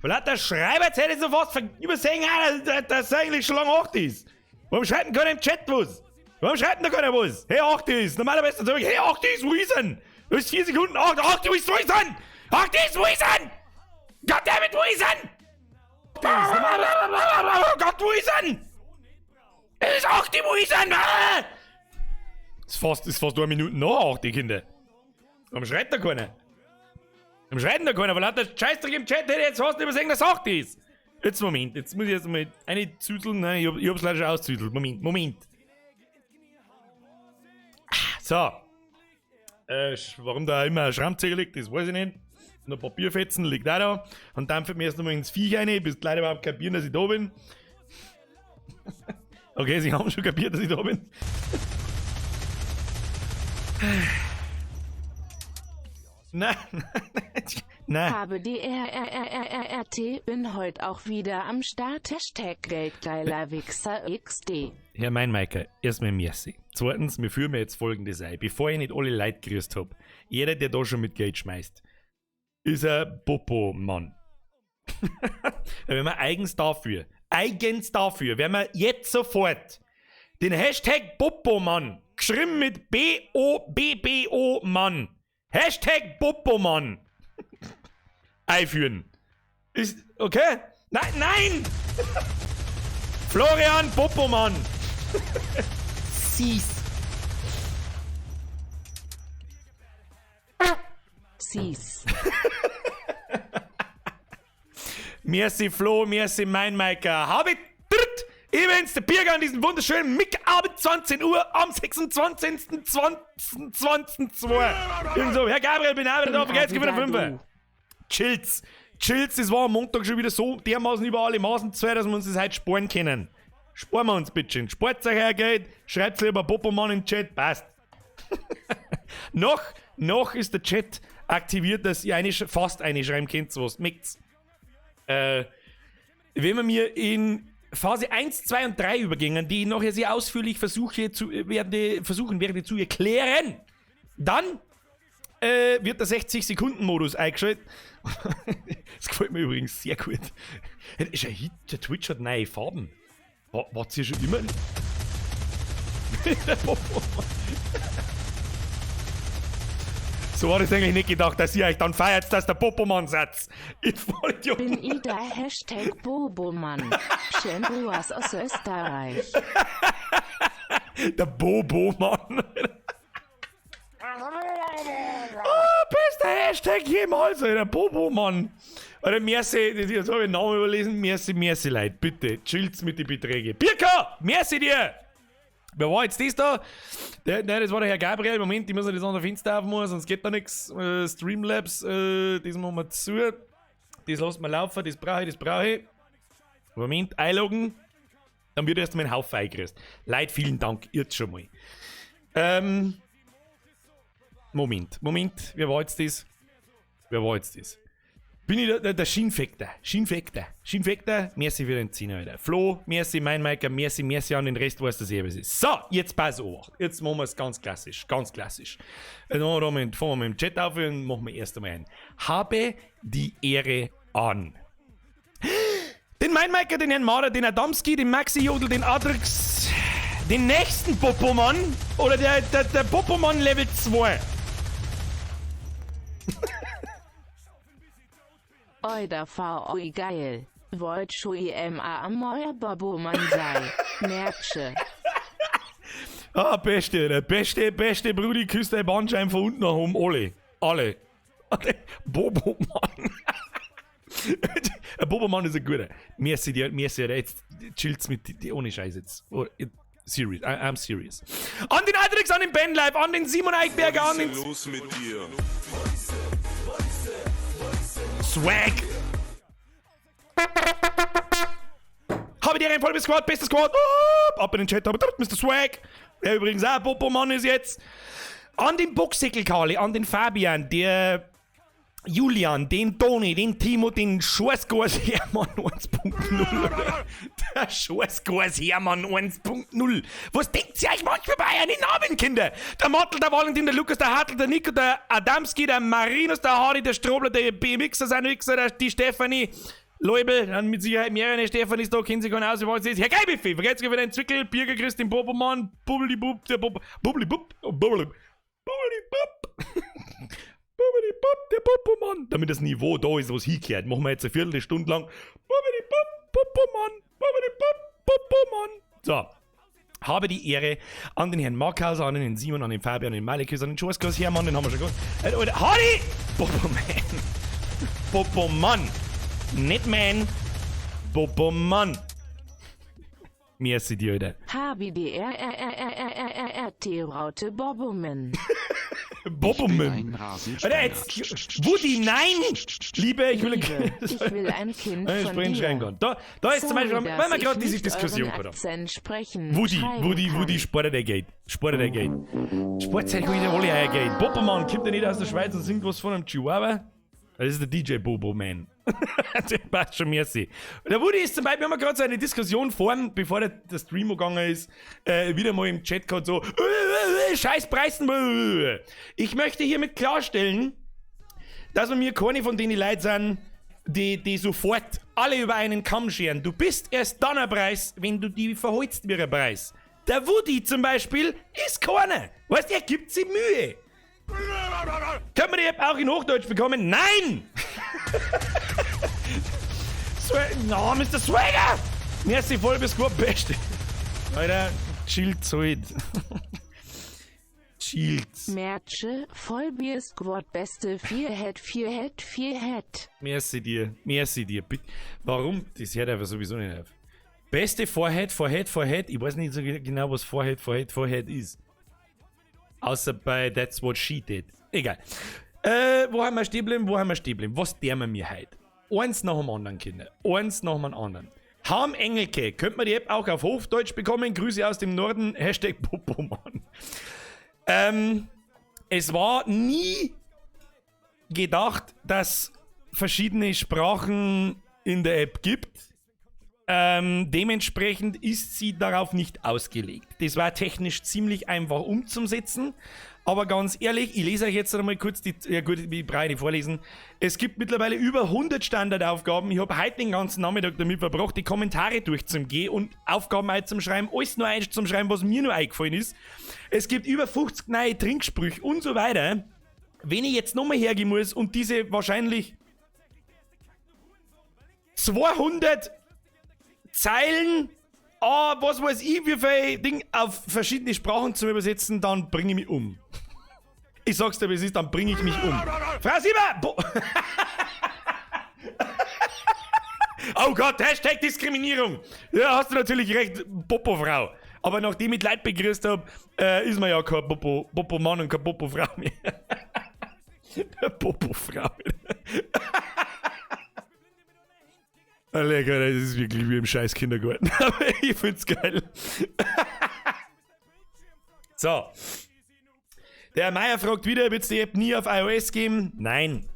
Vor lauter Schreiber hätte ich sofort übersehen, dass es eigentlich schon lange 8 ist. Warum schreibt denn keiner im Chat was? Warum schreibt denn da keiner was? Hey, 8 ist. Normalerweise sag ich, hey, 8 ist, wo ist denn? Du bist 4 Sekunden, 8, 8, wo ist, wo ist denn? 8 ist, wo ist denn? Goddammit, wo ist denn? Oh Gott, wo ist denn? Es ist 8, wo ist denn? Ah! Ist fast 1 Minute nach 8, die Kinder. Warum schreibt da keiner? Warum schreibt denn da keiner? Weil lauter Scheißdreck im Chat hätte ich jetzt fast übersehen, dass 8 ist. Jetzt Moment, jetzt muss ich jetzt mal eine züteln. Nein, ich hab's leider schon auszütelt. Moment, Moment. So. Warum da immer ein Schraubenzieher liegt, das weiß ich nicht. Noch Papierfetzen liegt auch da. Und dann fällt mir erst nochmal ins Viech rein, bis die Leute überhaupt kapieren, dass ich da bin. Okay, sie haben schon kapiert, dass ich da bin. Nein, nein, nein. Nein. Habe D R R R R R R T, bin heut auch wieder am Start. Hashtag Geldgeiler Wichser XD. Herr Meinmeiker, erstmal merci. Zweitens, wir führen mir jetzt folgendes ein. Bevor ich nicht alle Leute grüßt hab, jeder, der da schon mit Geld schmeißt, ist ein Popo-Mann. Wenn wir eigens dafür, wenn wir jetzt sofort den Hashtag Popo-Mann, geschrieben mit B-O-B-B-O Mann, Hashtag Popo-Mann, einführen. Ist, okay? Nein, nein! Florian Popomann! Sies. Sies. Merci Flo, merci mein Maiker. Habe dritt! Ich bin's, der Birger an diesem wunderschönen Mickabend, 20 Uhr am 26. 20. 20. 2. Irgend so. Herr Gabriel, bin auch wieder da, vergesst, gib wieder 5. Chills. Chills, das war am Montag schon wieder so dermaßen über alle Maßen zwei, dass wir uns das heute sparen können. Sparen wir uns bitte. Spart euch euer Geld, schreibt lieber Popomann im Chat, passt. Noch ist der Chat aktiviert, dass ihr fast einschreiben könnt, was möcht's. Wenn wir mir in Phase 1, 2 und 3 übergingen, die ich nachher sehr ausführlich versuchen werde zu erklären, dann wird der 60-Sekunden-Modus eingeschaltet. Das gefällt mir übrigens sehr gut. Das ist ein Hit, der Twitch hat neue Farben. War's hier schon immer? Der Popo. So war das eigentlich nicht gedacht, dass ihr euch dann feiert, dass der Popomann satz. Ich Vollidioten. Bin ich der Hashtag Bobomann. Schön Gruß aus Österreich. Der Bobomann. Oh, bester Hashtag jemals, Alter. Bobomann. Alter, merci, jetzt hab ich den Namen überlesen. Merci, merci, Leute. Bitte, chillt's mit den Beträgen. Birka, merci dir! Wer war jetzt das da? Der, nein, das war der Herr Gabriel. Moment, ich muss noch das andere Fenster aufmachen, sonst geht da nix. Streamlabs, das machen wir zu. Das lassen wir laufen, das brauche ich, das brauche ich. Moment, einloggen. Dann wird erst mal ein Haufen eingerissen. Leute, vielen Dank, jetzt schon mal. Moment, Moment, wer war jetzt das? Wer war jetzt das? Bin ich der Schienfekter? Schienfekter. Schienfekter, merci für den Zehner, Alter. Flo, merci, mein Maiker, merci, merci an den Rest, weiß, dass ich was ist. So, jetzt pass auf. Jetzt machen wir's ganz klassisch, ganz klassisch. Dann fangen wir mit dem Chat auf und machen wir erst einmal ein. Habe die Ehre an. Den Meinmeiker, den Herrn Mader, den Adamski, den Maxi Jodl, den Adrix, den nächsten Popomann oder der Popomann Level 2. Oida VOI geil. Wollt schon IMA am euer Bobomann sei. Merksche. Ah, beste, der beste, beste Brudi küsst dein Bandschein von unten nach oben. Alle. Alle. Bobomann. Der Bobomann ist ein guter. Merci dir, merci dir. Jetzt chillt's mit die, ohne Scheiß jetzt. Oh, it, serious. I'm serious. An den Adrix, an den Ben Live, an den Simon Eichberger, an den Was ist los mit dir? Swag! Habe die Reihenfolge bis Squad, bester Squad. Oh, ab in den Chat, aber Mister Swag. Der übrigens auch Popomann ist jetzt. An den Boxsäckel-Kali, an den Fabian, der Julian, den Toni, den Timo, den Schwarzgors Hermann 1.0. Der Schwarzgors Hermann 1.0. Was denkt ihr euch manchmal bei euren Namen, Kinder? Der Mattel, der Valentin, der Lukas, der Hartl, der Nico, der Adamski, der Marinus, der Hardy, der Strobler, der BMXer, sein Wichser, die Stefanie, Leubel, dann mit Sicherheit mehrere. Stefan ist da, kennt sich keiner aus, was ist. Herr Geibiffi, vergesst für den Zwickel, Birger Christin Bobomann, Bubbeli-Bub, der Bob, Bubbeli-Bub, Bubbeli, Bubbeli-Bub, Bubbeli-Bub, der Popomann. Damit das Niveau da ist, was hingehört, machen wir jetzt eine Viertelstunde lang. Bubbeli-Bub, Popomann, Bubbeli-Bub, Popomann. So. Habe die Ehre an den Herrn Markhauser, an den Herrn Simon, an den Fabian, an den Malikus, an den Joskos Hermann, den haben wir schon gehabt. Alter, Harry! Popoman. Popomann. Nicht man. Popomann. Merci dir, Alter. H B D R R R R R R R R T Raute Boboman. Boboman. Alter, jetzt, Woody, nein! Liebe, ich will ein Liebe, ich will ein Kind Ich von spring dir. schreien kann. Da ist zum Sorry, Beispiel, dass weil wir ich gerade diese nicht Diskussion euren gehabt haben. Akzent sprechen, Woody, schreiben Woody, kann. Woody, spart der Geld. Spart der Geld. Sportzeit kann ich alle euer Geld. Boboman kommt ja nicht aus der Schweiz und singt was von einem Chihuahua. Das ist der DJ Bobo Man. Der passt schon, merci. Der Woody ist zum Beispiel, wir haben gerade so eine Diskussion vorhin, bevor der Stream gegangen ist, wieder mal im Chat gehabt, so, scheiß Preisen. Ich möchte hiermit klarstellen, dass wir mir keine von denen Leuten sind, die sofort alle über einen Kamm scheren. Du bist erst dann ein Preis, wenn du die verholst wie ein Preis. Der Woody zum Beispiel ist keiner. Weißt du, er gibt sich Mühe. Können wir die App auch in Hochdeutsch bekommen? Nein! No, Mr. Swagger! Merci, voll bis gut, Beste. Alter, chillt halt. Chillt. Merche, Vollbier Squad Beste 4 Head 4 Head 4 Head. Merci dir, merci dir. Bitte. Warum? Das hört einfach sowieso nicht auf. Beste Forehead, Forehead, Forehead. Ich weiß nicht so genau, was Forehead, Forehead, Forehead ist. Außer bei That's What She Did. Egal. Wo haben wir stehen geblieben? Wo haben wir stehen geblieben? Was deren wir mir heute? Eins nach dem anderen, Kinder. Eins nach dem anderen. Harm Engelke. Könnte man die App auch auf Hochdeutsch bekommen? Grüße aus dem Norden. Hashtag Popomann. Es war nie gedacht, dass verschiedene Sprachen in der App gibt. Dementsprechend ist sie darauf nicht ausgelegt. Das war technisch ziemlich einfach umzusetzen. Aber ganz ehrlich, ich lese euch jetzt einmal kurz die, ja gut, ich brauche nicht vorlesen. Es gibt mittlerweile über 100 Standardaufgaben. Ich habe heute den ganzen Nachmittag damit verbracht, die Kommentare durchzugehen und Aufgaben einzuschreiben, alles nur einzuschreiben, was mir nur eingefallen ist. Es gibt über 50 neue Trinksprüche und so weiter. Wenn ich jetzt nochmal hergehen muss und diese wahrscheinlich 200 Zeilen, was weiß ich, wie viel Ding auf verschiedene Sprachen zu übersetzen, dann bringe ich mich um. Ich sag's dir, wie es ist, dann bringe ich mich um. Frau Sieber! Oh Gott, Hashtag Diskriminierung! Ja, hast du natürlich recht, Popo-Frau. Aber nachdem ich Leute begrüßt hab, ist man ja kein Popo-Mann und kein Popo-Frau mehr. Popo-Frau. Lecker, das ist wirklich wie im scheiß Kindergarten. Aber ich find's geil. So. Der Meier fragt wieder, wird's die App nie auf iOS geben? Nein.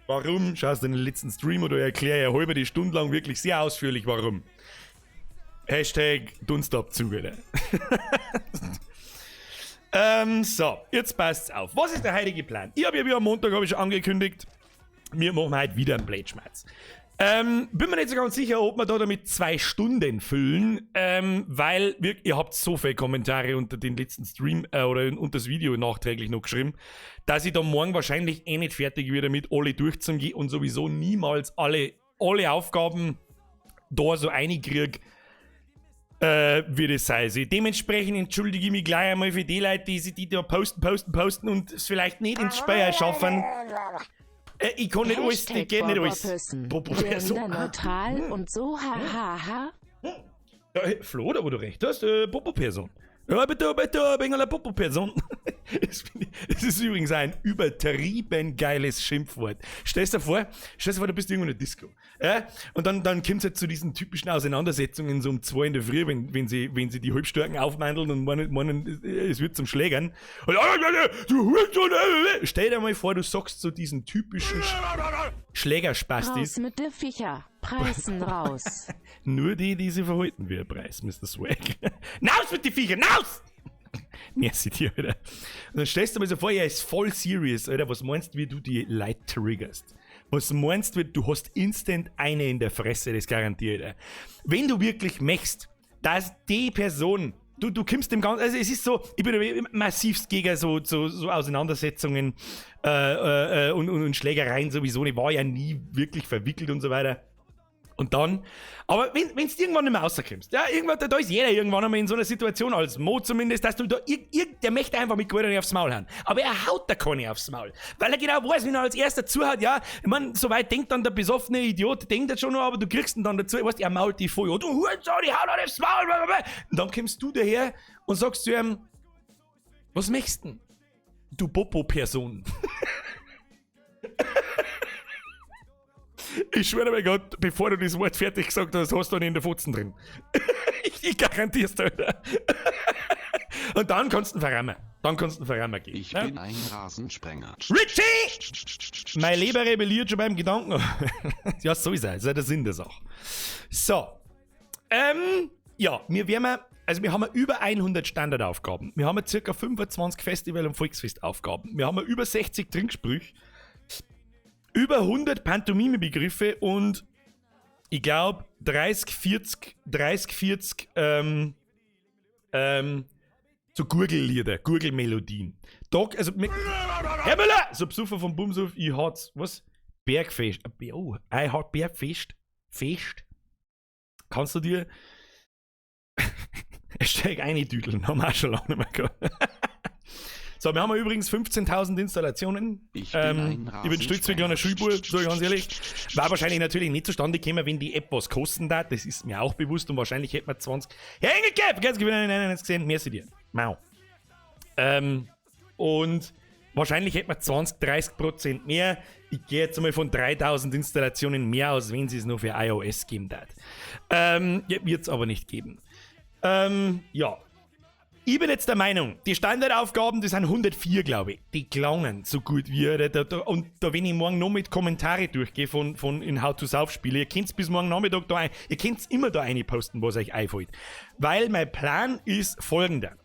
Warum? Schaust du in den letzten Stream oder erkläre ich halber die Stunde lang wirklich sehr ausführlich, warum. Hashtag Dunstabzug, Alter. So, jetzt passt's auf. Was ist der heutige Plan? Ich habe ja wie am Montag hab ich schon angekündigt, wir machen heute wieder einen Blödschmerz. Bin mir nicht so ganz sicher, ob wir da damit 2 Stunden füllen, weil wirklich, ihr habt so viele Kommentare unter den letzten Stream oder unter das Video nachträglich noch geschrieben, dass ich da morgen wahrscheinlich eh nicht fertig werde, damit alle durchzugehen und sowieso niemals alle Aufgaben da so reinkrieg, wie das sei. Also dementsprechend entschuldige ich mich gleich einmal für die Leute, die sich die da posten und es vielleicht nicht ins Speier schaffen. Ich kann nicht alles, das geht nicht alles. Popo-Person. Neutral und so, hahaha. Ja, hey, Flo, da wo du recht hast, Popo-Person. Ja, bitte, bitte, bin eine Popo-Person. Das ist übrigens ein übertrieben geiles Schimpfwort. Stell dir vor, du bist irgendwo in der Disco. Ja? Und dann kommt es halt zu diesen typischen Auseinandersetzungen so um 2 in der Früh, wenn sie die Halbstarken aufmandeln und meinen, es wird zum Schlägern. Und, du Hurensohn! Stell dir mal vor, du sagst so diesen typischen Schlägerspastis. Raus mit der Viecher. Preisen raus. Nur die, die sie verhalten wie ein Preis, Mr. Swag. Naus mit die Viecher, naus! Merci dir, Alter. Und dann stellst du mir so vor, er ist voll serious, Alter. Was meinst du, wie du die Leute triggerst? Was meinst du, du hast instant eine in der Fresse, das garantiert. Wenn du wirklich möchtest, dass die Person, du kommst dem Ganzen, also es ist so, ich bin massivst gegen so Auseinandersetzungen und Schlägereien sowieso, ich war ja nie wirklich verwickelt und so weiter. Und dann, aber wenn du irgendwann nicht mehr rauskommst, ja, irgendwann, da ist jeder irgendwann einmal in so einer Situation, als Mo zumindest, dass du da, der möchte einfach mit Gewalt nicht aufs Maul hauen. Aber er haut da keine aufs Maul. Weil er genau weiß, wenn er als erster zuhaut, ja, ich mein, soweit denkt dann der besoffene Idiot, denkt er schon noch, aber du kriegst ihn dann dazu, weißt, er mault dich voll, oh, du Hurensohn, ich hau dir aufs Maul, blablabla. Und dann kommst du daher und sagst zu ihm, was möchtest denn? Du Popo-Person. Ich schwöre bei Gott, bevor du das Wort fertig gesagt hast, hast du ihn in der Fotzen drin. Ich garantier's dir, Alter. Und dann kannst du ihn verrammen. Dann kannst du ihn verrammen gehen. Ich ja? bin ein Rasensprenger. Richie! Mein Leber rebelliert schon beim Gedanken. Ja, so ist er. Das ist ja der Sinn der Sache. So. Ja, wir werden, also wir haben über 100 Standardaufgaben. Wir haben circa 25 Festival- und Volksfestaufgaben. Wir haben über 60 Trinksprüche. Über 100 Pantomime-Begriffe und ich glaub 30, 40, 30, 40, so Gurgellieder, Gurgelmelodien. Dog, also mit, Herr Müller! So Besucher vom Bumsuf, ich hat's, was? Bergfest. Oh, ich hat Bergfest. Fest. Kannst du dir Hashtag eintüdeln, haben wir auch schon lange nicht mehr gehabt. So, wir haben ja übrigens 15.000 Installationen. Ich bin ein Ich bin stolz wie ein kleiner Schulbub, sag ich ganz ehrlich. War wahrscheinlich natürlich nicht zustande gekommen, wenn die App was kosten darf. Das ist mir auch bewusst und wahrscheinlich hätten wir 20. Herr Engelke, ganz gewinnen, nein, nein, nein, gesehen. Merci dir. Mau. Und wahrscheinlich hätten wir 20, 30% mehr. Ich gehe jetzt einmal von 3000 Installationen mehr aus, wenn sie es nur für iOS geben darf. Ja, wird's aber nicht geben. Ja. Ich bin jetzt der Meinung, die Standardaufgaben, die sind 104, glaube ich. Die klangen so gut wie, da, da, und da, wenn ich morgen noch mit Kommentare durchgehe von in How to Sauf Spiele, ihr könnt's bis morgen Nachmittag da ein, ihr könnt's immer da reinposten, was euch einfällt. Weil mein Plan ist folgender.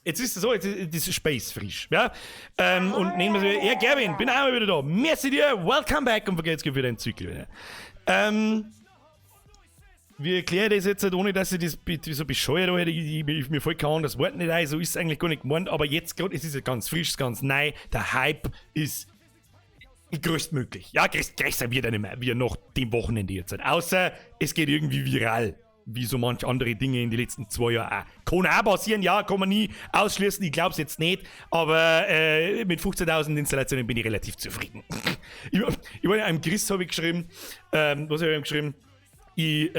Jetzt ist es so, jetzt ist das Space frisch, ja? Und nehmen wir so, ja, Gerwin, bin auch mal wieder da. Merci dir, welcome back und vergesst wieder den Zyklus wieder. Wir erklären das jetzt halt, ohne dass ich das so bescheuert habe, mir fällt kein anderes Wort nicht ein, so ist es eigentlich gar nicht gemeint, aber jetzt gerade, es ist ja ganz frisch, ist ganz neu, der Hype ist größtmöglich. Ja, größer wird er nicht mehr, wie nach dem Wochenende jetzt halt. Außer es geht irgendwie viral, wie so manch andere Dinge in den letzten 2 Jahren auch. Kann auch passieren, ja, kann man nie ausschließen, ich glaub's jetzt nicht, aber mit 15.000 Installationen bin ich relativ zufrieden. Ich war ja einem Chris, hab ich geschrieben, was hab ich ihm geschrieben? Ich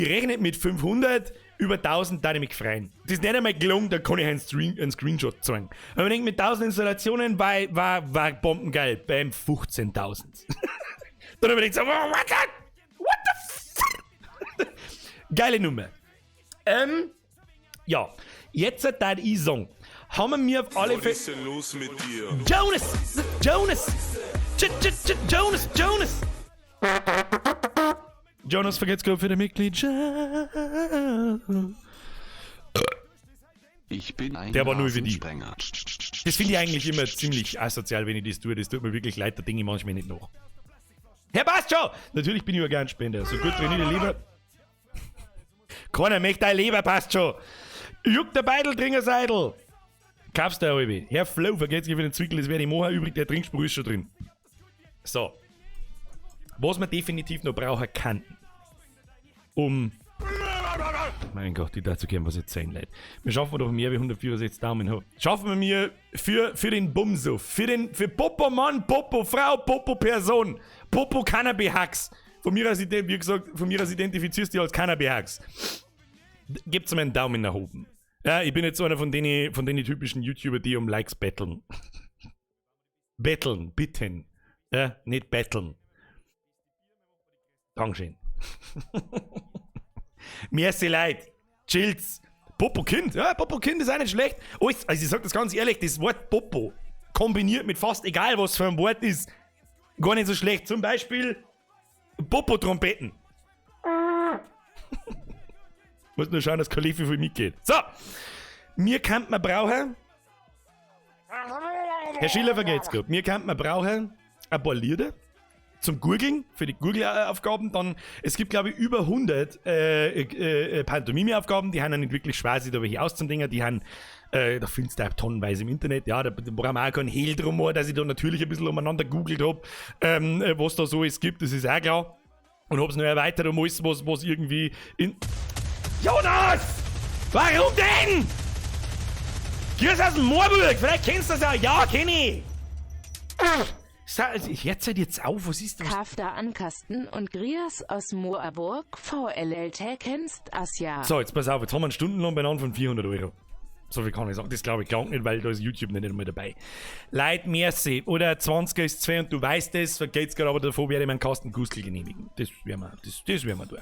rechne mit 500, über 1000 da ich mich freuen. Das ist nicht einmal gelungen, da kann ich einen Screenshot zeigen. Aber ich denke, mit 1000 Installationen war bombengeil, beim 15.000. Dann hab ich gedacht, so, what the, what the fuck? Geile Nummer. Ja, jetzt darf ich sagen, haben wir mir auf alle Was Fälle ist denn los mit dir? Jonas! Jonas! Jonas! Jonas! Jonas vergeht's gut für die Mitgliedschaft. Ich bin ein Der war nur für die. Rasensprenger. Das finde ich eigentlich immer ziemlich asozial, wenn ich das tue. Das tut mir wirklich leid, da denke ich manchmal nicht nach. Herr passt schon! Natürlich bin ich ja gern Spender. So gut trainierte Leber. Keiner möchte dein Leber, passt schon! Juckt der Beidel, Seidel! Kaufst du halbe. Herr Flo, vergeht's für den Zwickel, das werde ich machen. Übrig, der Trinkspruch ist schon drin. So. Was man definitiv noch brauchen kann, mein Gott, ich dazu gern was erzählen, Leute. Wir schaffen doch mehr wie 164 Daumen hoch. Schaffen wir mir für den Bumsuff, für Popo Mann, Popo Frau, Popo Person, Popo Cannabis-Hacks. Von mir aus, wie gesagt, von mir aus identifizierst du dich als Cannabis-Hacks. Gebt's mir einen Daumen nach oben. Ja, ich bin jetzt einer von den typischen YouTuber, die um Likes betteln. Betteln, bitten. Ja, nicht betteln. Dankeschön. Merci, Leute. Chills. Popo-Kind. Ja, Popo-Kind ist auch nicht schlecht. Alles, also ich sag das ganz ehrlich, das Wort Popo kombiniert mit fast egal was für ein Wort ist, gar nicht so schlecht. Zum Beispiel Popo-Trompeten. Muss nur schauen, dass kein Löffel viel mitgeht. So. Mir kann man brauchen. Herr Schiller vergeht's gut. Mir kann man brauchen ein paar Lieder. Zum Gurgeln, für die Gurgelaufgaben. Dann, es gibt, glaube ich, über 100 Pantomime-Aufgaben, die haben ja nicht wirklich schwer, sich da welche auszudingen. Die haben, da findest du auch tonnenweise im Internet. Ja, da brauchen wir auch keinen Hehl drum machen, dass ich da natürlich ein bisschen umeinander googelt hab, was da so es gibt, das ist auch klar. Und hab's noch erweitert um alles, was irgendwie in. Jonas! Warum denn? Grüß aus dem Moorburg, vielleicht kennst du das ja. Ja, kenn ich. Jetzt halt jetzt auf, was ist das? Kafta Ankasten und Grias aus Moorburg, VLLT kennst as ja. So, jetzt pass auf, jetzt haben wir einen Stundenlohn beieinander von 400 Euro. So viel kann ich sagen. Das glaube ich krank nicht, weil da ist YouTube nicht einmal dabei. Leid, merci. Oder 20er ist 2 und du weißt es, vergeht's gerade, aber davor werde ich meinen Kasten Gustel genehmigen. Das werden wir, das werden wir tun.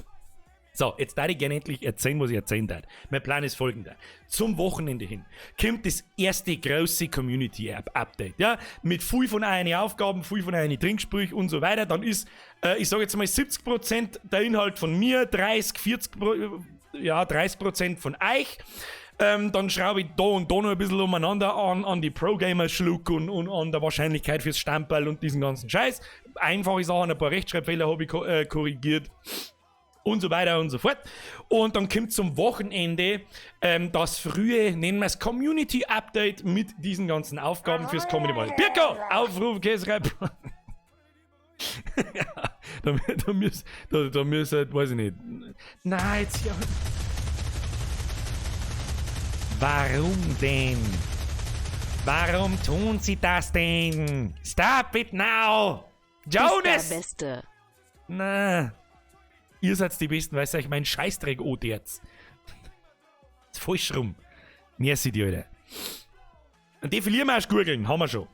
So, jetzt darf ich gerne endlich erzählen, was ich erzählen darf. Mein Plan ist folgender. Zum Wochenende hin kommt das erste große Community-App-Update. Ja, mit viel von euren Aufgaben, viel von euren Trinksprüchen und so weiter. Dann ist, ich sage jetzt mal, 70% der Inhalt von mir, 30, 40, ja, 30% von euch. Dann schraube ich da und da noch ein bisschen umeinander an die Pro-Gamer-Schluck und an der Wahrscheinlichkeit fürs Stamperl und diesen ganzen Scheiß. Einfache Sachen, ein paar Rechtschreibfehler habe ich korrigiert und so weiter und so fort. Und dann kommt zum Wochenende das frühe, nennen wir es Community Update mit diesen ganzen Aufgaben fürs kommende Mal. Birko! Aufruf, Käserei. Ja, da müsst, weiß ich nicht. Nein, jetzt ja. Warum denn? Warum tun sie das denn? Stop it now! Bist der Jonas! Beste. Na. Ihr seid die Besten, weißt du, ich mein Scheißdreck oh jetzt. Ist falsch rum. Merci dir, Alter. Und die verlieren wir erst gurgeln, haben wir schon.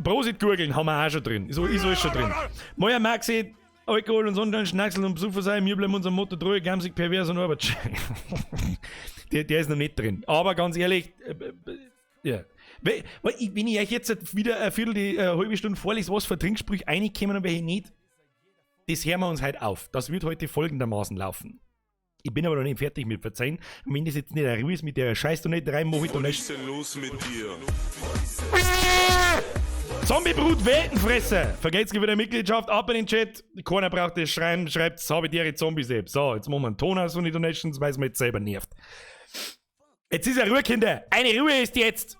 Prosit gurgeln haben wir auch schon drin. Ist alles schon drin. Moja Maxi, Alkohol und Sonnenschein, Schnacksel und Besucher sein, wir bleiben unserem Motto treu, gamsig, pervers und arbeitsscheu. Der ist noch nicht drin. Aber ganz ehrlich, ja. Weil wenn ich euch jetzt wieder eine Viertel, die halbe Stunde vorlese, was für Trinksprüche reinkommen und welche nicht, das hören wir uns heute auf. Das wird heute folgendermaßen laufen. Ich bin aber noch nicht fertig mit Verzeihen. Und wenn das jetzt nicht eine Ruhe ist mit der Scheiß da nicht rein, mache ich da Was nicht. ist denn los mit dir? Zombiebrut Weltenfresser! Vergesst wieder Mitgliedschaft, ab in den Chat. Keiner braucht das schreiben, schreibt habe die Zombies App. So, jetzt machen wir einen Ton aus von den Donations, weil es mir jetzt selber nervt. Jetzt ist ja Ruhe, Kinder. Eine Ruhe ist jetzt.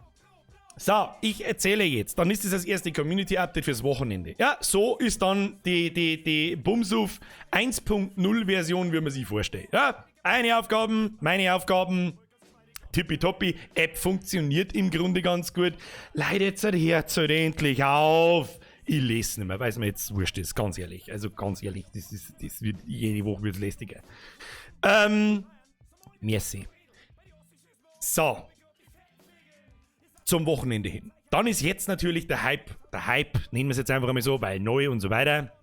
So, ich erzähle jetzt. Dann ist es das erste Community-Update fürs Wochenende. Ja, so ist dann die Bumsuf 1.0 Version, wie man sich vorstellt. Ja, eine Aufgaben, meine Aufgaben, tippitoppi. App funktioniert im Grunde ganz gut. Leider jetzt hört halt endlich auf. Ich lese nicht mehr, weil es mir jetzt wurscht ist, ganz ehrlich. Also ganz ehrlich, das wird jede Woche wird's lästiger. Merci. So. Zum Wochenende hin. Dann ist jetzt natürlich der Hype, nennen wir es jetzt einfach einmal so, weil neu und so weiter,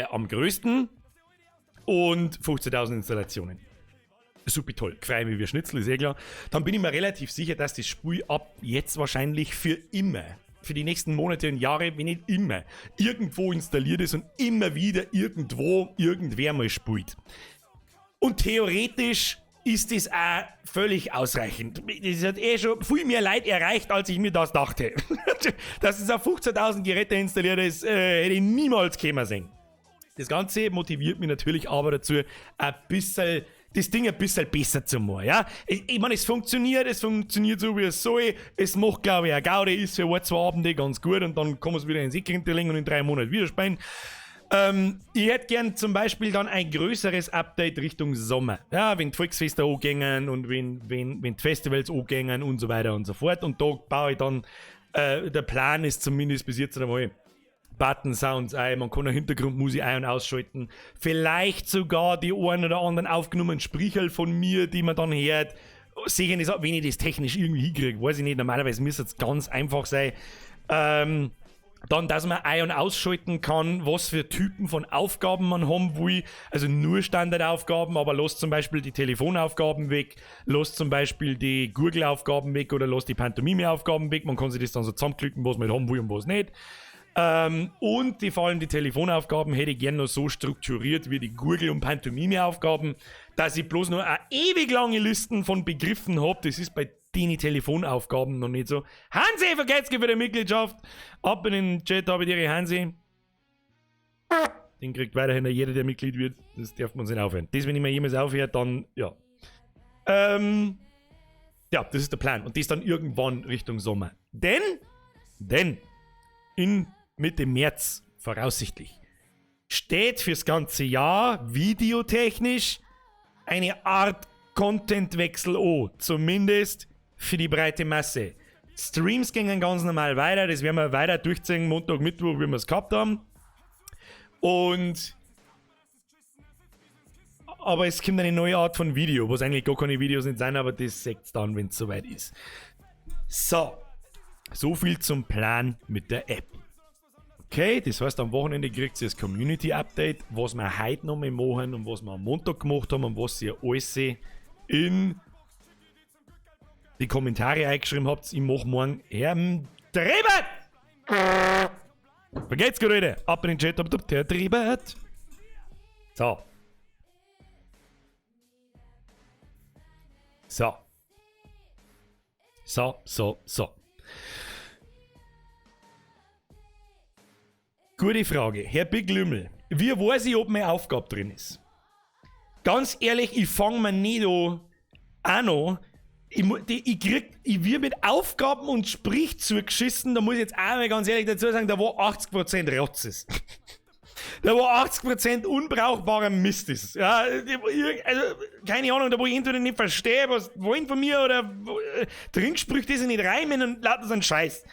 am größten. Und 15.000 Installationen. Super toll. Freue mich wie Schnitzel, ist eh klar. Dann bin ich mir relativ sicher, dass das Spiel ab jetzt wahrscheinlich für immer, für die nächsten Monate und Jahre, wenn nicht immer, irgendwo installiert ist und immer wieder irgendwo irgendwer mal spielt. Und theoretisch ist das auch völlig ausreichend. Das hat eh schon viel mehr Leute erreicht, als ich mir das dachte. Dass es auf 15.000 Geräte installiert ist, hätte ich niemals kommen sehen. Das Ganze motiviert mich natürlich aber dazu, ein bisschen, das Ding ein bisschen besser zu machen. Ja? Ich meine, es funktioniert so, wie es soll. Es macht, glaube ich, auch Gaudi, ist für ein, zwei Abende ganz gut und dann kann man es wieder in den Sack legen und in 3 Monaten wieder spielen. Ich hätte gern zum Beispiel dann ein größeres Update Richtung Sommer. Ja, wenn die Volksfeste angehen und wenn die Festivals angehen und so weiter und so fort. Und da baue ich dann, der Plan ist zumindest bis jetzt einmal, Button Sounds ein, man kann eine Hintergrundmusik ein- und ausschalten. Vielleicht sogar die einen oder anderen aufgenommenen Spricherl von mir, die man dann hört. Sicher nicht, wenn ich das technisch irgendwie hinkriege, weiß ich nicht. Normalerweise müsste es ganz einfach sein. Dann, dass man ein- und ausschalten kann, was für Typen von Aufgaben man haben will. Also nur Standardaufgaben, aber lass zum Beispiel die Telefonaufgaben weg, lass zum Beispiel die Gurgelaufgaben weg oder lass die Pantomime-Aufgaben weg. Man kann sich das dann so zusammenklicken, was man haben will und was nicht. Und vor allem die Telefonaufgaben hätte ich gern noch so strukturiert wie die Gurgel- und Pantomime-Aufgaben, dass ich bloß nur eine ewig lange Listen von Begriffen habe. Das ist bei Die Telefonaufgaben noch nicht so. Hansi, vergesst für die Mitgliedschaft. Ab in den Chat habe ich ihre Hansi. Den kriegt weiterhin jeder, der Mitglied wird. Das darf man sich nicht aufhören. Das, wenn ich mir jemals aufhöre, dann, ja. Ja, das ist der Plan. Und das dann irgendwann Richtung Sommer. Denn, in Mitte März, voraussichtlich, steht fürs ganze Jahr videotechnisch eine Art Contentwechsel an. Zumindest für die breite Masse. Streams gingen ganz normal weiter, das werden wir weiter durchziehen, Montag, Mittwoch, wie wir es gehabt haben. Und aber es kommt eine neue Art von Video, was eigentlich gar keine Videos nicht sind, aber das seht dann, wenn es soweit ist. So, so viel zum Plan mit der App. Okay, das heißt, am Wochenende kriegt ihr das Community Update, was wir heute noch mal machen und was wir am Montag gemacht haben und was ihr alles in die Kommentare eingeschrieben habt. Ich mach morgen Herrn Trebert! Vergeht's gut, Leute. Ab in den Chat, ab, der Trebert. So. So. So, so, so. Gute Frage. Herr Big Lümmel, wie weiß ich, ob meine Aufgabe drin ist? Ganz ehrlich, ich fang mir nicht an, auch noch. Ich, die, ich krieg, ich wird mit Aufgaben und Sprich zugeschissen, da muss ich jetzt auch mal ganz ehrlich dazu sagen, da war 80% Rotzes. Da war 80% unbrauchbarer Mist ist. Ja, also, keine Ahnung, da wo ich entweder nicht verstehe, was wollen von mir oder Trinksprüche, die sich nicht reimen und lauter so einen Scheiß.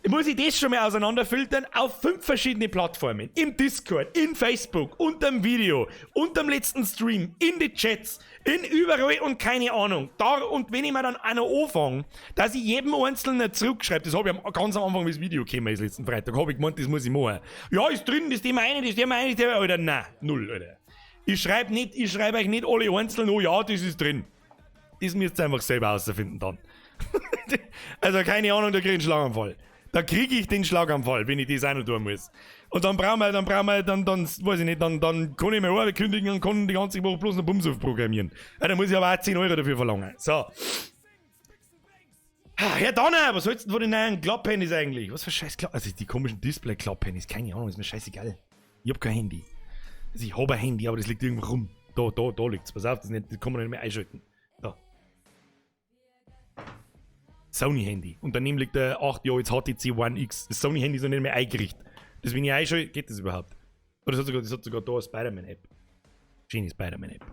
Muss ich das schon mal auseinanderfiltern auf 5 verschiedene Plattformen. Im Discord, in Facebook, unterm Video, unterm letzten Stream, in die Chats, in überall und keine Ahnung. Da, und wenn ich mir dann auch noch anfange, dass ich jedem Einzelnen zurückschreibe, das habe ich ganz am Anfang, wie das Video gekommen ist, letzten Freitag, habe ich gemeint, das muss ich machen. Ja, ist drin, das Thema eine, das Thema eine, das Thema, Alter, nein, null, Alter. Ich schreibe nicht, ich schreibe euch nicht alle einzeln, oh ja, das ist drin. Das müsst ihr einfach selber herausfinden dann. Also keine Ahnung, da krieg ich einen Schlaganfall. Da krieg ich den Schlaganfall, wenn ich das auch noch tun muss. Und dann brauchen wir, dann brauchen wir, dann, dann, weiß ich nicht, dann, dann kann ich mir Arbeit kündigen und kann die ganze Woche bloß noch Bumsuf programmieren. Ja, dann muss ich aber auch 10 Euro dafür verlangen. So. Herr Donner, was hältst du denn von den neuen Klapp-Handys eigentlich? Was für scheiß Klapp... Also die komischen Display-Klapp-Handys, keine Ahnung, ist mir scheißegal. Ich hab kein Handy. Also ich hab ein Handy, aber das liegt irgendwo rum. Da liegt's. Pass auf, das kann man nicht mehr einschalten. Da. Sony-Handy. Und daneben liegt der 8 Jahre jetzt HTC One X. Das Sony-Handy ist noch nicht mehr eingerichtet. Das, wenn ich einschalte, geht das überhaupt? Oder das hat sogar da eine Spider-Man-App. Schöne Spider-Man-App.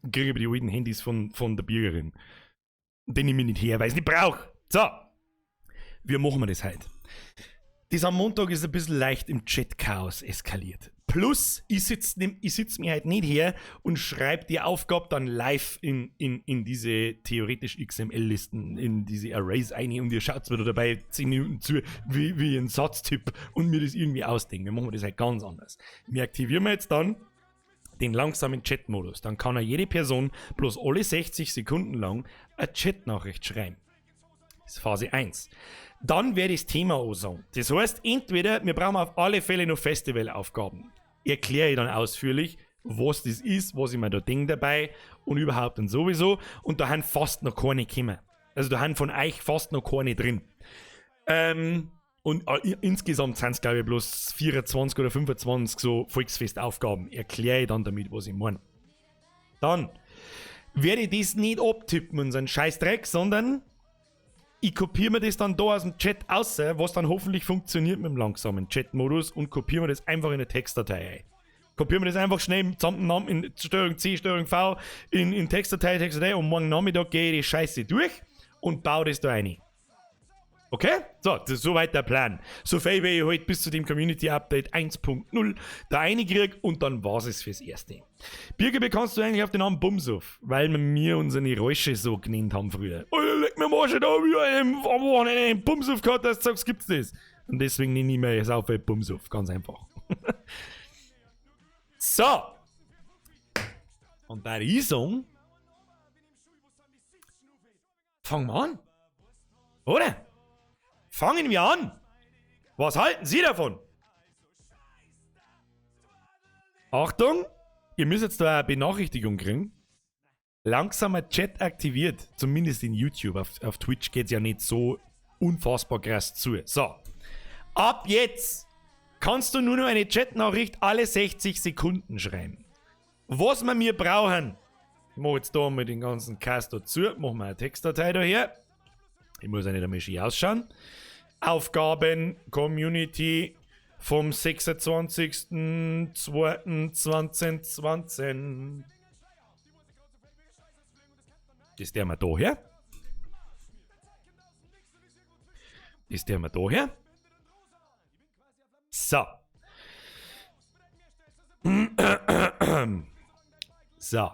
Ich kriege aber die alten Handys von der Bürgerin. Und den nehme ich nicht her, weil ich es nicht brauche. So. Wie machen wir das heute? Das am Montag ist ein bisschen leicht im Chat-Chaos eskaliert. Plus, ich sitz mir halt nicht her und schreib die Aufgabe dann live in diese theoretisch X M L-Listen, in diese Arrays ein und ihr schaut mir da dabei 10 Minuten zu, wie ich einen Satz tipp und mir das irgendwie ausdenke. Wir machen das halt ganz anders. Wir aktivieren jetzt dann den langsamen Chat-Modus. Dann kann ja jede Person bloß alle 60 Sekunden lang eine Chat-Nachricht schreiben. Das ist Phase 1. Dann werde ich das Thema ansagen. Das heißt, entweder wir brauchen auf alle Fälle noch Festivalaufgaben. Erkläre ich dann ausführlich, was das ist, was ich mir da denke dabei und überhaupt und sowieso. Und da haben fast noch keine gekommen. Also da haben von euch fast noch keine drin. Und insgesamt sind's, glaub ich, bloß 24 oder 25 so Volksfestaufgaben. Erkläre ich dann damit, was ich meine. Dann werde ich das nicht abtippen und so einen Scheißdreck, sondern ich kopiere mir das dann da aus dem Chat raus, was dann hoffentlich funktioniert mit dem langsamen Chat-Modus und kopiere mir das einfach in eine Textdatei ein. Kopiere mir das einfach schnell zusammen in Steuerung C, Steuerung V in Textdatei, Textdatei und morgen Nachmittag gehe ich die Scheiße durch und baue das da rein. Okay? So, das ist soweit der Plan. So viel wie ich heute bis zu dem Community Update 1.0 da reinkrieg und dann war's es fürs Erste. Birger, wie kannst du eigentlich auf den Namen Bumsuff? Weil wir mir unsere Räusche so genannt haben früher. Oh, leck mir am Arsch, da hab ich einen, am Wochenende einen Bumsuff gehabt, dass du sagst, gibt's das? Und deswegen nenne ich mir jetzt auf Bumsuff, ganz einfach. So. Und bei der fangen wir an. Oder? Fangen wir an! Was halten Sie davon? Achtung! Ihr müsst jetzt da eine Benachrichtigung kriegen. Langsamer Chat aktiviert, zumindest in YouTube. Auf Twitch geht es ja nicht so unfassbar krass zu. So, ab jetzt kannst du nur noch eine Chatnachricht alle 60 Sekunden schreiben. Was wir mir brauchen, ich mache jetzt da mal den ganzen Cast dazu, machen wir eine Textdatei daher. Ich muss ja nicht einmal schön ausschauen. Aufgaben, Community vom 26.02.2020. Das der mal da her. Das der mal da her. So. So.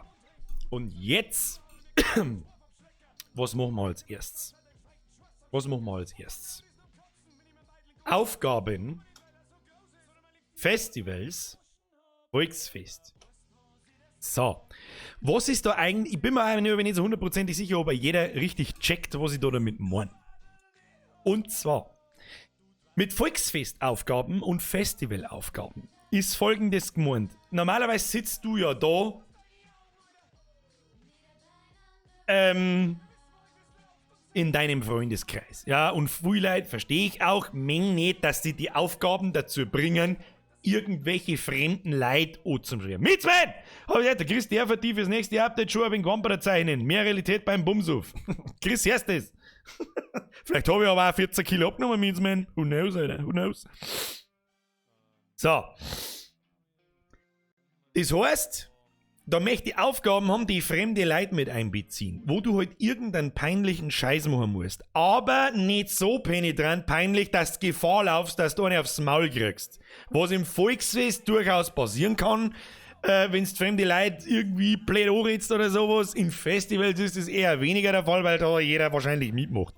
Und jetzt, was machen wir als erstes? Was machen wir als erstes? Aufgaben, Festivals, Volksfest. So, was ist da eigentlich, ich bin mir eigentlich nicht so hundertprozentig sicher, ob jeder richtig checkt, was ich da damit meine. Und zwar, mit Volksfestaufgaben und Festivalaufgaben ist Folgendes gemeint. Normalerweise sitzt du ja da in deinem Freundeskreis. Ja, und viele Leute, verstehe ich auch, mengen nicht, dass sie die Aufgaben dazu bringen, irgendwelche fremden Leute anzuschreiben. Mitzmann! Hab ich gesagt, der Chris, der verdient fürs nächste Update schon ein wenig Wamperer zeichnen. Mehr Realität beim Bumsuf. Chris, hörst du das? Vielleicht habe ich aber auch 14 Kilo abgenommen, Mitzmann. Who knows, Alter? Who knows? So. Das heißt, da möchte ich Aufgaben haben, die fremde Leute mit einbeziehen, wo du halt irgendeinen peinlichen Scheiß machen musst. Aber nicht so penetrant peinlich, dass du Gefahr laufst, dass du eine aufs Maul kriegst. Was im Volksfest durchaus passieren kann, wenn du fremde Leute irgendwie blöd anredst oder sowas. In Festivals ist das eher weniger der Fall, weil da jeder wahrscheinlich mitmacht.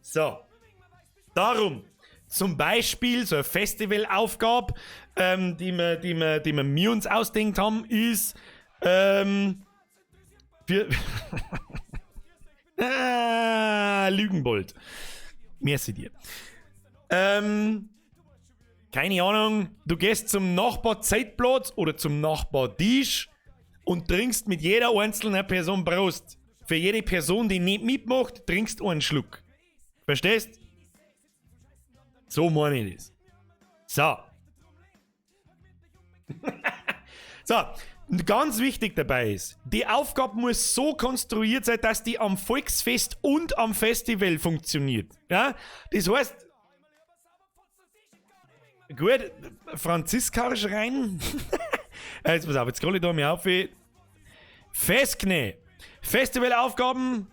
So. Darum, zum Beispiel so eine Festivalaufgabe, die wir uns ausdenkt haben, ist für ah, Lügenbold. Merci dir. Keine Ahnung, du gehst zum Nachbar-Zeltplatz oder zum Nachbar-Tisch und trinkst mit jeder einzelnen Person Prost. Für jede Person, die nicht mitmacht, trinkst du einen Schluck. Verstehst? So meine ich das. So. So, ganz wichtig dabei ist, die Aufgabe muss so konstruiert sein, dass die am Volksfest und am Festival funktioniert. Ja? Das heißt, gut, Franziska schreien. Jetzt pass auf, jetzt scroll ich da mal auf. Festkne. Festivalaufgaben.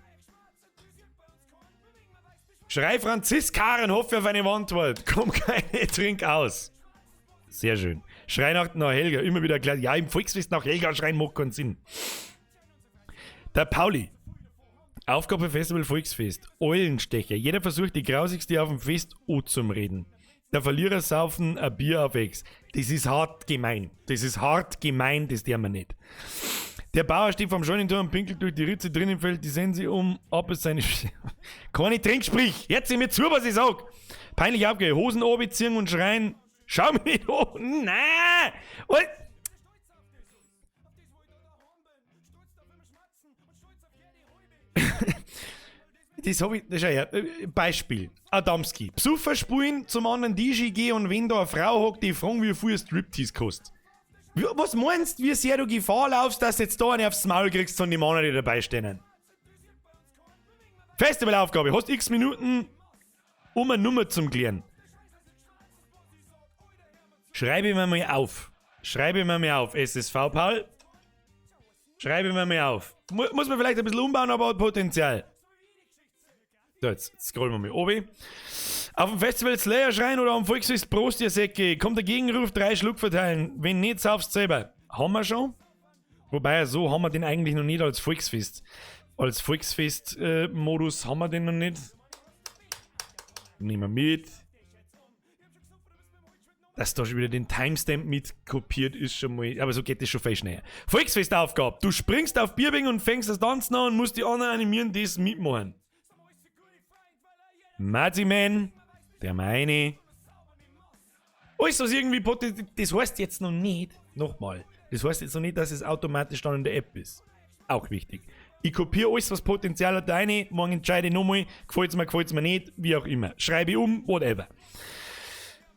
Schrei Franziska und hoffe auf eine Antwort. Komm keine, trink aus. Sehr schön. Schrei nach Helga, immer wieder klar. Ja, im Volksfest nach Helga schreien macht keinen Sinn. Der Pauli. Aufgabe Festival Volksfest. Eulenstecher. Jeder versucht die grausigste auf dem Fest anzureden. Der Verlierer saufen ein Bier auf Ex. Das ist hart gemein. Das ist hart gemein, das der wir nicht. Der Bauer steht vorm Scheunentor und pinkelt durch die Ritze drinnen, fällt die Sense um, ab ist seine. Keine Trinksprich! Jetzt sieh mir zu, was ich sag! Peinlich abgehen, Hosen oben und schreien. Schau mich nicht an! Nein! Und das hab ich, das ist ja, Beispiel. Adamski. Besucher spulen, zum anderen DJ gehen und wenn da eine Frau hockt, die fragen, wie viel ein Striptease kostet. Was meinst du, wie sehr du Gefahr laufst, dass du jetzt da eine aufs Maul kriegst von den Männern, die dabei stehen? Festivalaufgabe, hast x Minuten, um eine Nummer zum klären. Schreibe mir mal auf. Schreibe mir mal auf, SSV Paul. Schreibe mir mal auf. Muss man vielleicht ein bisschen umbauen, aber hat Potenzial. So, jetzt scrollen wir mal oben. Auf dem Festival Slayer schreien oder am Volksfest Prost, ihr Säcke. Kommt der Gegenruf, 3 Schluck verteilen. Wenn nicht, saufst selber. Haben wir schon? Wobei, so haben wir den eigentlich noch nicht als Volksfest. Als Volksfest-Modus haben wir den noch nicht. Nehmen wir mit. Dass da schon wieder den Timestamp mitkopiert ist schon mal. Aber so geht das schon viel schneller. Volksfestaufgabe. Du springst auf Bierbing und fängst das Tanzen an und musst die anderen animieren, die es mitmachen. Maziman, der meine. Alles, was irgendwie das heißt jetzt noch nicht, nochmal, das heißt jetzt noch nicht, dass es automatisch dann in der App ist. Auch wichtig. Ich kopiere alles, was Potenzial hat, rein, morgen entscheide ich nochmal, gefällt's mir nicht, wie auch immer. Schreibe ich um, whatever.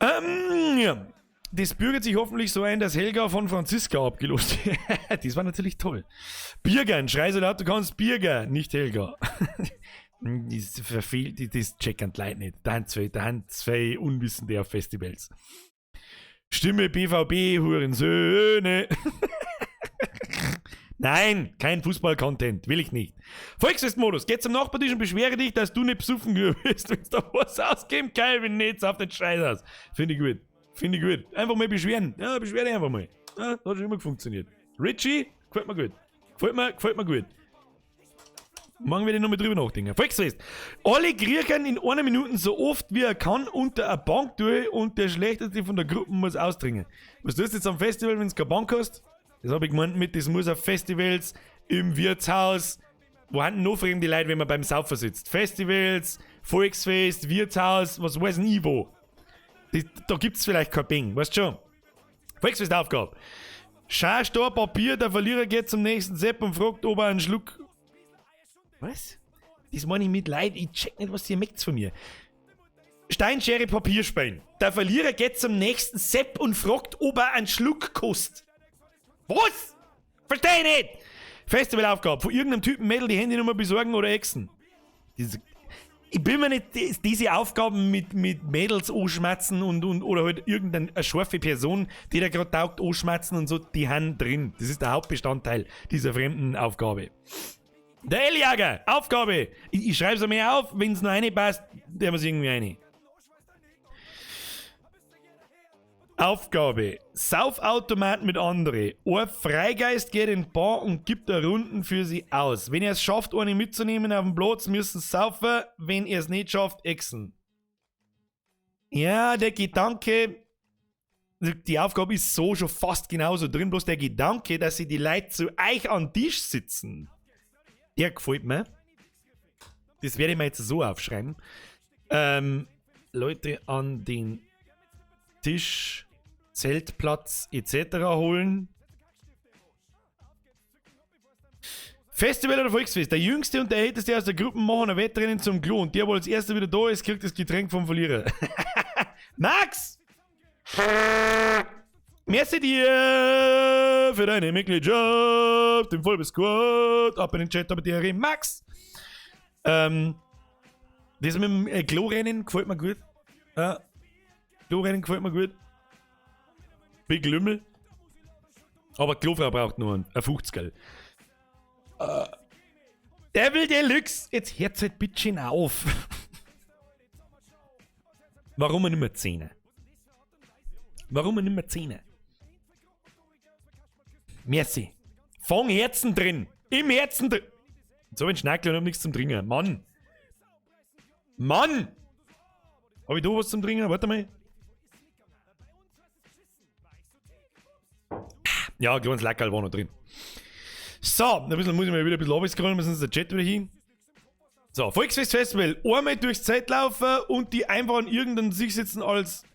Ja. Das bürgert sich hoffentlich so ein, dass Helga von Franziska abgelost wird. Das war natürlich toll. Biergern, schrei so laut du kannst, Bierger, nicht Helga. Das verfehlt, das checken die Leute nicht. Da haben zwei Unwissende auf Festivals. Stimme BVB, Hurensöhne. Nein, kein Fußball-Content, will ich nicht. Volksfestmodus, geh zum Nachbartisch und beschwere dich, dass du nicht besoffen wirst, wenn da was ausgeben, Calvin, nicht auf den Scheiß aus. Finde ich gut. Finde ich gut. Einfach mal beschweren. Ja, beschwere dich einfach mal. Ja, das hat schon immer funktioniert. Richie, gefällt mir gut. Gefällt mir gut. Morgen werde ich nochmal drüber nachdenken. Volksfest. Alle kriechen in einer Minute so oft wie er kann unter eine Bank durch und der Schlechteste von der Gruppe muss austrinken. Was tust du jetzt am Festival, wenn du keine Bank hast? Das habe ich gemeint mit, das muss auf Festivals, im Wirtshaus. Wo haben noch fremde Leute, wenn man beim Saufen sitzt? Festivals, Volksfest, Wirtshaus, was weiß denn ich wo. Da gibt's vielleicht kein Bing, weißt du schon? Volksfestaufgabe. Schau, da Papier, der Verlierer geht zum nächsten Sepp und fragt, ob er einen Schluck. Was? Das meine ich mit Leid, ich check nicht, was ihr mögt von mir. Stein, Schere, Papier spielen. Der Verlierer geht zum nächsten Sepp und fragt, ob er einen Schluck kostet. Was? Versteh ich nicht! Festivalaufgabe. Von irgendeinem Typen Mädel die Handynummer besorgen oder exen. Ich bin mir nicht, diese Aufgaben mit Mädels anschmatzen und oder halt irgendeine scharfe Person, die da gerade taugt, anschmatzen und so, die haben drin. Das ist der Hauptbestandteil dieser fremden Aufgabe. Der L-Jager, Aufgabe. Ich schreibe es mir auf, wenn es noch eine passt, der muss irgendwie eine. Aufgabe. Saufautomat mit André. Ein Freigeist geht in die Bar und gibt eine Runden für sie aus. Wenn ihr es schafft, eine mitzunehmen auf den Platz, müssen sie saufen. Wenn ihr es nicht schafft, exen. Ja, der Gedanke, die Aufgabe ist so schon fast genauso drin, bloß der Gedanke, dass sie die Leute zu euch an Tisch sitzen, der gefällt mir. Das werde ich mir jetzt so aufschreiben. Leute an den Tisch, Zeltplatz etc. holen. Festival oder Volksfest? Der Jüngste und der Älteste aus der Gruppe machen ein Wettrennen zum Klo und der, wo als erster wieder da ist, kriegt das Getränk vom Verlierer. Max! Merci dir für deine Mitgliedschaft im Vollbiss-Squad. Ab in den Chat, aber dir, Max! Das mit dem Klorennen gefällt mir gut. Klorennen gefällt mir gut. Big Lümmel. Aber Klofrau braucht nur einen 50er. Devil Deluxe! Jetzt hört's halt bitte auf. Warum nicht mehr 10? Warum nicht mehr 10? Merci. Fang Herzen drin. Im Herzen drin. So ein Schnackel und hab nichts zum Trinken. Mann. Mann! Hab ich da was zum Trinken? Warte mal. Ja, ein kleines Lackerl war noch drin. So, ein bisschen muss ich mal wieder ein bisschen runterscrollen, müssen der Chat wieder hin. So, Volksfest Festival. Einmal durchs Zelt laufen und die einfach an irgendeinem sich sitzen als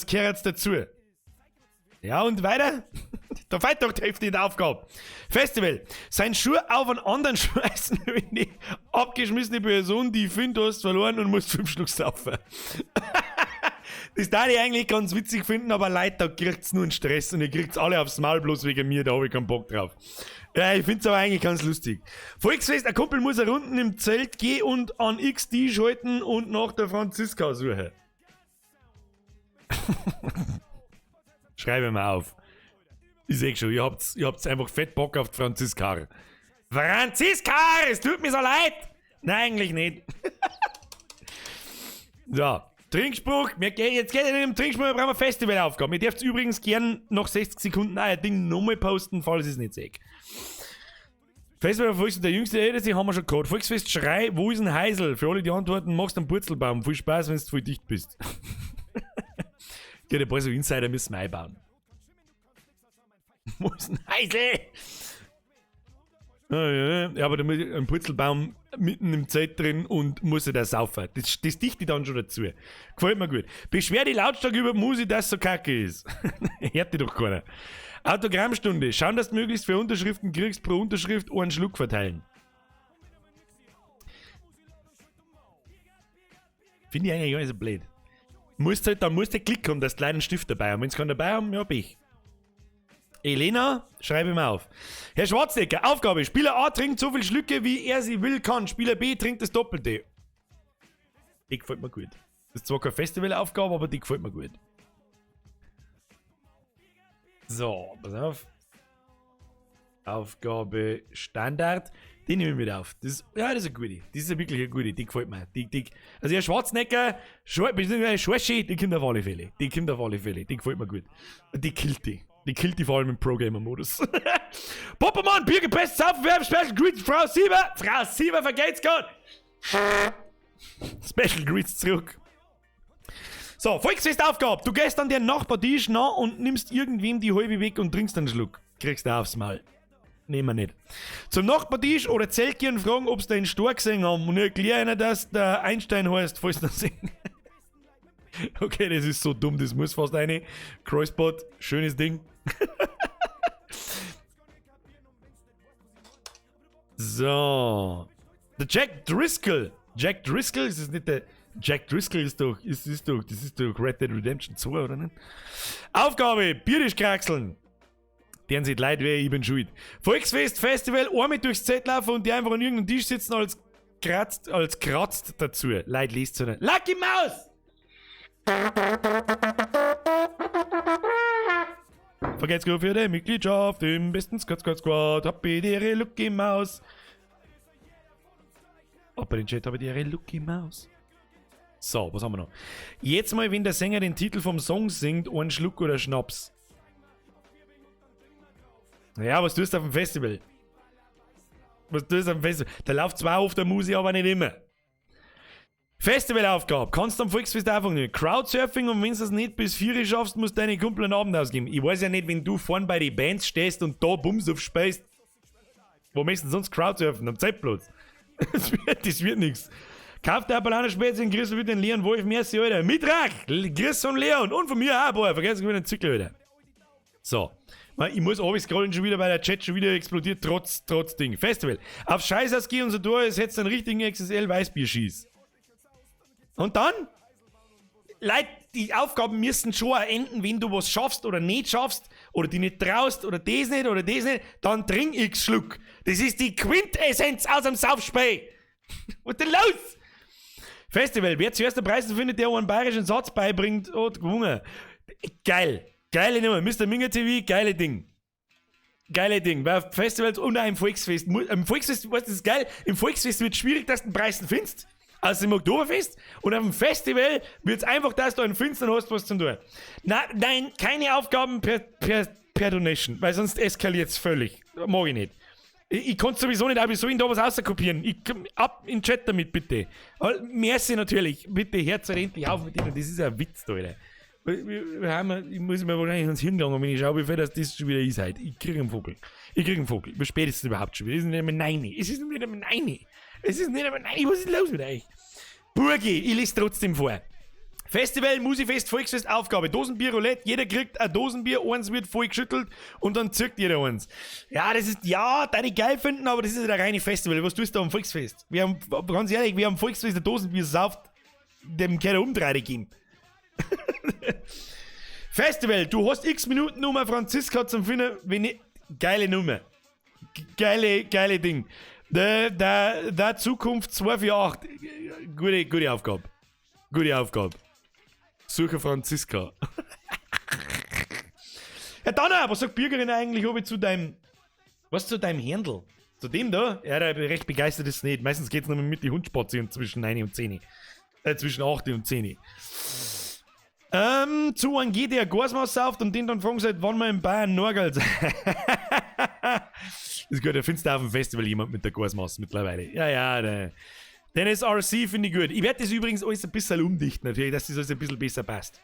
Kerz dazu. Ja, und weiter? Da fällt doch die Hälfte in der Aufgabe. Festival. Sein Schuh auf einen anderen schmeißen, wenn die abgeschmissene Person, die findet, du hast verloren und musst 5 Schluck saufen. Das darf ich eigentlich ganz witzig finden, aber Leute, da kriegt's nur einen Stress und ihr kriegt's alle aufs Maul bloß wegen mir, da hab ich keinen Bock drauf. Ja, ich find's aber eigentlich ganz lustig. Volksfest, ein Kumpel muss eine Runden im Zelt gehen und an XD schalten und nach der Franziska suchen. Schreibe mal auf. Ich seh schon, ihr habt's einfach fett Bock auf die Franziska. Franziska, es tut mir so leid! Nein, eigentlich nicht. So, Trinkspruch. Jetzt geht es nicht um Trinkspruch, wir brauchen eine Festivalaufgabe. Ihr dürft übrigens gern noch 60 Sekunden euer Ding nochmal posten, falls ich es nicht sehe. Festival Volksfest, der jüngste Älteste haben wir schon gehabt. Volksfest Schrei, wo ist ein Heisel? Für alle, die antworten, machst einen Purzelbaum. Viel Spaß, wenn du voll dicht bist. Ja, ein paar so Insider müssen wir einbauen. Wo ist ein Heisel? Ja, aber da muss ein Purzelbaum mitten im Zelt drin und muss ich da saufen. Das dichte ich dann schon dazu. Gefällt mir gut. Beschwer dich lautstark über die Musik, dass so kacke ist. Hört dich doch keiner. Autogrammstunde. Schauen, dass du möglichst für Unterschriften kriegst, pro Unterschrift einen Schluck verteilen. Finde ich eigentlich gar nicht so blöd. Musst halt, dann musst du Klick haben, dass du einen Stift dabei haben. Wenn sie keinen dabei haben, ja, Pech. Elena, schreibe mir auf. Herr Schwarzenegger, Aufgabe. Spieler A trinkt so viel Schlücke, wie er sie will kann. Spieler B trinkt das Doppelte. Die gefällt mir gut. Das ist zwar keine Festivalaufgabe, aber die gefällt mir gut. So, pass auf. Aufgabe Standard. Die nehme ich mit auf. Das ist, ja, das ist eine gute. Das ist wirklich eine gute. Die gefällt mir. Also, Herr Schwarzenegger, Schwarschi, die kommt auf alle Fälle. Die kommt auf alle Fälle. Die gefällt mir gut. Die killt die. Die killt die vor allem im Pro-Gamer-Modus. Poppermann, Biergepresst, Saufen, Werben, Special Greets, Frau Sieber. Frau Sieber, vergeht's Gott. Special Greets zurück. So, Volksfestaufgabe. Du gehst an den Nachbartisch nach und nimmst irgendwem die halbe weg und trinkst einen Schluck. Kriegst du aufs Maul. Nehmen wir nicht. Zum Nachbartisch oder Zelt gehen und fragen, ob sie den Stor gesehen haben. Und erklär ihnen, dass der Einstein heißt, falls sie das sehen. Okay, das ist so dumm, das muss fast eine. Crossbot, schönes Ding. So. Der Jack Driscoll. Jack Driscoll, ist es nicht der. Jack Driscoll ist doch, das ist doch Red Dead Redemption 2, oder nicht? Aufgabe, Bierisch kraxeln. Deren sieht leid weh, ich bin schuld. Volksfest, Festival, einmal durchs Zelt laufen und die einfach an irgendeinem Tisch sitzen als kratzt dazu. Leid liest so nicht. Lucky Maus! Vergesst gut für die Mitgliedschaft im besten Squad Squad Squad. Happy die Lucky Maus. Ab in den Chat, habe die Lucky Maus. So, was haben wir noch? Jetzt mal, wenn der Sänger den Titel vom Song singt, einen Schluck oder Schnaps. Ja, was tust du auf dem Festival? Was tust du auf dem Festival? Da läuft zwar auf der Musik, aber nicht immer. Festivalaufgabe. Kannst du am Volksfest einfach nicht. Crowdsurfing und wenn du es nicht bis 4 schaffst, musst du deine Kumpel einen Abend ausgeben. Ich weiß ja nicht, wenn du vorn bei den Bands stehst und da Bums aufspeist. Wo möchtest du sonst Crowdsurfen? Am Zeltplatz. Das wird nichts. Kauf dir ein Spätzle und grüß bitte den Leon Wolf. Merci, Alter. Mitrag! Grüß von Leon und von mir auch, boah. Vergiss nicht den Zyklus, Alter. So. Ich muss scrollen schon wieder, weil der Chat schon wieder explodiert, trotz Ding. Festival. Auf Scheiß ausgehen und so durch, es hättest einen richtigen XSL Weißbier schieß. Und dann? Leute, die Aufgaben müssen schon auch enden, wenn du was schaffst oder nicht schaffst oder die nicht traust oder das nicht oder das nicht, dann trink x Schluck. Das ist die Quintessenz aus dem Saufspey. Was ist denn los? Festival. Wer zuerst den Preis findet, der einen bayerischen Satz beibringt, hat gewonnen. Geil. Geile Nummer. Mr. Minger TV, geile Ding. Geile Ding. Weil auf Festivals und auch im Volksfest. Im Volksfest, weißt du, das ist geil. Im Volksfest wird es schwierig, dass du den Preis findest. Also im Oktoberfest. Und auf dem Festival wird es einfach, dass du einen findest und hast was zum tun. Nein, keine Aufgaben per Donation, weil sonst eskaliert es völlig. Mag ich nicht. Ich konnte sowieso nicht, aber ich soll ihn da was rauskopieren. Ich ab in den Chat damit, bitte. Aber merci natürlich. Bitte, hört halt endlich auf mit dem. Das ist ein Witz, da, Alter. Ich muss mir wahrscheinlich ans Hirn gegangen, wenn ich schaue, wie viel das schon wieder ist heute. Ich kriege einen Vogel. Ich kriege einen Vogel. Wie spätestens überhaupt schon wieder. Es ist nicht einmal 9. Es ist nicht einmal 9. Es ist nicht einmal 9. Was ist los mit euch? Burgi, ich lese trotzdem vor. Festival, Musifest, Volksfest, Aufgabe. Dosenbier, Roulette. Jeder kriegt ein Dosenbier, eins wird voll geschüttelt und dann zirkt jeder eins. Ja, das ist, ja, da ich geil finden, aber das ist ja der reine Festival. Was tust du am Volksfest? Wir haben, ganz ehrlich, wir haben Volksfest ein Dosenbier sauft, dem kann er Umdrehen geben. Festival, du hast x Minuten um Franziska zum finden, wenn ich, geile Nummer. Geile Ding. Der Zukunft 248. Gute Aufgabe. Gute Aufgabe. Suche Franziska. Ja, dann auch, was sagt Bürgerin eigentlich ob ich zu deinem. Was zu deinem Händel? Zu dem da? Ja, der recht begeistert ist nicht. Meistens geht's nur mit die Hund spazieren zwischen 9 und 10. Zwischen 8 und 10. Zu einem G, der Gasmaß sauft und den dann fragen seit wann wir in Bayern Norgel sind. Ist gut, da findest du auf dem Festival jemand mit der Gasmaß mittlerweile. Ja, ja, der Dennis RC finde ich gut. Ich werde das übrigens alles ein bisschen umdichten, natürlich, dass das alles ein bisschen besser passt.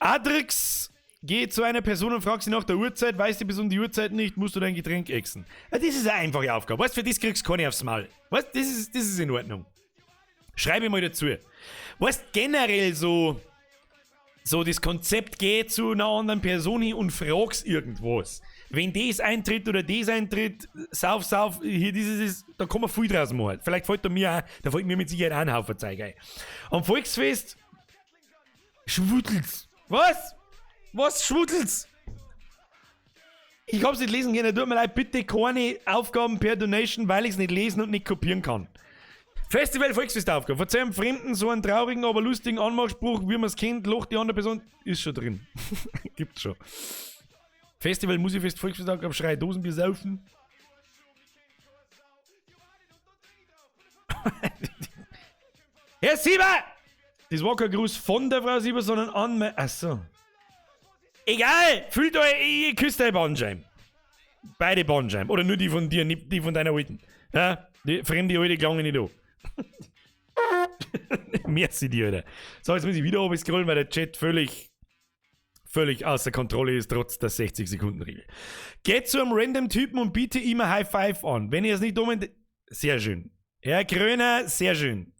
Adrix, geh zu einer Person und frag sie nach der Uhrzeit. Weiß die Person die Uhrzeit nicht, musst du dein Getränk exen. Ja, das ist eine einfache Aufgabe. Weißt du, für das kriegst du keine aufs Maul. Weißt du, das ist in Ordnung. Schreibe ich mal dazu. Weißt, generell so das Konzept, geh zu einer anderen Person hin und fragst irgendwas. Wenn das eintritt oder das eintritt, sauf, sauf, hier dieses ist, da kann man viel draus machen. Vielleicht fällt da mir auch, da fällt mir mit Sicherheit auch ein Haufen Zeug ein. Am Volksfest schwudelt's. Was? Was schwudelt's? Ich hab's nicht lesen können, tut mir leid, bitte keine Aufgaben per Donation, weil ich's nicht lesen und nicht kopieren kann. Festival Volksfestaufgabe. Verzeih einem Fremden so einen traurigen, aber lustigen Anmachspruch, wie man's kennt, lacht die andere Person. Ist schon drin. Gibt's schon. Festival, Musikfest, Volksfestaufgabe, Schrei, Dosenbier saufen. Herr Sieber! Das war kein Gruß von der Frau Sieber, sondern an mein. Achso. Egal! Fühlt euch, ich küsse deine Bandscheiben. Beide Bandscheiben. Oder nur die von dir, nicht die von deiner Alten. Ja? Die fremde Alte klangen nicht an. Merci dir, Alter. So, jetzt muss ich wieder oben scrollen, weil der Chat völlig, völlig außer Kontrolle ist, trotz der 60-Sekunden-Regel. Geht zu einem random Typen und biete ihm ein High Five an. Wenn ihr es nicht um. Sehr schön. Herr Kröner, sehr schön.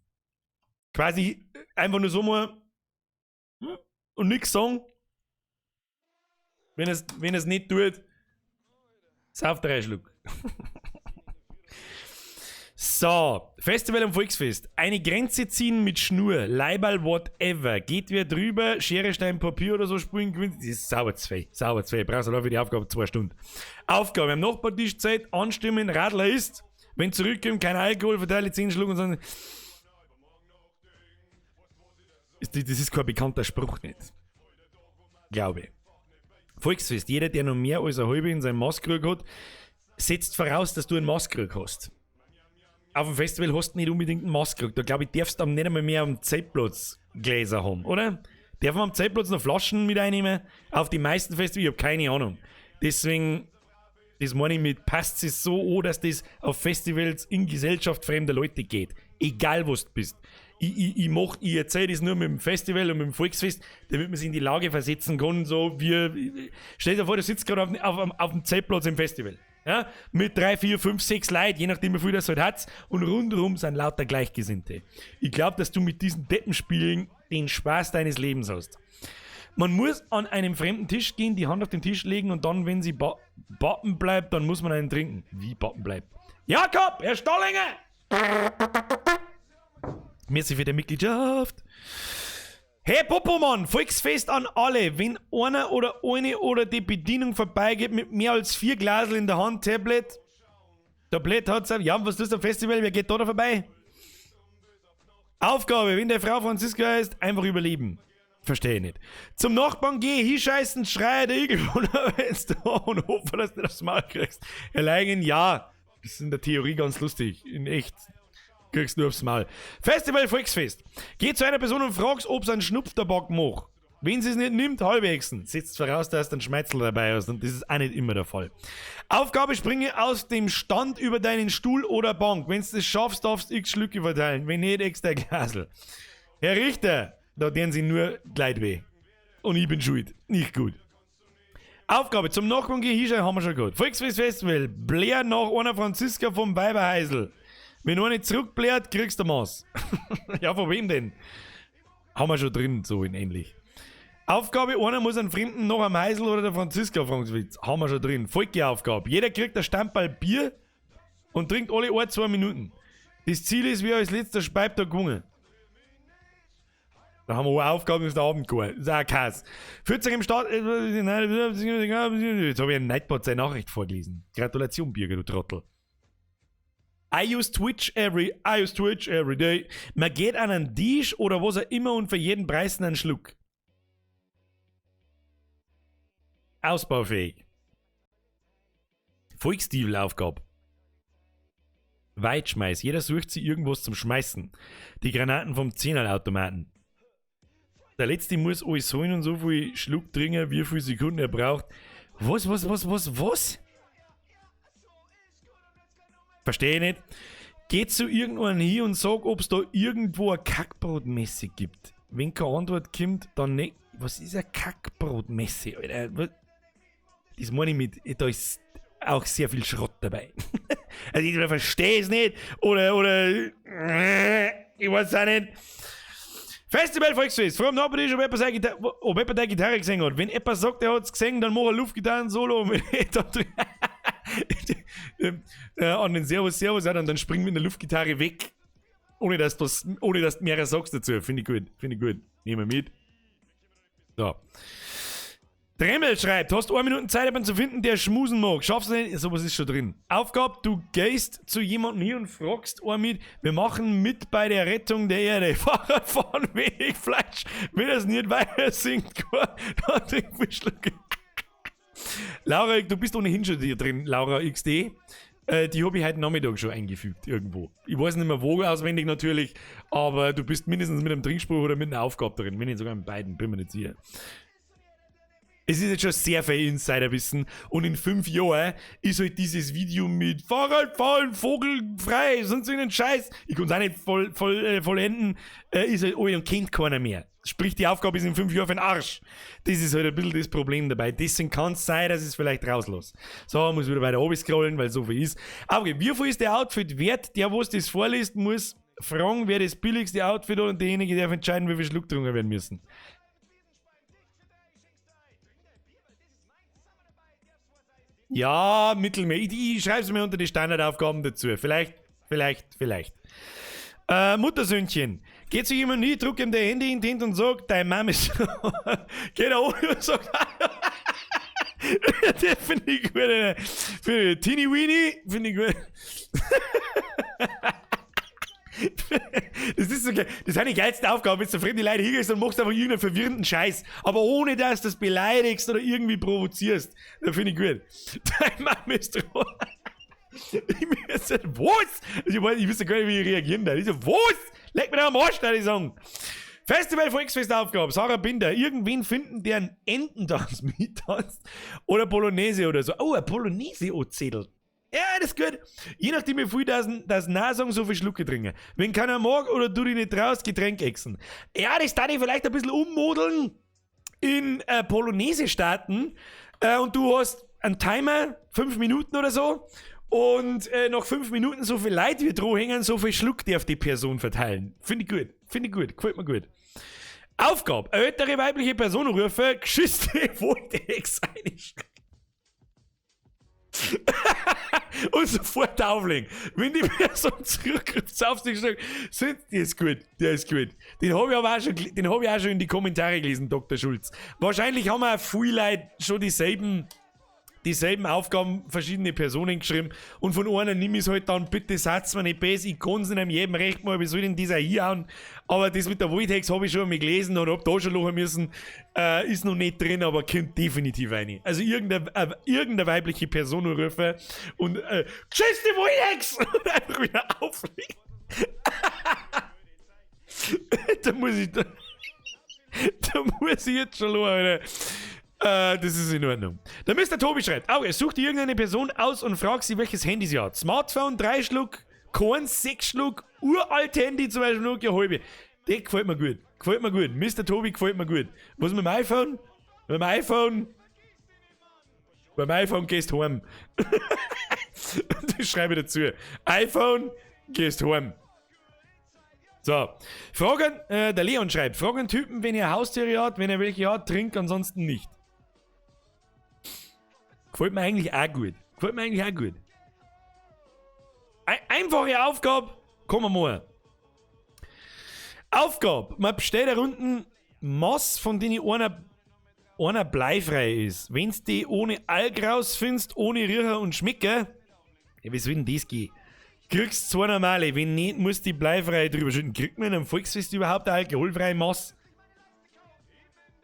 Quasi einfach nur so mal und nix sagen. Wenn es nicht tut, sauft drei Schluck. So, Festival und Volksfest. Eine Grenze ziehen mit Schnur, Leiberl, whatever. Geht wer drüber, Schere, Stein, Papier oder so spielen, gewinnt. Das ist sauber zwei. Sauber zwei. Brauchst du für die Aufgabe 2 Stunden. Aufgabe: Am Nachbartisch Zeit, anstimmen, Radler ist. Wenn zurückkommt, kein Alkohol, verteile 10 Schluck und so. Das ist kein bekannter Spruch nicht. Glaube ich. Volksfest. Jeder, der noch mehr als eine halbe in seinem Maßkrug hat, setzt voraus, dass du einen Maßkrug hast. Auf dem Festival hast du nicht unbedingt einen Maßkrug. Da, glaube ich, darfst du nicht einmal mehr am Zeltplatz Gläser haben, oder? Darf man am Zeltplatz noch Flaschen mit einnehmen? Auf die meisten Festivals? Ich habe keine Ahnung. Deswegen, das meine ich mit, passt es so an, dass das auf Festivals in Gesellschaft fremder Leute geht. Egal, wo du bist. Ich erzähle das nur mit dem Festival und mit dem Volksfest, damit man sich in die Lage versetzen kann, so wie, stell dir vor, du sitzt gerade auf dem Zeltplatz im Festival. Ja, mit drei, vier, fünf, sechs Leuten, je nachdem, wie viel das halt hat, und rundherum sind lauter Gleichgesinnte. Ich glaube, dass du mit diesen Deppenspielen den Spaß deines Lebens hast. Man muss an einem fremden Tisch gehen, die Hand auf den Tisch legen und dann, wenn sie ba bappen bleibt, dann muss man einen trinken. Wie bappen bleibt? Jakob, Herr Stollinger! Merci für die Mitgliedschaft. Hey Popomann, Volksfest an alle. Wenn einer oder eine oder die Bedienung vorbeigeht mit mehr als vier Glasel in der Hand, Tablet, Tablett hat's, ja, was tust du am Festival? Wer geht da da vorbei? Aufgabe, wenn der Frau Franziska heißt, einfach überleben. Verstehe ich nicht. Zum Nachbarn geh, hinscheißen, schrei der Igel von da und hoffe, dass du das Maul kriegst. Allein, ja, das ist in der Theorie ganz lustig. In echt kriegst du nur aufs Maul. Festival Volksfest. Geh zu einer Person und fragst, ob sie einen Schnupftabak macht. Wenn sie es nicht nimmt, halbe Echsen. Setzt voraus, dass du einen Schmeitzel dabei hast und das ist auch nicht immer der Fall. Aufgabe: Springe aus dem Stand über deinen Stuhl oder Bank. Wenn du es schaffst, darfst du x Schlücke verteilen. Wenn nicht, extra Glasel. Herr Richter, da tun sie nur Leid weh. Und ich bin schuld. Nicht gut. Aufgabe: Zum Nachbarn gehen, hinschauen, haben wir schon gehabt. Volksfest Festival. Blär nach einer Franziska vom Weiberheisel. Wenn einer nicht zurückblärt, kriegst du Maß. Ja, von wem denn? Haben wir schon drin, so in ähnlich. Aufgabe: Einer muss einen Fremden noch am Heisel oder der Franziska fragen. Haben wir schon drin. Folgeaufgabe. Jeder kriegt ein Stamperl Bier und trinkt alle ein, 2 Minuten. Das Ziel ist, wer als letzter speibt, da gewonnen. Da haben wir auch Aufgaben, ist der Abend gegangen. Das ist auch Kass. 40 im Start. Jetzt habe ich einen Nightbot seine Nachricht vorgelesen. Gratulation, Birger, du Trottel. I use Twitch every day. Man geht an einen Tisch oder was auch immer und für jeden Preis einen Schluck. Ausbaufähig. Volksdiebelaufgabe. Weitschmeiß. Jeder sucht sich irgendwas zum Schmeißen. Die Granaten vom Zehnerautomaten. Der letzte muss alles holen und so viel Schluck trinken, wie viele Sekunden er braucht. Was, was, was, was, was? Verstehe ich nicht. Geht zu irgendwann hin und sag, ob es da irgendwo eine Kackbrotmesse gibt. Wenn keine Antwort kommt, dann nicht. Was ist eine Kackbrotmesse, Alter? Das meine ich mit, da ist auch sehr viel Schrott dabei. Also ich verstehe es nicht oder ich weiß auch nicht. Festival Volksfest. Vor dem Nachbartisch, ob jemand deine Gitarre gesehen hat. Wenn jemand sagt, er hat es gesehen, dann mach ein Luftgitarren-Solo an den Servus, Servus, und dann spring mit der Luftgitarre weg. Ohne dass du mehrere sagst dazu. Finde ich gut, finde ich gut. Nehmen wir mit. So. Dremmel schreibt, hast 1 Minute Zeit, jemanden zu finden, der schmusen mag. Schaffst du nicht? Sowas ist schon drin. Aufgabe, du gehst zu jemandem hier und fragst einen mit, wir machen mit bei der Rettung der Erde. Fahrrad fahren, wenig Fleisch. Wenn es nicht weiter singt, dann trink viel Schluck. Laura, du bist ohnehin schon hier drin, Laura XD. Die habe ich heute Nachmittag schon eingefügt irgendwo. Ich weiß nicht mehr wo auswendig natürlich, aber du bist mindestens mit einem Trinkspruch oder mit einer Aufgabe drin. Wenn nicht sogar mit beiden, bin mir nicht sicher. Es ist jetzt schon sehr viel Insiderwissen und in 5 Jahren ist halt dieses Video mit Fahrradfahren, vogelfrei, sonst irgendein Scheiß, ich kann es auch nicht vollenden, ist halt, oh, und kennt keiner mehr. Sprich, die Aufgabe ist in 5 Jahren für den Arsch. Das ist halt ein bisschen das Problem dabei. Deswegen kann es sein, dass ich es vielleicht rauslasse. So, muss wieder weiter oben scrollen, weil so viel ist. Aber wie viel ist der Outfit wert? Der, was das vorliest, muss fragen, wer das billigste Outfit hat und derjenige darf entscheiden, wie viel Schluck getrunken werden müssen. Ja, mittelmäßig. Ich schreibe es mir unter die Standardaufgaben dazu. Vielleicht, vielleicht, vielleicht. Muttersöhnchen. Geht zu jemandem hin, drückt ihm der Handy in die Hand und sagt, deine Mama ist. Geht er ohne und sagt, das finde ich gut. Finde ich, Teenie Weenie, finde ich gut. Das ist so geil. Das ist die geilste Aufgabe, wenn du fremde Leute hingehst und machst einfach irgendeinen verwirrenden Scheiß. Aber ohne, dass du das beleidigst oder irgendwie provozierst. Das finde ich gut. Dein Mann ist drauf. Ich mir so, was? Ich weiß, ich wüsste gar nicht, wie ich reagieren darf. Ich so, was? Leck mir doch am Arsch, da ich sagen. Festival Volksfestaufgabe, Sarah Binder. Irgendwen finden, der einen Ententanz mittanzt. Oder Polonaise oder so. Oh, ein Polonaise-Zettel. Ja, das ist gut. Je nachdem, wie viel das Nein sagen, so viel Schlucke trinken. Wenn keiner mag oder du dich nicht traust, Getränk exen. Ja, das darf ich vielleicht ein bisschen ummodeln in Polonaise starten. Und du hast einen Timer, 5 Minuten oder so. Und nach 5 Minuten so viel Leute wie dran hängen, so viel Schluck darf die Person verteilen. Finde ich gut. Finde ich gut. Gefällt mir gut. Aufgabe. Eine ältere weibliche Person rufen, Geschüsse wollte ich einschreiben. Und sofort auflegen. Wenn die Person zurückruft, auf sich sind, der ist gut, der ist gut. Den habe ich aber auch schon, den hab ich auch schon in die Kommentare gelesen, Dr. Schulz. Wahrscheinlich haben auch viele Leute schon dieselben Aufgaben verschiedene Personen geschrieben und von einer nimm ich's halt dann, bitte satz mir nicht besser, ich kann's nicht jedem recht machen, wie soll denn dieser hier hauen? Aber das mit der Voltex habe ich schon einmal gelesen und hab da schon lachen müssen, ist noch nicht drin, aber kommt definitiv rein. Also irgendeine weibliche Person rufen und Tschüss, die Voltex! Und einfach wieder auflegen. Da muss ich jetzt schon lachen, Alter. Das ist in Ordnung. Der Mr. Tobi schreibt, oh, er sucht irgendeine Person aus und fragt sie, welches Handy sie hat. Smartphone, 3 Schluck, Korn, 6 Schluck, uralt Handy zum Beispiel, nur halbe. Das gefällt mir gut. Gefällt mir gut. Mr. Tobi gefällt mir gut. Was mit dem iPhone? Mit dem iPhone? Beim iPhone gehst du heim. Das schreibe ich dazu. iPhone, gehst heim. So, Fragen, der Leon schreibt, Fragen Typen, wenn er Haustiere hat, wenn er welche hat, trinkt, ansonsten nicht. Gefällt mir eigentlich auch gut. Gefällt mir eigentlich auch gut. Einfache Aufgabe, kommen wir mal. Aufgabe, man bestellt da unten Mass, von denen einer bleifrei ist. Wenn's die ohne Alk rausfindest, ohne Riecher und Schmecker, ja, wie soll denn das gehen? Kriegst zwei normale, wenn nicht, musst du die bleifrei drüber schütten. Kriegt man am Volksfest überhaupt eine alkoholfreie Mass?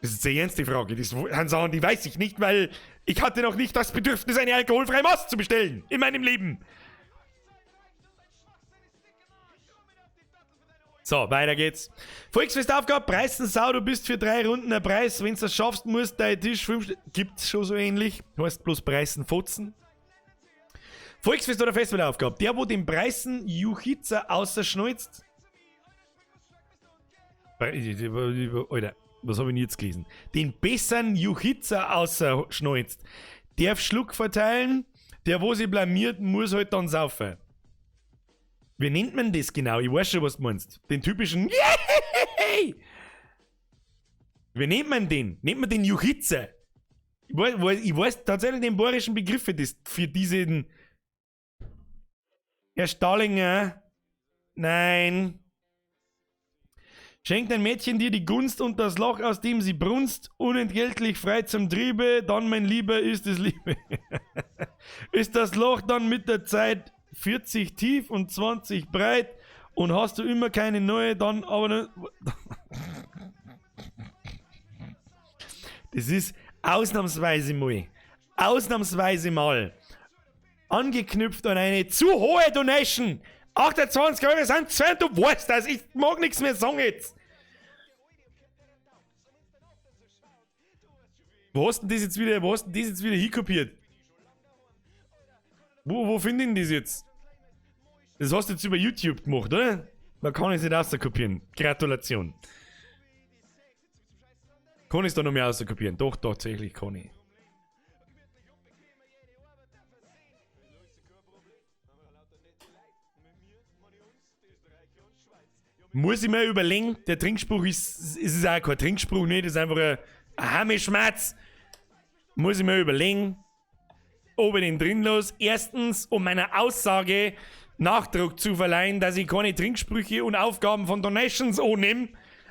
Das ist eine ernste Frage. Das sind Sachen, die weiß ich nicht, weil ich hatte noch nicht das Bedürfnis, eine alkoholfreie Mass zu bestellen in meinem Leben. So, weiter geht's. Volksfestaufgabe, Preisen Sau, du bist für 3 Runden ein Preis. Wenn du das schaffst, musst dein Tisch 5... Gibt's schon so ähnlich. Heißt bloß Preisen Fotzen. Volksfest oder Festivalaufgabe. Der, wo den Preisen Juchiza außerschneuzt. Alter. Was habe ich denn jetzt gelesen? Den besseren Juchitzer ausschneuzt. Darf Schluck verteilen, der wo sich blamiert, muss halt dann saufen. Wie nennt man das genau? Ich weiß schon, was du meinst. Den typischen Yay! Wie nennt man den? Nennt man den Juchitzer? Ich weiß tatsächlich den bayerischen Begriff für, das, für diesen. Herr Stallinger. Nein. Schenkt ein Mädchen dir die Gunst und das Loch, aus dem sie brunst, unentgeltlich frei zum Triebe, dann, mein Lieber, ist es Liebe. Ist das Loch dann mit der Zeit 40 tief und 20 breit und hast du immer keine neue, dann aber ne. Das ist ausnahmsweise mal. Ausnahmsweise mal. Angeknüpft an eine zu hohe Donation. 28 Euro sind zwei, du weißt das. Ich mag nichts mehr sagen jetzt. Wo hast denn das jetzt wieder, wo hast denn das jetzt wieder hinkopiert? Wo finde ich denn das jetzt? Das hast du jetzt über YouTube gemacht, oder? Da kann ich es nicht auskopieren. Gratulation. Kann ich es da noch mehr auskopieren? Doch, tatsächlich kann ich. Muss ich mir überlegen, der Trinkspruch ist auch kein Trinkspruch, nicht? Das ist einfach ein Hammelschmerz. Muss ich mir überlegen, ob ich den drin lasse. Erstens, um meiner Aussage Nachdruck zu verleihen, dass ich keine Trinksprüche und Aufgaben von Donations annehme.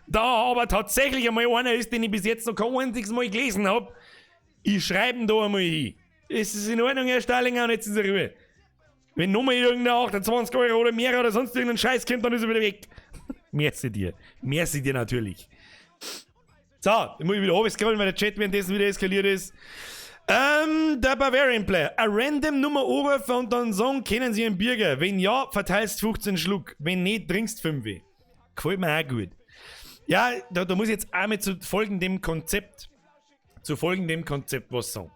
Da aber tatsächlich einmal einer ist, den ich bis jetzt noch kein einziges Mal gelesen hab. Ich schreibe ihn da einmal hin. Es ist in Ordnung, Herr Stallinger, und jetzt ist er Ruhe. Wenn nochmal irgendein 28 Euro oder mehr oder sonst irgendein Scheiß kommt, dann ist er wieder weg. Merci dir. Merci dir natürlich. So, dann muss ich wieder runterscrollen, weil der Chat währenddessen wieder eskaliert ist. Der Bavarian Player. A random Nummer anrufen und dann sagen, kennen Sie einen Bürger? Wenn ja, verteilst 15 Schluck. Wenn nicht, trinkst 5. Gefällt mir auch gut. Ja, da muss ich jetzt einmal zu folgendem Konzept was sagen.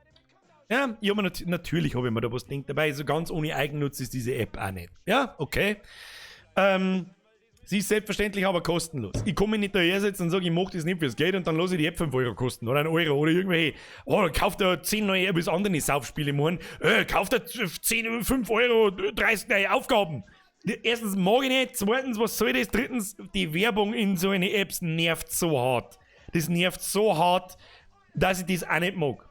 Ja, ich hab mir natürlich habe ich mir da was gedacht dabei, so ganz ohne Eigennutz ist diese App auch nicht. Ja, okay. Sie ist selbstverständlich aber kostenlos. Ich komme nicht daher setzen und sage, ich mache das nicht fürs Geld und dann lasse ich die App 5 Euro kosten oder 1 Euro oder irgendwelche. Oh, kauft er 10 neue Apps, andere Saufspiele machen. Kauft er 10, 5 Euro, 30 neue Aufgaben. Erstens mag ich nicht, zweitens, was soll das? Drittens, die Werbung in so eine Apps nervt so hart. Das nervt so hart, dass ich das auch nicht mag.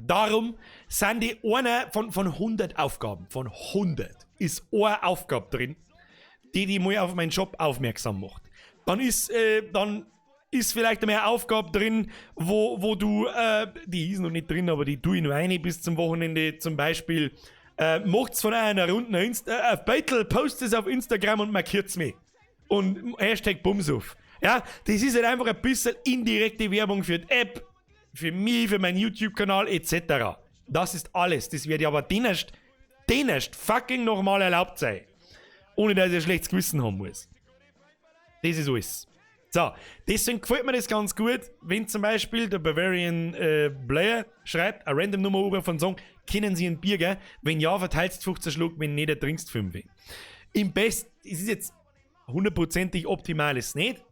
Darum sind die einer von 100 Aufgaben, von 100 ist eine Aufgabe drin, die mal auf meinen Job aufmerksam macht. Dann ist vielleicht eine Aufgabe drin, wo du, die ist noch nicht drin, aber die tue ich noch eine bis zum Wochenende zum Beispiel, macht's von einer Runde auf Battle, postet es auf Instagram und markiert's mich. Und Hashtag Bumsuff. Ja, das ist halt einfach ein bisschen indirekte Werbung für die App, für mich, für meinen YouTube-Kanal etc. Das ist alles. Das werde ich aber den erst fucking nochmal erlaubt sein. Ohne dass ich ein schlechtes Gewissen haben muss. Das ist alles. So, deswegen gefällt mir das ganz gut, wenn zum Beispiel der Bavarian Blair schreibt, eine random Nummer von Song, kennen Sie einen Bierger? Wenn ja, verteilst 15 Schluck, wenn nicht, trinkst 5. Im Best, es ist jetzt hundertprozentig optimal, ist nicht.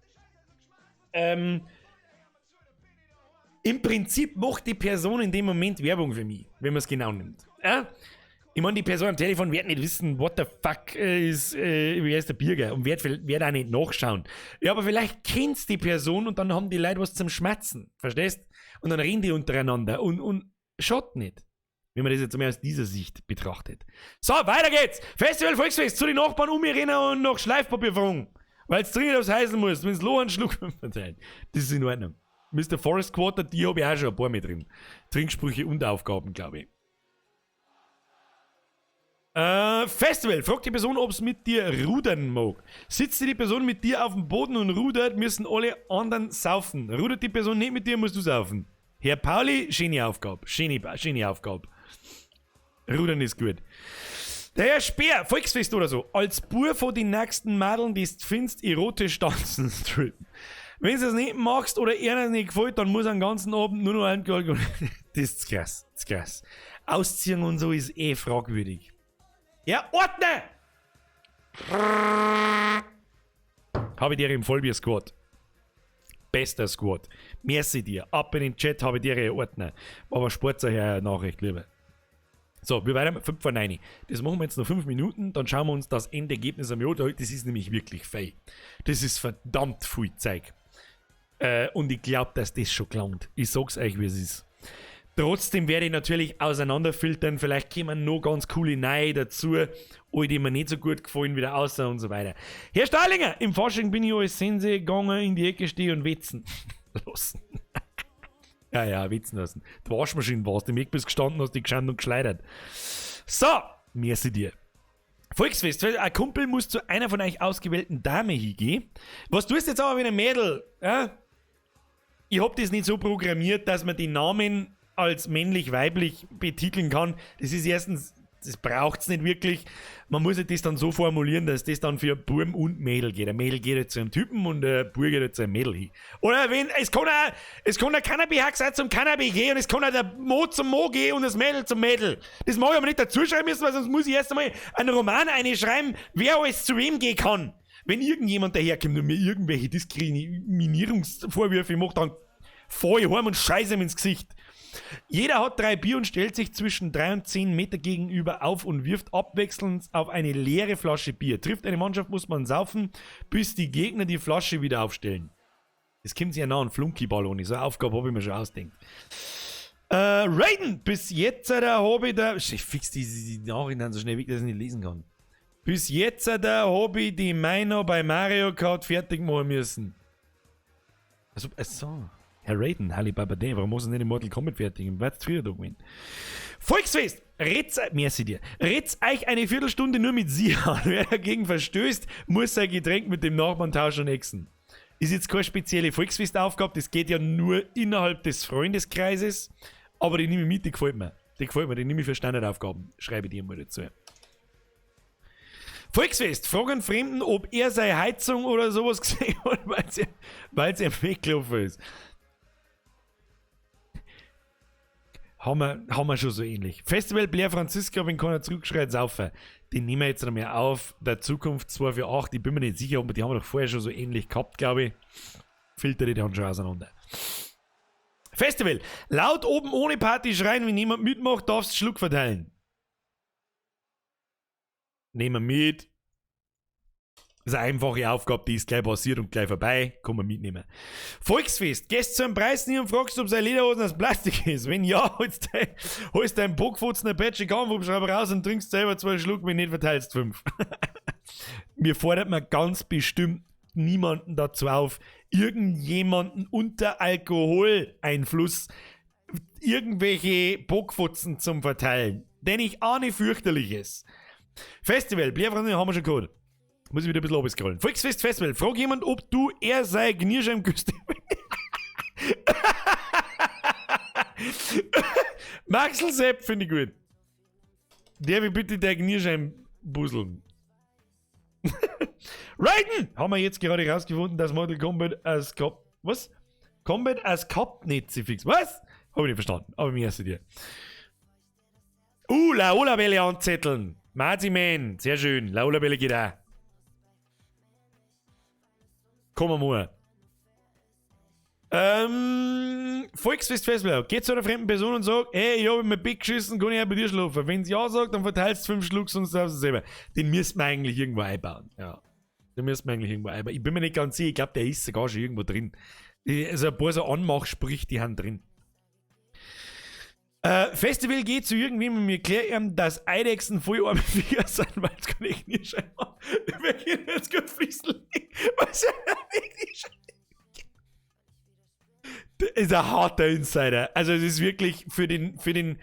Im Prinzip macht die Person in dem Moment Werbung für mich, wenn man es genau nimmt. Ja? Ich meine, die Person am Telefon wird nicht wissen, what the fuck ist, wer ist der Bürger und wird auch nicht nachschauen. Ja, aber vielleicht kennt's die Person und dann haben die Leute was zum Schmerzen, verstehst? Und dann reden die untereinander und schaut nicht. Wenn man das jetzt mehr aus dieser Sicht betrachtet. So, weiter geht's! Festival Volksfest, zu den Nachbarn umrennen und nach Schleifpapier fragen. Weil's dringend aufs Heißen muss, wenn's Loh einen Schluck verteilt. Das ist in Ordnung. Mr. Forest Quarter, die habe ich auch schon ein paar mit drin. Trinksprüche und Aufgaben, glaube ich. Festival. Fragt die Person, ob es mit dir rudern mag. Sitzt die Person mit dir auf dem Boden und rudert, müssen alle anderen saufen. Rudert die Person nicht mit dir, musst du saufen. Herr Pauli, schöne Aufgabe. Schöne Aufgabe. Rudern ist gut. Der Herr Speer, Volksfest oder so. Als Bub von den nächsten Madeln, die du findest, erotisch tanzen strippen. Wenn du es nicht machst oder einer nicht gefällt, dann muss er den ganzen Abend nur noch Alkohol. Das ist krass, das ist krass. Ausziehen und so ist eh fragwürdig. Ja, Ordner! Habe ich dir im Vollbier-Squad. Bester Squad. Merci dir. Ab in den Chat, habe dir Ordner. Aber Sportsache Nachricht, Liebe. So, wir weiter 5 vor 9. Das machen wir jetzt noch 5 Minuten, dann schauen wir uns das Endergebnis am Jahr. Das ist nämlich wirklich fein. Das ist verdammt viel Zeug. Und ich glaube, dass das schon gelangt. Ich sag's euch, wie es ist. Trotzdem werde ich natürlich auseinanderfiltern. Vielleicht kommen noch ganz coole neue dazu, alle, die mir nicht so gut gefallen, wieder außer und so weiter. Herr Stahlinger, im Fasching bin ich als Sense gegangen, in die Ecke stehen und wetzen lassen. Ja, wetzen lassen. Die Waschmaschine war's, im Eck bist gestanden, hast dich geschämt und geschleudert. So, merci dir. Volksfest, ein Kumpel muss zu einer von euch ausgewählten Dame hingehen. Was tust du jetzt aber mit einem Mädel? Ja? Ich hab das nicht so programmiert, dass man die Namen als männlich-weiblich betiteln kann. Das ist erstens, das braucht's nicht wirklich. Man muss ja das dann so formulieren, dass das dann für Burm und Mädel geht. Ein Mädel geht jetzt zu einem Typen und ein Bub geht jetzt zu einem Mädel hin. Oder wenn, es kann auch Cannabis auch zum Cannabis gehen und es kann auch der Mo zum Mo gehen und das Mädel zum Mädel. Das mag ich aber nicht dazu schreiben müssen, weil sonst muss ich erst einmal einen Roman einschreiben, wer alles zu wem gehen kann. Wenn irgendjemand daherkommt und mir irgendwelche Diskriminierungsvorwürfe macht, dann fahr ich heim und scheiße ihm ins Gesicht. Jeder hat 3 Bier und stellt sich zwischen 3 und 10 Meter gegenüber auf und wirft abwechselnd auf eine leere Flasche Bier. Trifft eine Mannschaft, muss man saufen, bis die Gegner die Flasche wieder aufstellen. Das kommt sich ja nah an Flunkyball ohne. So eine Aufgabe habe ich mir schon ausgedacht. Raiden! Bis jetzt da habe ich da. Ich fix die Nachrichten so schnell weg, dass ich nicht lesen kann. Bis jetzt da habe ich die Mino bei Mario Kart fertig machen müssen. Also, so. Herr Raiden, Halibaba Day, warum muss er nicht in Mortal Kombat fertig? Was früher da gewesen? Volksfest! Red's, merci dir. Red's euch eine Viertelstunde nur mit sie an. Wer dagegen verstößt, muss sein Getränk mit dem Nachbarn tauschen und exen. Ist jetzt keine spezielle Volksfestaufgabe, das geht ja nur innerhalb des Freundeskreises. Aber die nehme ich mit, die gefällt mir. Die gefällt mir, die nehme ich für Standardaufgaben. Schreibe ich dir mal dazu. Volksfest, frag einen Fremden, ob er seine Heizung oder sowas gesehen hat, weil's ihm weggelaufen ist. Haben wir schon so ähnlich. Festival Blair Franziska, wenn keiner zurückschreit, saufen. Den nehmen wir jetzt noch mehr auf. Der Zukunft 248, ich bin mir nicht sicher, aber die haben wir doch vorher schon so ähnlich gehabt, glaube ich. Filter die dann schon auseinander. Festival. Laut oben ohne Party schreien, wenn jemand mitmacht, darfst du Schluck verteilen. Nehmen wir mit. Das ist eine einfache Aufgabe, die ist gleich passiert und gleich vorbei. Kann man mitnehmen. Volksfest. Gehst zu einem Preis und fragst, ob seine Lederhosen aus Plastik ist. Wenn ja, holst deinen Bockfotzen Apache Kampfhubschrauber raus und trinkst selber 2 Schluck, wenn nicht, verteilst 5. Mir fordert man ganz bestimmt niemanden dazu auf, irgendjemanden unter Alkoholeinfluss irgendwelche Bockfotzen zum Verteilen. Denn ich ahne fürchterliches. Festival, Blierfreunde haben wir schon gehabt. Muss ich wieder ein bisschen runterscrollen. Volksfest Festival. Frag jemand, ob du er sei Knirschheim-Küste. Maxl Sepp finde ich gut. Der will bitte der Knirschheim busseln. Raiden! Haben wir jetzt gerade rausgefunden, dass Mortal Kombat als Cup. Was? Kombat als Cup nicht sie fix. Was? Hab ich nicht verstanden. Aber mir erst dir. Laola-Welle anzetteln. Marzi-Man. Sehr schön. Laola-Welle geht auch. Kommen wir mal. Volksfest Festival. Geht zu einer fremden Person und sagt, hey, ich hab mir Bett geschissen, kann ich auch bei dir schlafen? Wenn sie ja sagt, dann verteilst du 5 Schluck, sonst darfst du selber. Den müssen wir eigentlich irgendwo einbauen. Ja. Den müssen wir eigentlich irgendwo einbauen. Ich bin mir nicht ganz sicher, ich glaub, der ist sogar schon irgendwo drin. Also ein paar so Anmachsprüche, die haben drin. Festival geht zu irgendwem und mir erklärt ihm, dass Eidechsen voll arme Viecher sind, weil es kann ich nicht scheinbar. Wir gehen jetzt gut fließen. Was das ist ein harter Insider. Also es ist wirklich für den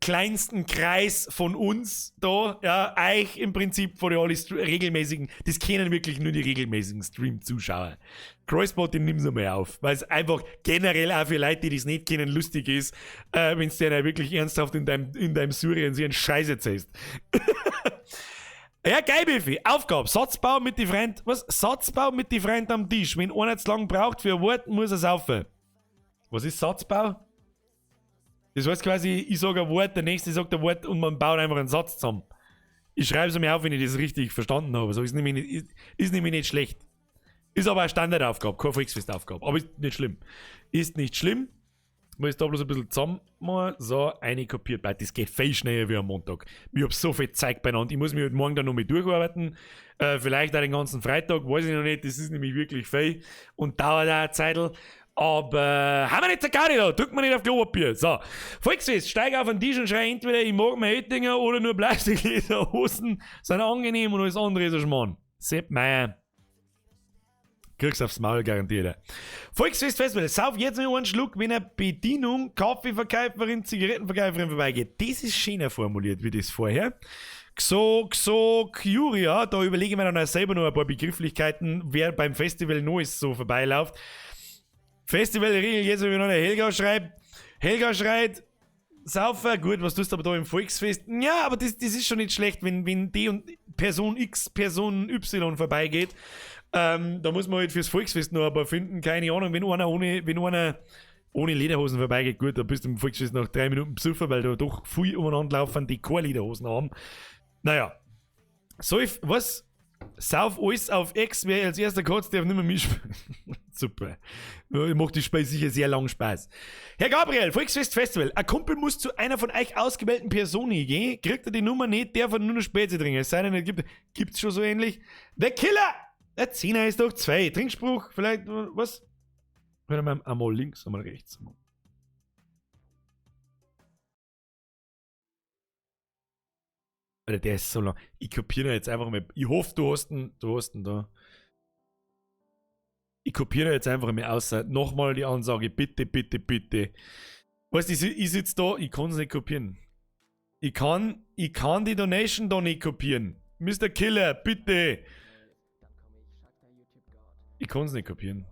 kleinsten Kreis von uns da, ja, euch im Prinzip von den alle regelmäßigen, das kennen wirklich nur die regelmäßigen Stream-Zuschauer. Crossbot, den nimm's einmal auf, weil es einfach generell auch für Leute, die das nicht kennen, lustig ist, wenn's dir wirklich ernsthaft in deinem Syrien sich einen Scheiß erzählst. Ja, geil, Biffy. Aufgabe, Satzbau mit die Freund, was? Satzbau mit die Freund am Tisch. Wenn einer zu lang braucht für ein Wort, muss er saufen. Was ist Satzbau? Das heißt quasi, ich sag ein Wort, der nächste sagt ein Wort und man baut einfach einen Satz zusammen. Ich schreibe es mir auf, wenn ich das richtig verstanden habe. So ist nämlich nicht schlecht. Ist aber eine Standardaufgabe, keine Volksfestaufgabe. Aber ist nicht schlimm. Ist nicht schlimm. Muss ich da bloß ein bisschen zusammen machen. So, eine kopiert. Das geht viel schneller wie am Montag. Ich hab so viel Zeug beieinander. Ich muss mich heute Morgen dann noch mit durcharbeiten. Vielleicht auch den ganzen Freitag, weiß ich noch nicht. Das ist nämlich wirklich viel und dauert auch eine Zeitl. Aber haben wir nicht gar nicht da, drückt man nicht auf Klopapier. So, Volksfest, steig auf den Tisch und schrei entweder ich mag meine Oettinger oder nur Plastiklederhosen sind angenehm und alles andere ist ein Schmarrn. Sepp Meier. Kriegst aufs Maul garantiert. Volksfest Festival, sauf jetzt mit einem Schluck, wenn eine Bedienung, Kaffeeverkäuferin, Zigarettenverkäuferin vorbeigeht. Das ist schöner formuliert wie das vorher. Xo, Xo, Curia, da überlege ich mir dann auch selber noch ein paar Begrifflichkeiten, wer beim Festival Neues so vorbeiläuft. Festivalregel, jetzt wenn ich noch eine Helga schreibt. Helga schreit, Saufer, gut, was tust du aber da im Volksfest? Ja, aber das ist schon nicht schlecht, wenn die und Person X, Person Y vorbeigeht. Da muss man halt fürs Volksfest noch ein paar finden, keine Ahnung, wenn einer ohne Lederhosen vorbeigeht, gut, da bist du im Volksfest nach 3 Minuten besoffen, weil da doch viel umeinander laufen, die keine Lederhosen haben. Naja. Säuf, was? Sauf alles auf Ex, wer als erster kotzt, darf nicht mehr mitspielen. Super. Ich mach das Spiel sicher sehr lang Spaß. Herr Gabriel, Volksfest Festival. Ein Kumpel muss zu einer von euch ausgewählten Person hingehen. Kriegt er die Nummer nicht, darf er nur noch Spezi trinken. Es sei denn, es gibt's schon so ähnlich. Der Killer! Der Zehner ist doch 2. Trinkspruch, vielleicht, was? Können wir einmal links, einmal rechts. Alter, der ist so lang. Ich kopiere jetzt einfach mal. Ich hoffe, du hast ihn da. Ich kopiere jetzt einfach mal außer. Nochmal die Ansage. Bitte, bitte, bitte. Weißt du, ich sitze da, ich kann es nicht kopieren. Ich kann die Donation da nicht kopieren. Mr. Killer, bitte. Ich kann es nicht kopieren.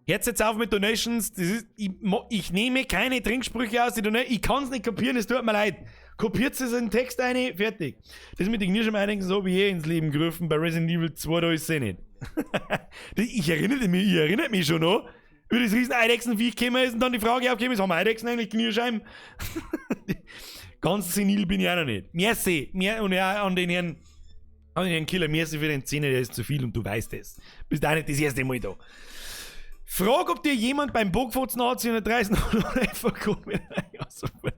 Hört jetzt auf mit Donations. Das ist, ich nehme keine Trinksprüche aus. Ich kann es nicht kopieren, es tut mir leid. Kopiert es in den Text ein, fertig. Das mit den Knirschem so wie ich ins Leben gerufen bei Resident Evil 2, da ist es eh nicht. Ich erinnere mich schon noch, wie das riesen Eidechsenviech gekommen ist und dann die Frage aufgekommen ist, haben Eidechsen eigentlich Knirscheiben? Ganz senil bin ich auch noch nicht. Merci, und ja, an den Herrn Killer, merci für den Zehner, der ist zu viel und du weißt es. Bist auch nicht das erste Mal da. Frag, ob dir jemand beim Bockfotzen 1830 einfach kommt. Ja, sofort.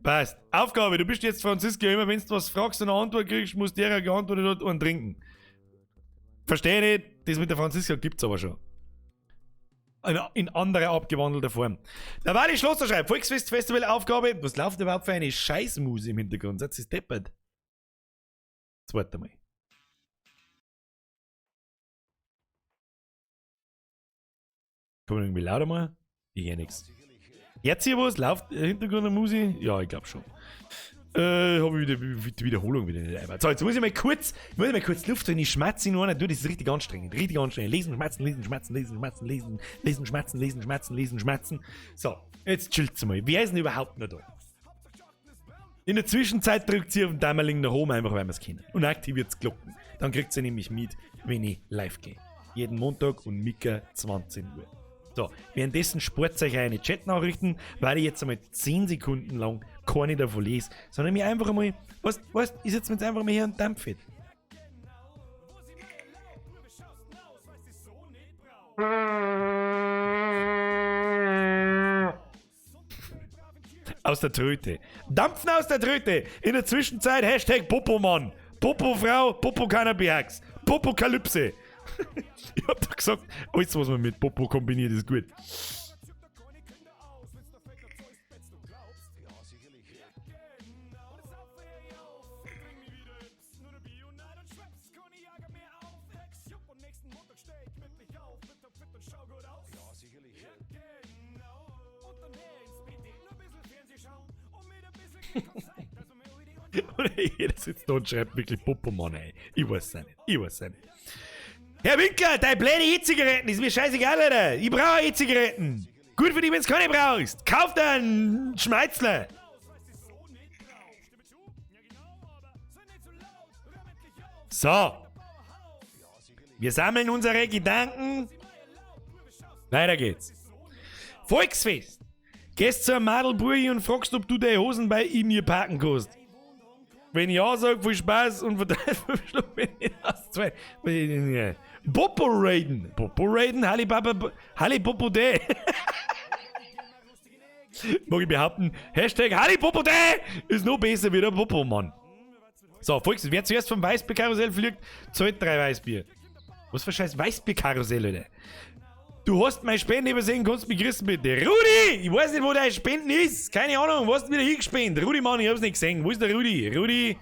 Passt. Aufgabe, du bist jetzt Franziska, immer wenn du was fragst und eine Antwort kriegst, muss der, der geantwortet hat, einen trinken. Verstehe nicht, das mit der Franziska gibt's aber schon. In anderer abgewandelter Form. Da war die Schlosser schreibt, Volksfest Festival Aufgabe. Was läuft überhaupt für eine Scheißmuse im Hintergrund? Das ist deppert. Zweite Mal. Kann man irgendwie lauter machen? Ich höre nichts. Jetzt hier was? Läuft Hintergrund der Musik? Ja, ich glaube schon. Habe ich wieder die Wiederholung wieder nicht einmal. So, jetzt muss ich mal kurz, Luft holen. Ich schmatze nur einer durch, das ist richtig anstrengend. Richtig anstrengend. Lesen, schmatzen, lesen, schmatzen, lesen, schmatzen, lesen, lesen, schmatzen, lesen, schmatzen, lesen, schmatzen. So, jetzt chillt's mal. Wer ist denn überhaupt noch da? In der Zwischenzeit drückt sie auf den Daumenling nach oben, einfach weil wir es kennen. Und aktiviert die Glocken. Dann kriegt sie nämlich mit, wenn ich live gehe. Jeden Montag und Mika 20 Uhr. So, währenddessen spart euch eine Chatnachrichten, weil ich jetzt einmal 10 Sekunden lang keine davon lese, sondern mir einfach einmal, was, ich setze mir jetzt einfach mal hier und dampfe. Aus der Tröte. Dampfen aus der Tröte! In der Zwischenzeit Hashtag Popomann, Popofrau, Popo-Cannabis, Popokalypse. Ich hab doch gesagt, alles was man mit Popo kombiniert ist gut. Jeder sitzt da und schreibt wirklich Popomann, ey. Ich weiß es nicht. Ich weiß es nicht. Herr Winkler, deine blöde E-Zigaretten ist mir scheißegal, Alter. Ich brauche E-Zigaretten. Gut für dich, wenn du keine brauchst. Kauf dir einen Schmeizler. So. Wir sammeln unsere Gedanken. Weiter geht's. Volksfest. Gehst zu einem Madelbui und fragst, ob du deine Hosen bei ihm hier parken kannst. Wenn ja, sag viel Spaß und verteilt 5 Schluck, wenn nicht, hast 2. Popo Raiden. Popo Raiden, Halibaba, Halipopo Day. Mag ich behaupten, Hashtag Halipopo Day ist noch besser wie der Popo, Mann. So, Volks, wer zuerst vom Weißbierkarussell fliegt, zahlt 3 Weißbier. Was für scheiß Weißbierkarussell, Alter? Du hast meine Spende übersehen, kannst mich grüßen bitte. Rudi! Ich weiß nicht, wo deine Spenden ist. Keine Ahnung, wo hast du wieder hingespendet? Rudi, Mann, ich hab's nicht gesehen. Wo ist der Rudi? Rudi,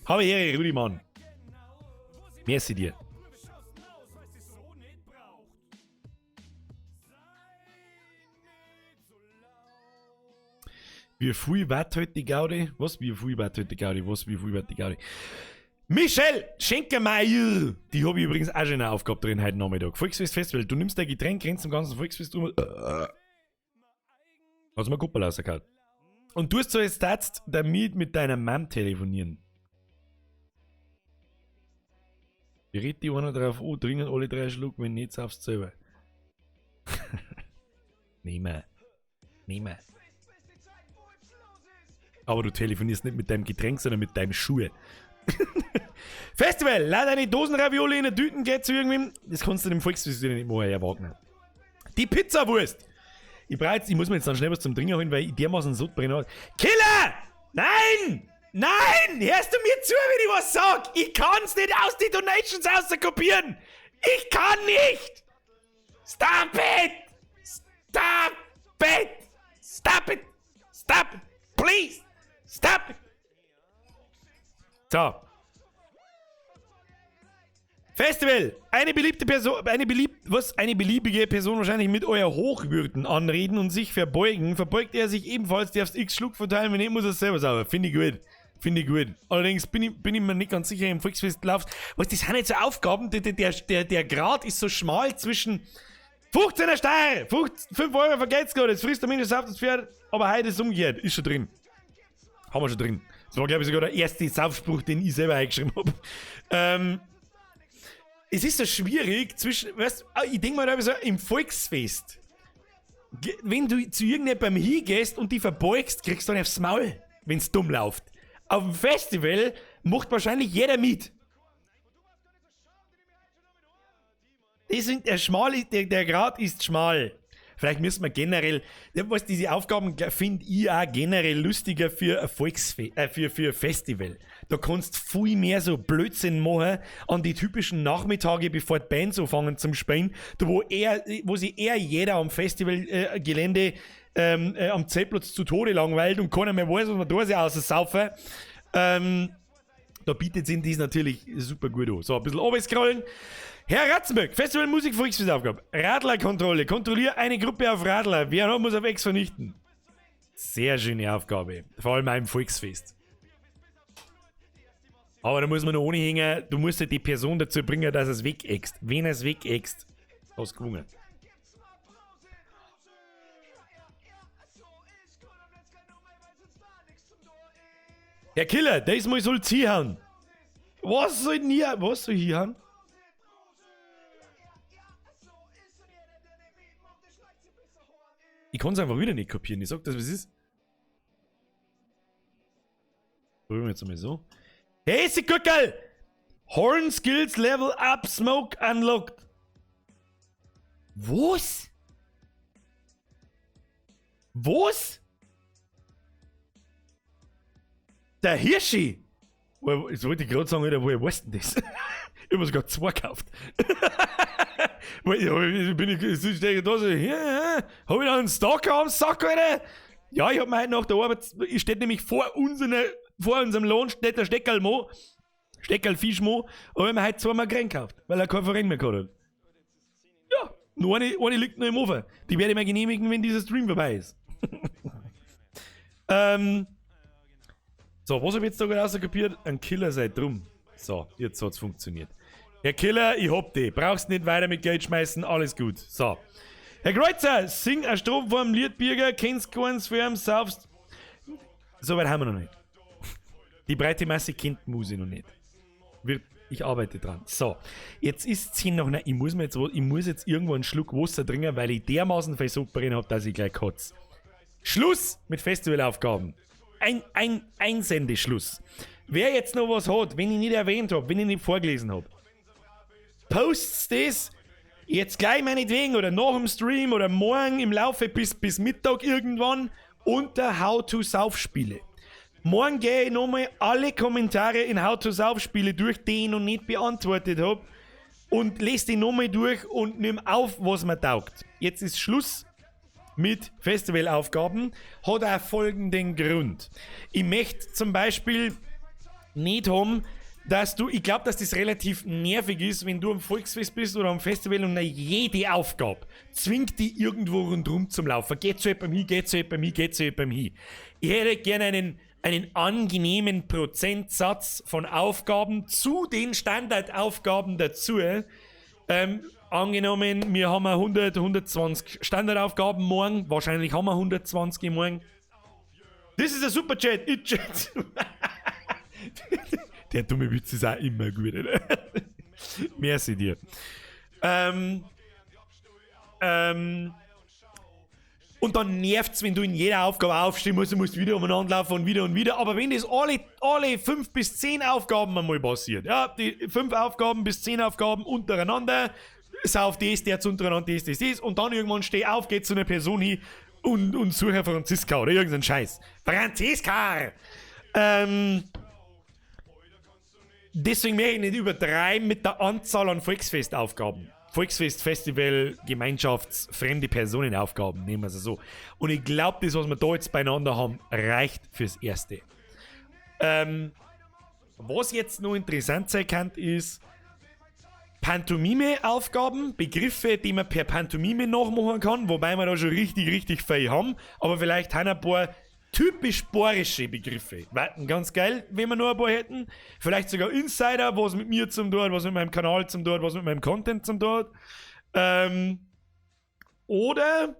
habe ich Ehre, Rudi, Mann. Merci dir. Wie viel Watt heute die Gaudi? Was? Wie viel Watt heute die Gaudi? Was? Wie viel Watt die Gaudi? Michelle Schenkermeier! Die hab ich übrigens auch schon eine Aufgabe drin heute Nachmittag. Volksfest Festival. Du nimmst dein Getränk, rennst zum ganzen Volksfest rum. Hast du mal Kuppel rausgehauen. Und du hast so jetzt damit mit deiner Mom telefonieren. Wie redet die einer drauf an, trinken alle 3 Schluck, wenn nicht, saufst du selber. Nehmen. Nehmen. Aber du telefonierst nicht mit deinem Getränk, sondern mit deinem Schuhe. Festival! Lad deine Dosenravioli in der Tüten, geht zu irgendwem. Das kannst du dem Volksfest nicht machen, Herr Wagner. Die Pizzawurst! Ich brauch jetzt, ich muss mir jetzt dann schnell was zum Trinken holen, weil ich dermaßen Sodbrenner hab. Killer! Nein! Nein! Hörst du mir zu, wenn ich was sag? Ich kann's nicht aus den Donations auskopieren! Ich kann nicht! Stop it! Stop it! Stop it! Stop it! Please! Stop it! So. Festival! Eine beliebte Person, eine beliebt, was? Eine beliebige Person wahrscheinlich mit euer Hochwürden anreden und sich verbeugen. Verbeugt er sich ebenfalls, darfst x Schluck verteilen, wenn nicht, muss er es selber sauber. Finde ich gut. Finde ich gut. Allerdings bin ich mir nicht ganz sicher, im Volksfest läuft. Was, das sind jetzt so Aufgaben, der Grad ist so schmal zwischen 15er Stein, 5 Euro vergeht's gerade, jetzt frisst der Mensch auf das Pferd, aber heute ist umgekehrt, ist schon drin. Haben wir schon drin. Das war, glaube ich, sogar der erste Saufspruch, den ich selber eingeschrieben hab. Es ist so schwierig zwischen, weißt du, ich denk mal so, im Volksfest, wenn du zu irgendjemandem hingehst und die verbeugst, kriegst du dann aufs Maul, wenn's dumm läuft. Auf dem Festival macht wahrscheinlich jeder mit. Das sind der schmale, der Grad ist schmal. Vielleicht müssen wir generell, ja, was diese Aufgaben finde ich auch generell lustiger für ein für Festival. Da kannst du viel mehr so Blödsinn machen an die typischen Nachmittage, bevor die Bands anfangen zum Spielen, da wo sich eher jeder am Festivalgelände am Zeltplatz zu Tode langweilt und keiner mehr weiß, was man da sich aussaufen. Da bietet sich das natürlich super gut an. So, ein bisschen runterscrollen. Herr Ratzenböck, Festival Musik Volksfestaufgabe. Radlerkontrolle. Kontrolliere eine Gruppe auf Radler. Wer noch muss auf Ex vernichten. Sehr schöne Aufgabe. Vor allem im Volksfest. Aber da muss man noch ohne hängen. Du musst ja die Person dazu bringen, dass es wegext. Wenn es wegext, hast du gewonnen. Herr Killer, das mal soll ziehen. Was soll denn hier? Was soll hier haben? Ich kann's einfach wieder nicht kopieren. Ich sag das, was ist. Probieren wir jetzt einmal so. Hey, Sekuckerl! Horn Skills Level Up Smoke Unlocked. Was? Was? Der Hirschi! Jetzt wollte ich gerade sagen, Alter, woher weißt du denn das? Ich hab mir sogar 2 gekauft. Bin ich, stehe da so, ja, hab ich da einen Stalker am Sack, Alter? Ja, ich hab mir heute nach der Arbeit, ich steht nämlich vor unserem Lohn, steht der Steckerl-Mo, Steckerl-Fischmo, hab ich mir heute 2-mal Gren gekauft, weil er kein Verrenn mehr gehabt hat. Ja, nur eine liegt noch im Ofen. Die werde ich mir genehmigen, wenn dieser Stream vorbei ist. So, was hab ich jetzt da gerade rauskopiert? Ein Killer sei drum. So, jetzt hat's funktioniert. Herr Killer, ich hab die. Brauchst nicht weiter mit Geld schmeißen, alles gut. So. Herr Kreuzer, sing eine Strophe vom Liedbürger, kennst keins für ihn, saufst. So weit haben wir noch nicht. Die breite Masse kennt die Musik noch nicht. Ich arbeite dran. So, jetzt ist 10 nach 9. Ich muss jetzt irgendwo einen Schluck Wasser trinken, weil ich dermaßen viel Suppe drin hab, dass ich gleich kotze. Schluss mit Festivalaufgaben. Ein Sendeschluss. Wer jetzt noch was hat, wenn ich nicht erwähnt hab, wenn ich nicht vorgelesen hab, posts das jetzt gleich meinetwegen oder nach dem Stream oder morgen im Laufe bis Mittag irgendwann unter How to Saufspiele. Morgen gehe ich nochmal alle Kommentare in How to Saufspiele durch, die ich noch nicht beantwortet hab, und lese die nochmal durch und nimm auf, was mir taugt. Jetzt ist Schluss mit Festivalaufgaben. Hat auch folgenden Grund. Ich möchte zum Beispiel nicht haben, dass du, ich glaub, dass das relativ nervig ist, wenn du am Volksfest bist oder am Festival und jede Aufgabe zwingt dich irgendwo rundherum zum Laufen. Geht zu jemandem hin, geht zu jemandem hin, geht zu jemandem hin. Ich hätte gerne einen angenehmen Prozentsatz von Aufgaben zu den Standardaufgaben dazu. Angenommen, wir haben 100, 120 Standardaufgaben morgen. Wahrscheinlich haben wir 120 morgen. Das ist ein super Chat. Ich chat. Der dumme Witz ist auch immer gut, oder? Merci dir. Und dann nervt's, wenn du in jeder Aufgabe aufstehen musst, du musst wieder umeinander laufen und wieder und wieder. Aber wenn das alle 5 bis 10 Aufgaben einmal passiert, ja, die 5 Aufgaben bis 10 Aufgaben untereinander, sauf das, der zu untereinander, das, das, das, und dann irgendwann steh auf, geh zu einer Person hin und suche Franziska oder irgendeinen Scheiß. Franziska! Deswegen möchte ich nicht übertreiben mit der Anzahl an Volksfestaufgaben. Volksfest, Festival, Gemeinschafts-, fremde Personenaufgaben, nehmen wir es so. Und ich glaub, das, was wir da jetzt beieinander haben, reicht fürs Erste. Was jetzt noch interessant sein kann, ist Pantomime-Aufgaben, Begriffe, die man per Pantomime nachmachen kann, wobei wir da schon richtig, richtig viel haben, aber vielleicht haben ein paar typisch bayerische Begriffe. Warten, ganz geil, wenn wir nur ein paar hätten. Vielleicht sogar Insider, was mit mir zum tun hat, was mit meinem Kanal zum tun hat, was mit meinem Content zum tun hat. Oder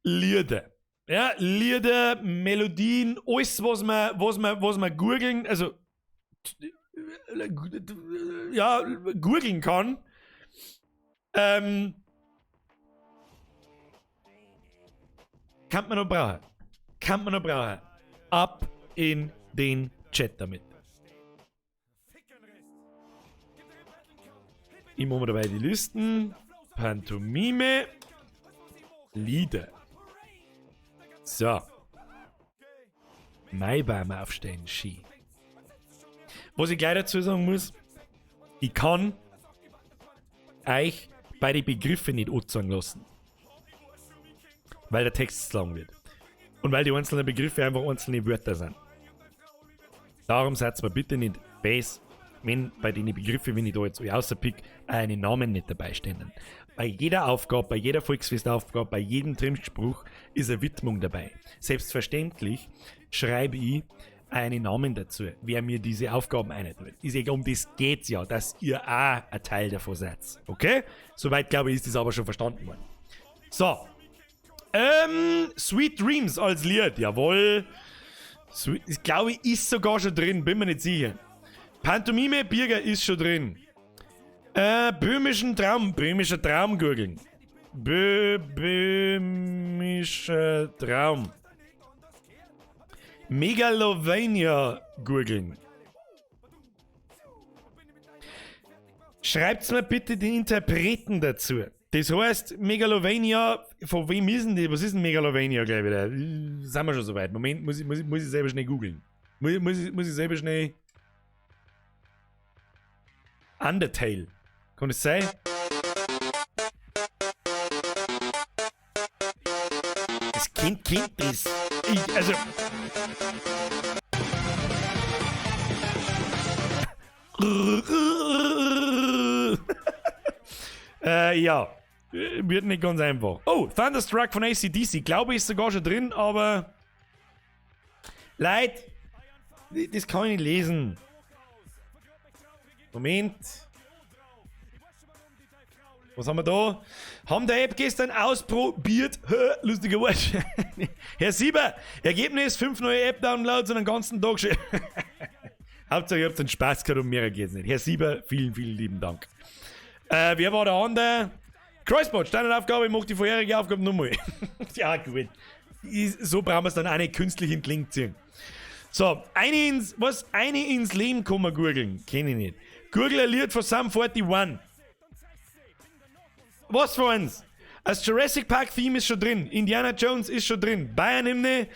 Lieder. Ja, Lieder, Melodien, alles, was man googeln, also, ja, googeln kann. Kann man noch brauchen. Kann man noch brauchen. Ab in den Chat damit. Ich mache mir dabei die Listen. Pantomime. Lieder. So. Maibaum aufstellen, Ski. Was ich gleich dazu sagen muss, ich kann euch bei den Begriffen nicht anzeigen lassen. Weil der Text zu lang wird. Und weil die einzelnen Begriffe einfach einzelne Wörter sind. Darum seid mir bitte nicht base, wenn bei den Begriffen, wenn ich da jetzt alle rauspick, einen Namen nicht dabei stehen. Bei jeder Aufgabe, bei jeder Volksfestaufgabe, bei jedem Trinkspruch ist eine Widmung dabei. Selbstverständlich schreibe ich einen Namen dazu, wer mir diese Aufgaben einteilt. Ist egal, um das geht's ja, dass ihr auch ein Teil davon seid. Okay? Soweit, glaube ich, ist das aber schon verstanden worden. So. Sweet Dreams als Lied, jawohl. Sweet, ich glaube, ist sogar schon drin, bin mir nicht sicher. Pantomime Birger ist schon drin. Böhmischen Traum, böhmischer Traum gurgeln. Böhmischer Traum. Megalovania gurgeln. Schreibt's mir bitte den Interpreten dazu. Das heißt, Megalovania, von wem ist denn die? Was ist denn Megalovania gleich wieder? Sind wir schon soweit? Moment, muss ich selber schnell googeln. Muss ich selber schnell. Undertale. Kann es sein? Das Kind kennt das. Ich, also. Ja. Wird nicht ganz einfach. Oh, Thunderstruck von AC/DC. Glaube ich, ist sogar schon drin, aber... Leid, das kann ich nicht lesen. Moment. Was haben wir da? Haben der App gestern ausprobiert. Lustiger Wort. Herr Sieber, Ergebnis: 5 neue App-Downloads und den ganzen Tag schon. Hauptsache, ihr habt einen Spaß gehabt und mehr geht's nicht. Herr Sieber, vielen, vielen lieben Dank. Wer war der andere? Kreuzbot, Standardaufgabe, ich mach die vorherige Aufgabe nochmal. Ja, gut. So brauchen wir es dann auch nicht künstlich in den Link ziehen. So, eine ins, was? Eine ins Leben kann man gurgeln. Kenn ich nicht. Gurgel ein Lied von Sum 41. Was für eins? Das Jurassic Park Theme ist schon drin. Indiana Jones ist schon drin. Bayern-Hymne.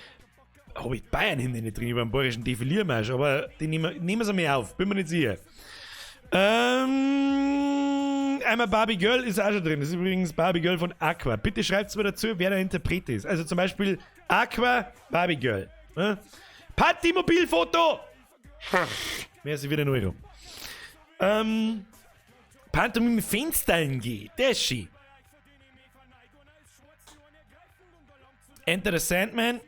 Hab ich Bayern-Hymne nicht drin über den bayerischen Defiliermarsch, aber den nehmen wir sie mal auf. Bin mir nicht sicher. I'm a Barbie Girl ist auch schon drin. Das ist übrigens Barbie Girl von Aqua. Bitte schreibt mir dazu, wer der Interpret ist. Also zum Beispiel Aqua, Barbie Girl. Ne? Partymobilfoto! Merci wieder 'n Euro. Pantomime Fenstern geht. Der ist schön. Enter the Sandman.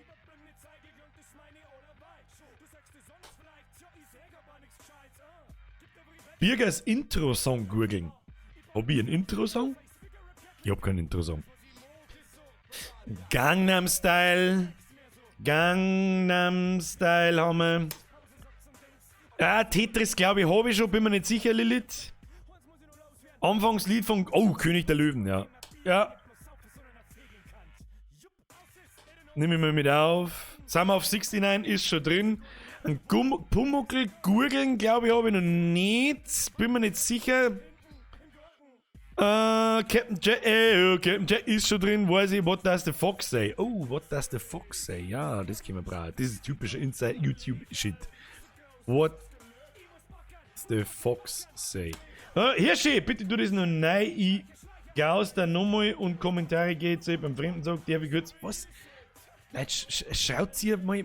Birgers Intro-Song gurgeln. Hab ich einen Intro-Song? Ich hab keinen Intro-Song. Gangnam Style. Gangnam Style haben wir. Ah, Tetris, glaube ich, habe ich schon, bin mir nicht sicher, Lilith. Anfangslied von. Oh, König der Löwen, ja. Ja. Nimm ich mal mit auf. Summer of 69 ist schon drin. Ein Pumuckl gurgeln, glaube ich, habe ich noch nicht. Bin mir nicht sicher. Captain Jack, Captain Jack ist schon drin, weiß ich. What does the fox say? Oh, what does the fox say? Ja, das können wir brauchen. Das ist typischer Inside YouTube Shit. What the fox say? Hirschi, bitte tu das noch nein. Ich gaus da nochmal und Kommentare geht so beim Fremden sagt, der wie kurz. Was? Leute, schaut ihr mal.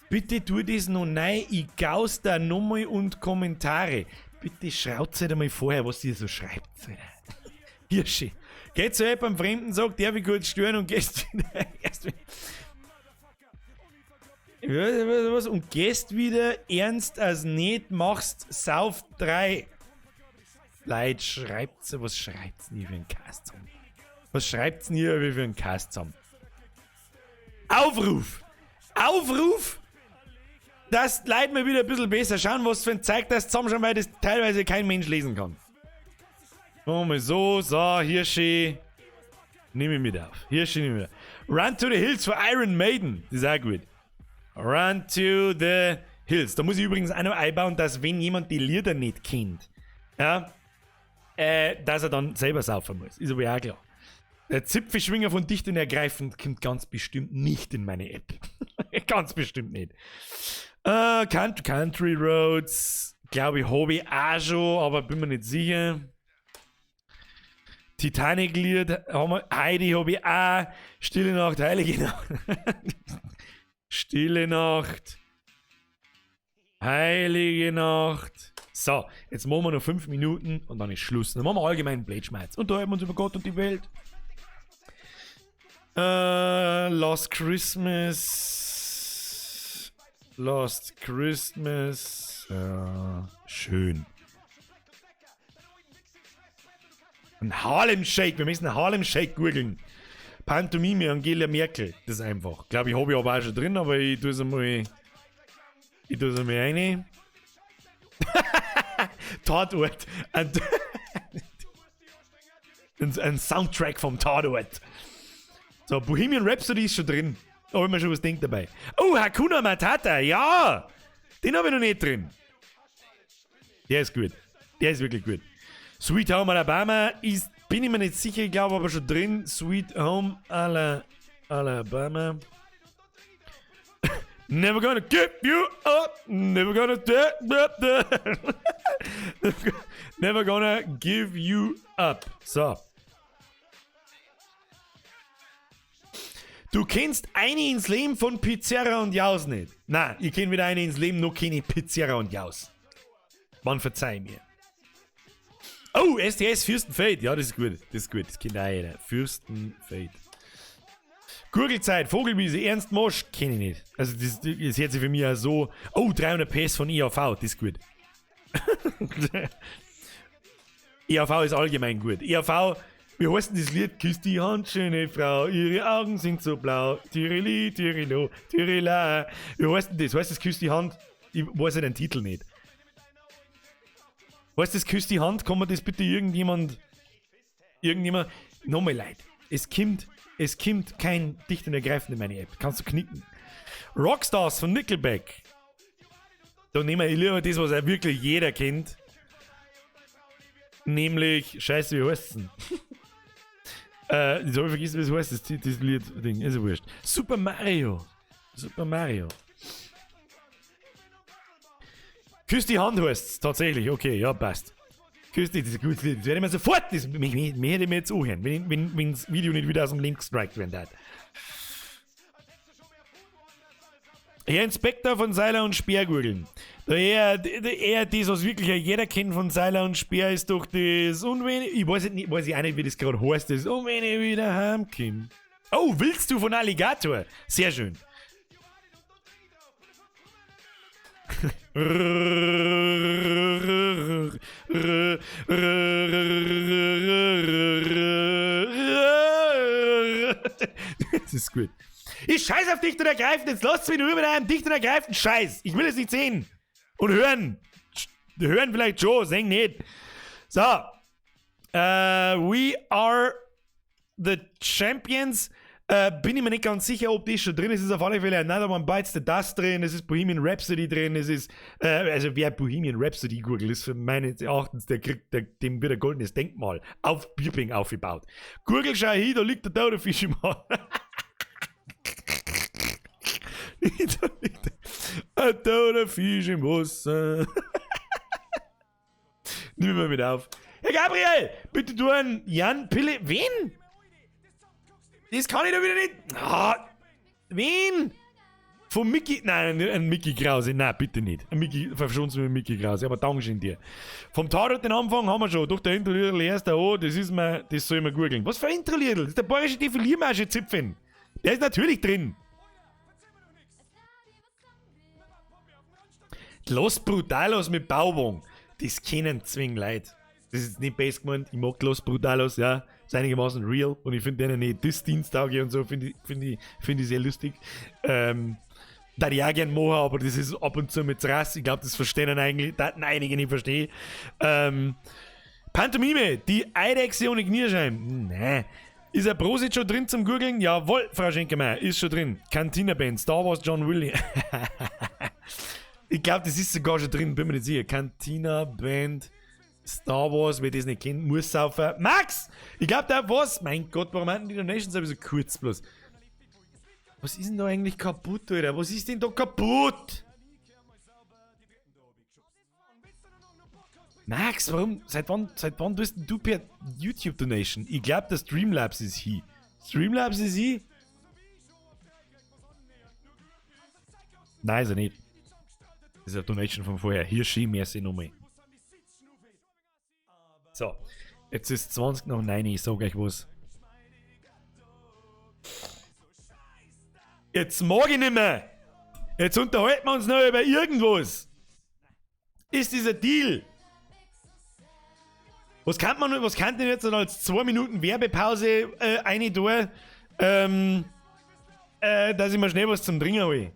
Bitte tu das noch nein. Ich gaus da nochmal und Kommentare. Bitte schaut halt einmal vorher, was ihr so schreibt. Hirschi. Geht zu beim Fremden, sagt, der wie kurz stören und gehst wieder. Erst wieder. Was, was? Und gehst wieder ernst als nicht, machst Sauf 3. Leute, schreibt's, was schreibt's denn hier für einen Cast zusammen? Was schreibt's denn hier für einen Cast zusammen? Aufruf! Aufruf! Dass die Leute mal wieder ein bisschen besser schauen, was für ein Zeug das zusammenschauen, weil das teilweise kein Mensch lesen kann. Machen wir so, so, Hirschi. Nimm ich mit auf. Hirschi, nimm ich mit auf. Run to the Hills von Iron Maiden. Das ist auch gut. Run to the Hills. Da muss ich übrigens auch noch einbauen, dass, wenn jemand die Lieder nicht kennt, ja, dass er dann selber saufen muss. Ist aber auch klar. Der Zipfelschwinger von Dicht und Ergreifend kommt ganz bestimmt nicht in meine App. Ganz bestimmt nicht. Country Roads, glaube ich, habe ich auch schon, aber bin mir nicht sicher. Titanic-Lied haben wir, Heidi habe ich auch. Stille Nacht, Heilige Nacht. Stille Nacht. Heilige Nacht. So, jetzt machen wir noch 5 Minuten und dann ist Schluss. Dann machen wir allgemein Blödschmerz. Und da hören wir uns über Gott und die Welt. Last Christmas. Last Christmas. Ja, schön. Ein Harlem Shake. Wir müssen einen Harlem Shake googeln. Pantomime Angela Merkel. Das ist einfach. Glaube ich, habe ich aber auch schon drin, aber ich tue es einmal. Ich tue es einmal rein. Tatort. Ein Soundtrack vom Tatort. So, Bohemian Rhapsody ist schon drin. Da habe ich mir schon was denkt dabei. Oh, Hakuna Matata, ja! Den habe ich noch nicht drin. Der ist gut. Der ist wirklich gut. Sweet Home Alabama ist, bin ich mir nicht sicher, ich glaube aber schon drin. Sweet Home Alabama. Never gonna give you up. Never gonna da, da, da. Never gonna give you up. So. Du kennst eine ins Leben von Pizzeria und Jaus nicht. Nein, ich kenn weder eine ins Leben, noch kenne ich Pizzeria und Jaus. Man verzeih mir. Oh, STS Fürstenfeld. Ja, das ist gut. Das ist gut. Das kennt auch jeder. Fürstenfeld. Gurgelzeit, Vogelwiese, Ernst Mosch, kenne ich nicht. Also das hört sich für mich auch so. Oh, 300 PS von IAV, das ist gut. IAV ist allgemein gut. IAV, wie heißt denn das Lied? Küss die Hand, schöne Frau, ihre Augen sind so blau. Tirili, Tirilo, Tirila. Wie heißt denn das? Heißt das Küss die Hand? Ich weiß ja den Titel nicht. Heißt das Küss die Hand? Kann man das bitte irgendjemand, nochmal leid. Es kommt kein Dicht und Ergreifend in meine App. Kannst du knicken. Rockstars von Nickelback. Da nehmen wir lieber das, was auch wirklich jeder kennt. Nämlich, scheiße, wie heißt's denn? Jetzt hab ich vergessen, wie es heißt, das Lied-Ding. Ist ja wurscht. Super Mario. Super Mario. Küss die Hand heißt's, tatsächlich. Okay, ja, passt. Küss dich, das ist ein gutes Lied. Das werde ich mir sofort, das mich hätte ich mir jetzt anhören, wenn das Video nicht wieder aus dem Link gestrikt werden darf. Herr Inspektor von Seiler und Speer googeln. Eher das, was wirklich jeder kennt von Seiler und Speer, ist doch das. Und wenn ich, ich weiß nicht, weiß ich auch nicht, wie das gerade heißt, das. Und wenn ich wieder heimkomme. Oh, willst du von Alligator? Sehr schön. Das ist gut. Ich scheiß auf dicht und ergreifend. Jetzt lasst mich nur mit einem dicht und ergreifend Scheiß. Ich will es nicht sehen. Und hören. Hören vielleicht schon, sehen nicht. So. We are the Champions. Bin ich mir nicht ganz sicher, ob das schon drin ist. Es ist auf alle Fälle Another One Bites the Dust drin. Es ist Bohemian Rhapsody drin. Es ist, also wer Bohemian Rhapsody googelt, ist für meines Erachtens, der kriegt, der, dem wird ein goldenes Denkmal auf Bierping aufgebaut. Gurgel, schau hin, da liegt der tote Fisch im Haar. Da liegt ein toter Fisch im Wasser. Nimm mal mit auf. Herr Gabriel, bitte du einen Jan Pille. Wen? Das kann ich doch wieder nicht. Ah, wen? Von Mickey. Nein, ein Mickey Krause. Nein, bitte nicht. Ein Mickey, verschonst du mit Mickey Krause. Aber Dankeschön dir. Vom Tatort den Anfang haben wir schon. Durch der Intro-Liedl erst da, oh, das ist mir, das soll ich mir googeln. Was für ein Intro-Liedl? Das ist der bayerische Defiliermarsche Zipfen. Der ist natürlich drin. Los Brutalos mit Bauwagen. Das kennen zwingen Leute. Das ist nicht best gemeint. Ich mag Los Brutalos, ja. Ist einigermaßen real. Und ich finde denen nicht das Dienstag und so, finde ich sehr lustig. Da ich auch gern machen, aber das ist ab und zu mit Rass. Ich glaube, das verstehen eigentlich, da einige nicht verstehen. Pantomime, die Eidechse ohne Knierschein. Nee. Ist ein Prosit schon drin zum Gurgeln? Jawohl, Frau Schenkemeyer, ist schon drin. Cantina Band, Star Wars John Williams. Ich glaube, das ist sogar schon drin, bin mir nicht sicher. Cantina Band, Star Wars, wer das nicht kennt, muss saufen. Max! Ich glaube, da was? Mein Gott, warum hatten die Donations so kurz bloß? Was ist denn da eigentlich kaputt, Alter? Was ist denn da kaputt? Max, warum? Seit wann tust denn du per YouTube Donation? Ich glaube, der Streamlabs ist hier. Streamlabs ist hier? Nein, ist er nicht. Das ist eine Donation von vorher. Hier schieben wir sie nochmal. So, jetzt ist 9:20, ich sag euch was. Jetzt mag ich nicht mehr. Jetzt unterhalten wir uns noch über irgendwas. Ist dieser Deal? Was kann man, was kann denn jetzt als 2 Minuten Werbepause eine tun, dass ich mir schnell was zum Trinken hole?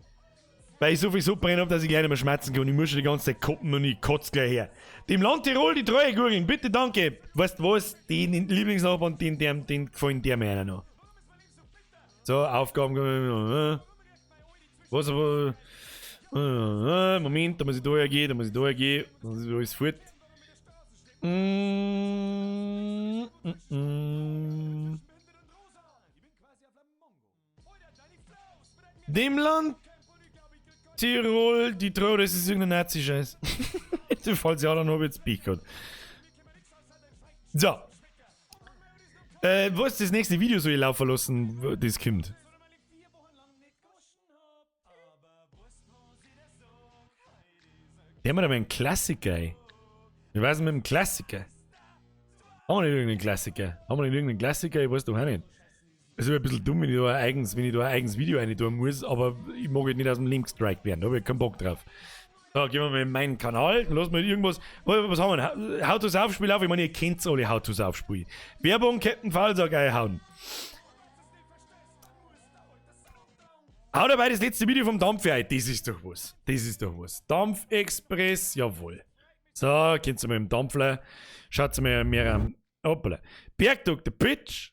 Weil ich so viel Suppe drin hab, dass ich gleich nicht mehr schmerzen kann. Und ich muss schon die ganze Zeit koppen und ich kotze gleich her. Dem Land Tirol die Treue gurgeln, bitte danke. Weißt du was? Den Lieblingsnachbarn, den gefallen der mir einer noch. So, Aufgaben. Was aber. Moment, da muss ich da hergehen, da muss ich da hergehen. Dann ist alles fort. Dem Land Tirol, die Treue, das ist irgendein Nazi-Scheiß. Falls ja, dann hab ich jetzt Pech gehabt. So. Was ist das nächste Video soll ich laufen lassen, das kommt? Der haben wir aber einen Klassiker, ey. Ich weiß nicht, mit dem Klassiker. Haben wir nicht irgendeinen Klassiker? Haben wir nicht irgendeinen Klassiker? Ich weiß doch auch nicht. Es ist ein bisschen dumm, wenn ich da ein eigenes Video rein tun muss, aber ich mag halt nicht aus dem Link gestrikt werden, da hab ich keinen Bock drauf. So, gehen wir mal in meinen Kanal, lass mal irgendwas. Was haben wir? How to Saufspiel auf, ich meine, ihr kennt's alle How to Saufspiel. Werbung, Captain Faulsack einhauen. Hau dabei das letzte Video vom Dampf ein. Das ist doch was. Das ist doch was. Dampfexpress, jawohl. So, könnt ihr mal im Dampfler. Schaut mal mehr an. Hoppala. Bergdoktor Bitch.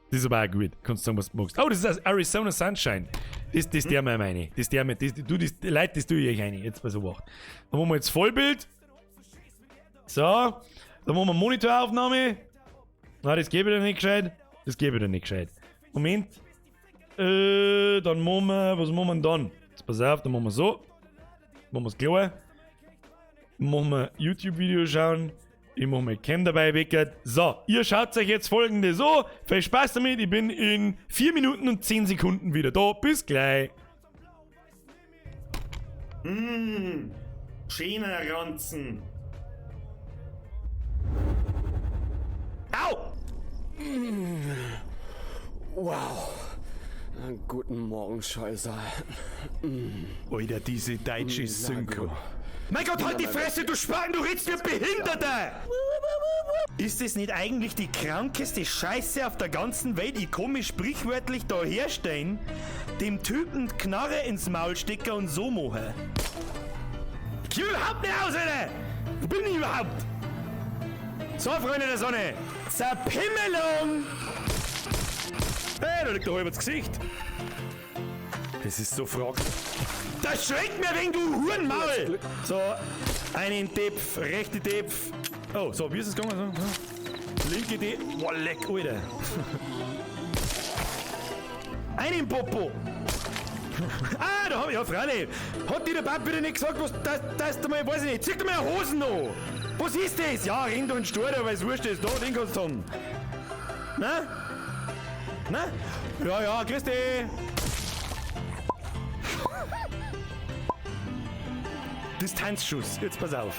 Das ist aber auch gut. Kannst sagen, was du magst. Oh, das ist Arizona Sunshine. Das der mir meine. Das der mir, das, du, das, Leute, das tue ich euch rein. Jetzt bei so wacht. Dann machen wir jetzt Vollbild. So. Dann machen wir Monitoraufnahme. Na, das geht wieder nicht gescheit. Das geht wieder nicht gescheit. Moment. Dann machen wir, was machen wir denn dann? Jetzt pass auf, dann machen wir so. Machen wir es klar. Machen wir YouTube-Video schauen. Ich mach mein Cam dabei weg. So, ihr schaut euch jetzt folgendes so. Viel Spaß damit. Ich bin in 4 Minuten und 10 Sekunden wieder da. Bis gleich. Schöner Ranzen. Au! Wow. Guten Morgen, Scheusal. Alter, diese deutsche Na Synchro. gut. Mein Gott, halt die Fresse, du Spaten, du redst wie Behinderter! Ist es nicht eigentlich die krankeste Scheiße auf der ganzen Welt? Ich kann mich sprichwörtlich da herstellen, dem Typen Knarre ins Maul stecken und so machen. Ich komm überhaupt nicht aus, Alter! Wo bin ich überhaupt? So, Freunde der Sonne, Zerpimmelung! Hey, da liegt doch halb das Gesicht. Das ist so fraglich. Das schreckt mir wegen du Hurenmaul! So, einen Tepf, rechte Tepf. Oh, so, wie ist es gegangen? So, so. Linke Tepf. Boah, leck, Alter. Einen Popo. Ah, da hab ich, ja, freilich. Hat dir der Papa wieder nicht gesagt, was, das du mal, weiß ich nicht, zieh dir mal Hosen an. Was ist das? Ja, Rind und Stur, weil es wurscht ist. Da, den kannst du haben. Na? Na? Ja, ja, grüß dich. Distanzschuss. Jetzt pass auf.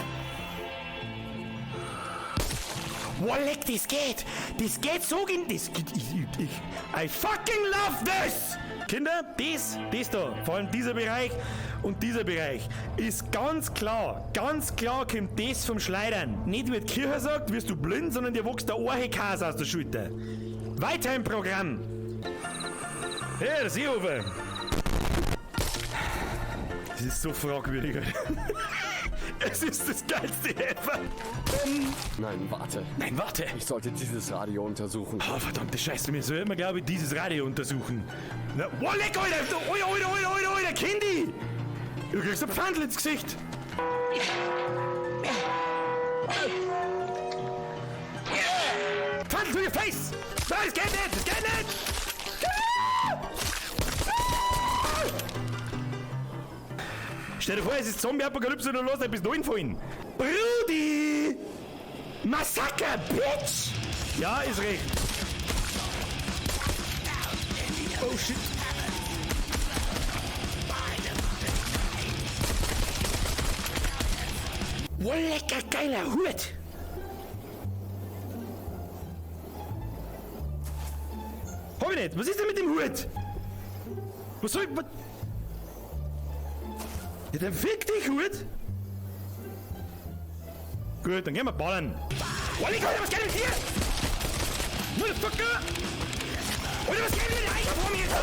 Boah, leck, das geht. Das geht so gegen... Das geht... Ich, I fucking love this! Kinder, das da, vor allem dieser Bereich und dieser Bereich, ist ganz klar kommt das vom Schleudern. Nicht wie die Kirche sagt, wirst du blind, sondern dir wächst der Ohrhekase aus der Schulter. Weiter im Programm. Hey, der Seehofer. Das ist so fragwürdig, Alter. Es ist das geilste ever. Nein, warte. Nein, warte. Ich sollte dieses Radio untersuchen. Oh, verdammte Scheiße, mir soll immer, glaube ich, dieses Radio untersuchen. Na, oh, leck, Alter! Alter, Alter, Alter, Alter, Alter, Kindy! Du kriegst ein Pfandl ins Gesicht. Pfandl to your face! Nein, das geht nicht! Das geht nicht! Stell dir vor, es ist Zombie-Apokalypse und du lässt dich bis dahin fallen. Brudi! Massaker, Bitch! Ja, ist recht. Oh shit. Oh, lecker geiler Hut! Hab ich nicht. Was ist denn mit dem Hut? Was soll ich... Was? Ja, dann fick dich, Hut! Gut, dann gehen wir ballern. Oh, leck, Alter, was geht denn hier? Motherfucker! Alter, was geht denn hier? Ich hab vor mir jetzt!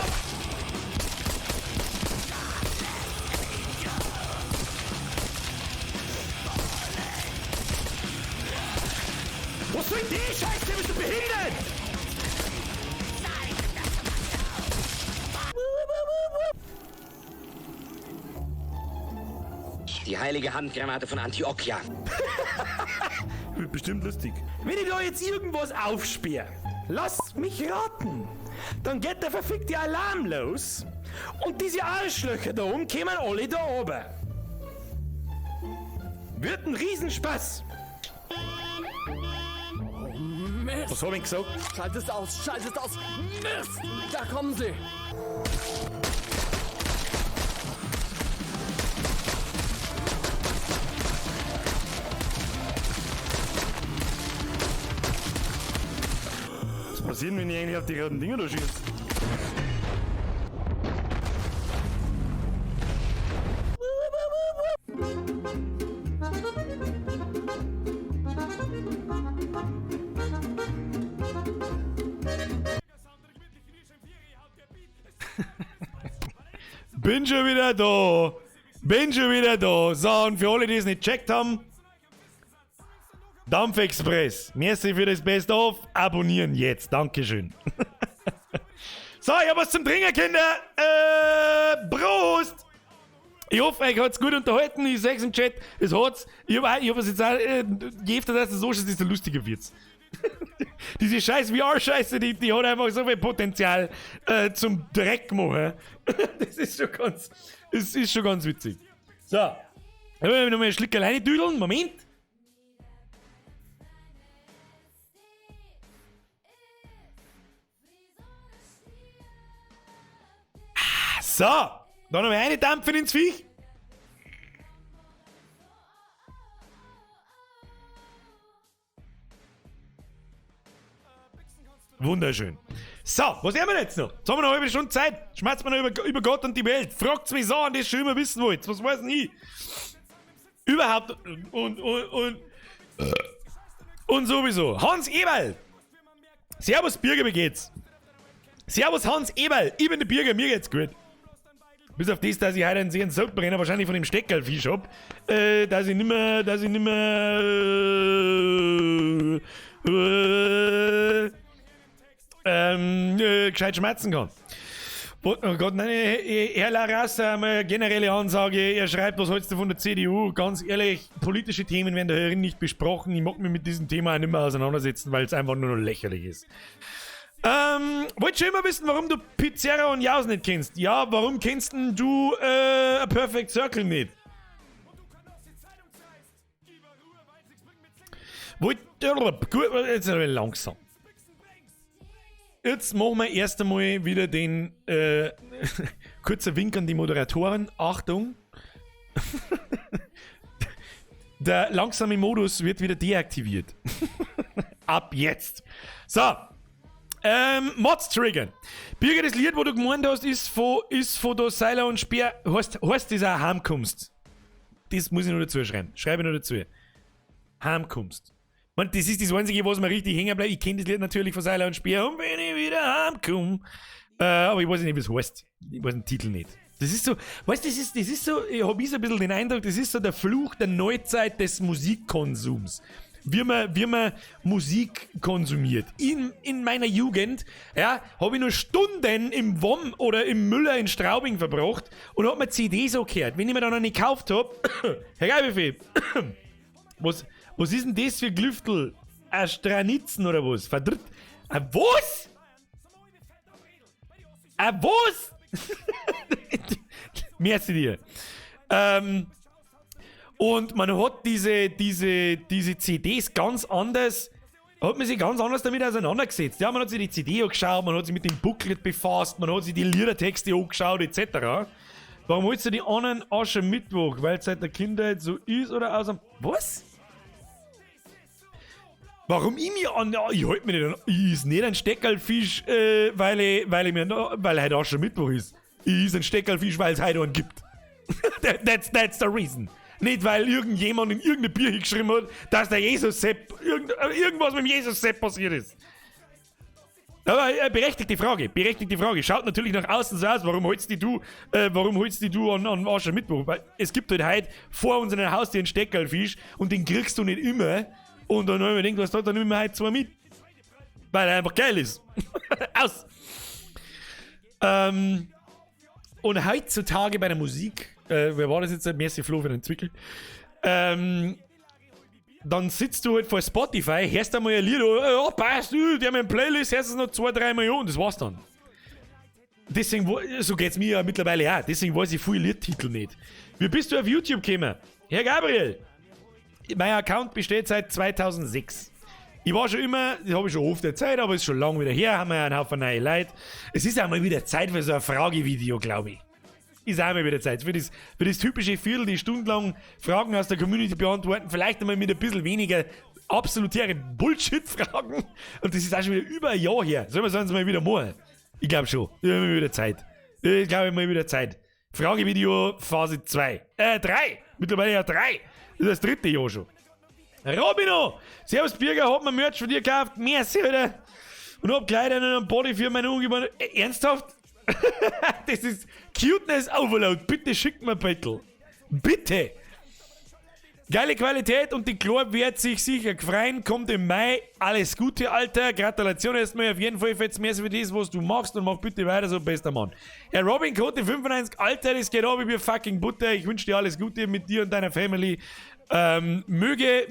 Was soll die Scheiße? Bist du behindert? Die heilige Handgranate von Antiochia. Wird bestimmt lustig. Wenn ich da jetzt irgendwas aufsperre, lass mich raten. Dann geht der verfickte Alarm los und diese Arschlöcher da oben kämen alle da oben. Wird ein Riesenspaß. Oh, Mist. Was hab ich gesagt? Schalt es aus, schalt es aus. Mist! Da kommen sie. Was passiert, wenn ich eigentlich auf die roten Dinger da schieße? Bin schon wieder da. Bin schon wieder da. So, und für alle, die es nicht gecheckt haben, Dampfexpress. Merci für das Best of. Abonnieren jetzt. Dankeschön. So, ich hab was zum Trinken, Kinder. Prost! Ich hoffe, euch hat's gut unterhalten. Ich sag's im Chat, es hat's. Ich hab, ich hab es jetzt auch, je öfter das so ist, desto lustiger wird's. Diese scheiß VR-Scheiße, die hat einfach so viel Potenzial zum Dreck machen. Das ist schon ganz, das ist schon ganz witzig. So, dann wollen wir noch mal einen Schluck alleine düdeln. Moment. Ah, so, dann noch mal eine Dampfen ins Viech. Wunderschön. So, was haben wir jetzt noch? Jetzt haben wir noch eine halbe Stunde Zeit. Schmerzt mir noch über Gott und die Welt. Fragt's mich so an, das schon immer wissen wollt. Was weiß denn ich? Überhaupt und sowieso. Hans Eberl. Servus Birger, wie geht's? Servus Hans Eberl. Ich bin der Birger, mir geht's gut. Bis auf das, dass ich heute einen sehr Sodbrenner wahrscheinlich von dem Steckerlfisch hab. Dass ich nimmer, gescheit schmerzen kann. Oh Gott, nein, Herr Larassa, eine generelle Ansage, er schreibt, was hältst du von der CDU? Ganz ehrlich, politische Themen werden da herin nicht besprochen. Ich mag mich mit diesem Thema auch nicht mehr auseinandersetzen, weil es einfach nur noch lächerlich ist. Wollt schon immer wissen, warum du Pizzeria und Jaus nicht kennst? Ja, warum kennst denn du A Perfect Circle nicht? Wollt, gut, jetzt langsam. Jetzt machen wir erst einmal wieder den kurzer Wink an die Moderatoren. Achtung! Der langsame Modus wird wieder deaktiviert. Ab jetzt. So. Mods triggern. Birger, das Lied, wo du gemeint hast, ist von der Seiler und Speer. Heißt das auch Heimkommst? Das muss ich nur dazu schreiben. Schreibe ich nur dazu. Heimkommst. Man, das ist das Einzige, was mir richtig hängen bleibt. Ich kenne das Lied natürlich von Seiler und Speer. Und wenn ich wieder heimkomme. Aber ich weiß nicht, wie es heißt. Ich weiß den Titel nicht. Das ist so, weißt du, das ist so, ich habe so ein bisschen den Eindruck, das ist so der Fluch der Neuzeit des Musikkonsums. Wie man Musik konsumiert. In meiner Jugend, ja, habe ich nur Stunden im WOM oder im Müller in Straubing verbracht und hab mir CDs auch gehört. Wenn ich mir dann noch nicht gekauft hab, Herr Geilbuffet, was ist denn das für Glüftel? Ein Stranitzen oder was? Verdrückt. Ein was? Ein was? Merci dir. Und man hat diese CDs ganz anders, hat man sich ganz anders damit auseinandergesetzt. Ja, man hat sich die CD angeschaut, man hat sich mit dem Booklet befasst, man hat sich die Liedertexte angeschaut, etc. Warum holst du die anderen Aschermittwoch? Weil es seit der Kindheit so ist oder aus dem... Was? Warum ich mich an... Ich halte mich nicht an... Ich ist nicht ein Steckerlfisch, weil heute Aschermittwoch ist. Ich ist ein Steckerlfisch, weil es heute einen gibt. That's the reason. Nicht, weil irgendjemand in irgendeine Birche geschrieben hat, dass der Jesus-Sepp, irgendwas mit dem Jesus-Sepp passiert ist. Aber berechtigte Frage, berechtigte Frage. Schaut natürlich nach außen so aus, warum holst die du an Aschermittwoch? Weil es gibt halt heute vor unserem Haus den Steckerlfisch und den kriegst du nicht immer. Und dann haben wir gedacht, was hat, dann nehmen wir heute zwei mit. Weil er einfach geil ist. Aus! Und heutzutage bei der Musik, wer war das jetzt? Merci Flo für den Zwickel. Dann sitzt du halt vor Spotify, hörst einmal ein Lied, ja, passt, die haben eine Playlist, hörst es noch 2, 3 Millionen, das war's dann. Deswegen, so geht's mir ja mittlerweile auch, deswegen weiß ich viele Liedtitel nicht. Wie bist du auf YouTube gekommen? Herr Gabriel, mein Account besteht seit 2006. Ich war schon immer, das habe ich schon oft erzählt, aber ist schon lange wieder her, haben wir ja einen Haufen neue Leute. Es ist auch mal wieder Zeit für so ein Fragevideo, glaube ich. Ist auch mal wieder Zeit. Für das typische Viertel, die stundenlang Fragen aus der Community beantworten, vielleicht einmal mit ein bisschen weniger absolutäre Bullshit-Fragen. Und das ist auch schon wieder über ein Jahr her. Sollen wir es mal wieder machen? Ich glaube schon. Ich habe mal wieder Zeit. Ich glaube, mal wieder Zeit. Fragevideo Phase 2. 3. Mittlerweile ja 3. Das ist das dritte Jahr schon. Robino! Servus Birger, hab mir Merch von dir gekauft. Merci, Alter. Und hab gleich einen Body für meine Ungeborene. Ernsthaft? Das ist Cuteness Overload. Bitte schickt mir Bettel. Bitte! Geile Qualität und die Chlor wird sich sicher freuen. Kommt im Mai. Alles Gute, Alter. Gratulation erstmal auf jeden Fall. Jetzt mehr für das, was du machst, und mach bitte weiter so, bester Mann. Herr Robin Cote 95, Alter, das geht ab wie fucking Butter. Ich wünsche dir alles Gute mit dir und deiner Family. Möge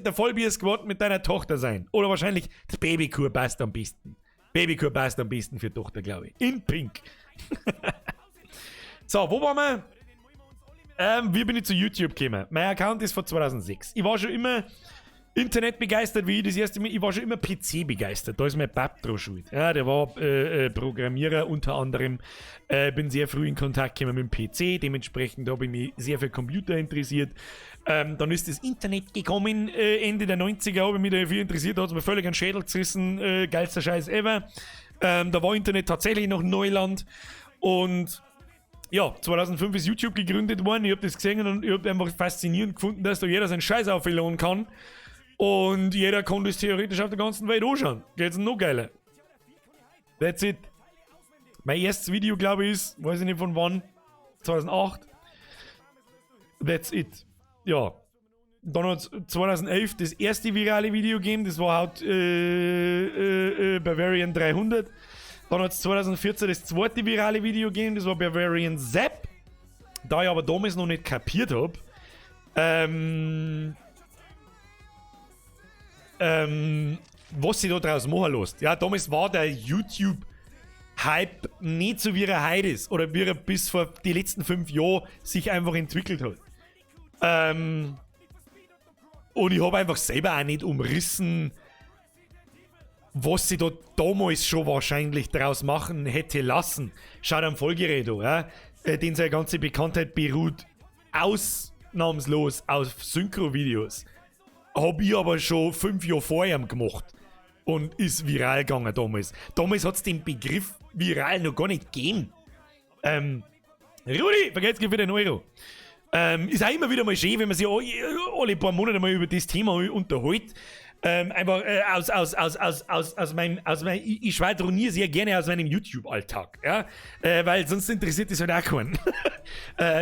der Vollbier-Squad mit deiner Tochter sein. Oder wahrscheinlich das Babykur passt am besten. Babykur passt am besten für Tochter, glaube ich. In Pink. So, wo waren wir? Wie bin ich zu YouTube gekommen? Mein Account ist von 2006. Ich war schon immer Internet begeistert, wie ich das erste Mal. Ich war schon immer PC begeistert. Da ist mein Pap dran schuld. Ja, der war Programmierer unter anderem. Bin sehr früh in Kontakt gekommen mit dem PC. Dementsprechend habe ich mich sehr für Computer interessiert. Dann ist das Internet gekommen, Ende der 90er, habe ich mich dafür interessiert. Da hat es mir völlig einen Schädel gerissen. Geilster Scheiß ever. Da war Internet tatsächlich noch Neuland. Und ja, 2005 ist YouTube gegründet worden. Ich habe das gesehen und ich habe einfach faszinierend gefunden, dass da jeder seinen Scheiß aufladen kann. Und jeder kann das theoretisch auf der ganzen Welt anschauen. Geht's noch geiler. That's it. Mein erstes Video, glaube ich, ist, weiß ich nicht von wann, 2008. That's it. Ja. Dann hat es 2011 das erste virale Video gegeben, das war halt Bavarian 300. Dann hat es 2014 das zweite virale Video gegeben, das war Bavarian Zap. Da ich aber damals noch nicht kapiert habe, was sich da draus machen lässt. Ja, damals war der YouTube-Hype nicht so, wie er heute ist oder wie er bis vor die letzten 5 Jahren sich einfach entwickelt hat. Und ich habe einfach selber auch nicht umrissen, was sie da damals schon wahrscheinlich draus machen hätte lassen. Schaut am Folgerät an, ja? Den seine ganze Bekanntheit beruht ausnahmslos auf Synchro-Videos. Hab ich aber schon 5 Jahre vorher gemacht. Und ist viral gegangen damals. Damals hat es den Begriff viral noch gar nicht gegeben. Rudi, vergelt's für den Euro. Ist auch immer wieder mal schön, wenn man sich alle paar Monate mal über das Thema unterhält. Einfach aus meinem, ich schwadroniere sehr gerne aus meinem YouTube-Alltag, ja, weil sonst interessiert das halt auch keinen.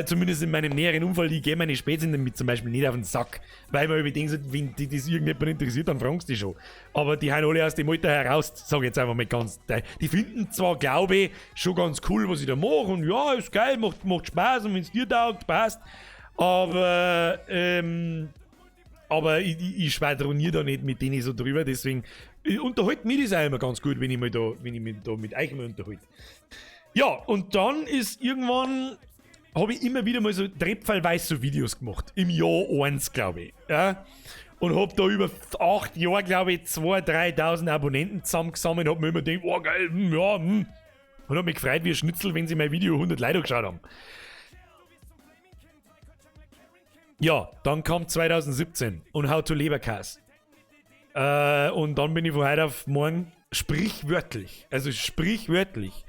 Zumindest in meinem näheren Umfeld, ich gehe meine Spätzle damit zum Beispiel nicht auf den Sack, weil man überdenkt, wenn die das irgendjemand interessiert, dann fragst du die schon. Aber die haben alle aus dem Alter heraus, sag ich jetzt einfach mal ganz, die finden zwar, glaube ich, schon ganz cool, was ich da mache, und ja, ist geil, macht Spaß und wenn es dir taugt, passt, aber ich schwadroniere da nicht mit denen so drüber, deswegen unterhält mich das auch immer ganz gut, wenn ich mich da mit euch mal unterhalte. Ja, und dann ist irgendwann, habe ich immer wieder mal so trepfallweise so Videos gemacht. Im Jahr eins, glaube ich. Ja? Und habe da über 8 Jahre, glaube ich, 2.000, 3.000 Abonnenten zusammengesammelt. Hab mir immer gedacht, oh geil, ja. Und hab mich gefreut wie ein Schnitzel, wenn sie mein Video 100 Leute geschaut haben. Ja, dann kam 2017 und How to Leberkas. Und dann bin ich von heute auf morgen sprichwörtlich, also sprichwörtlich,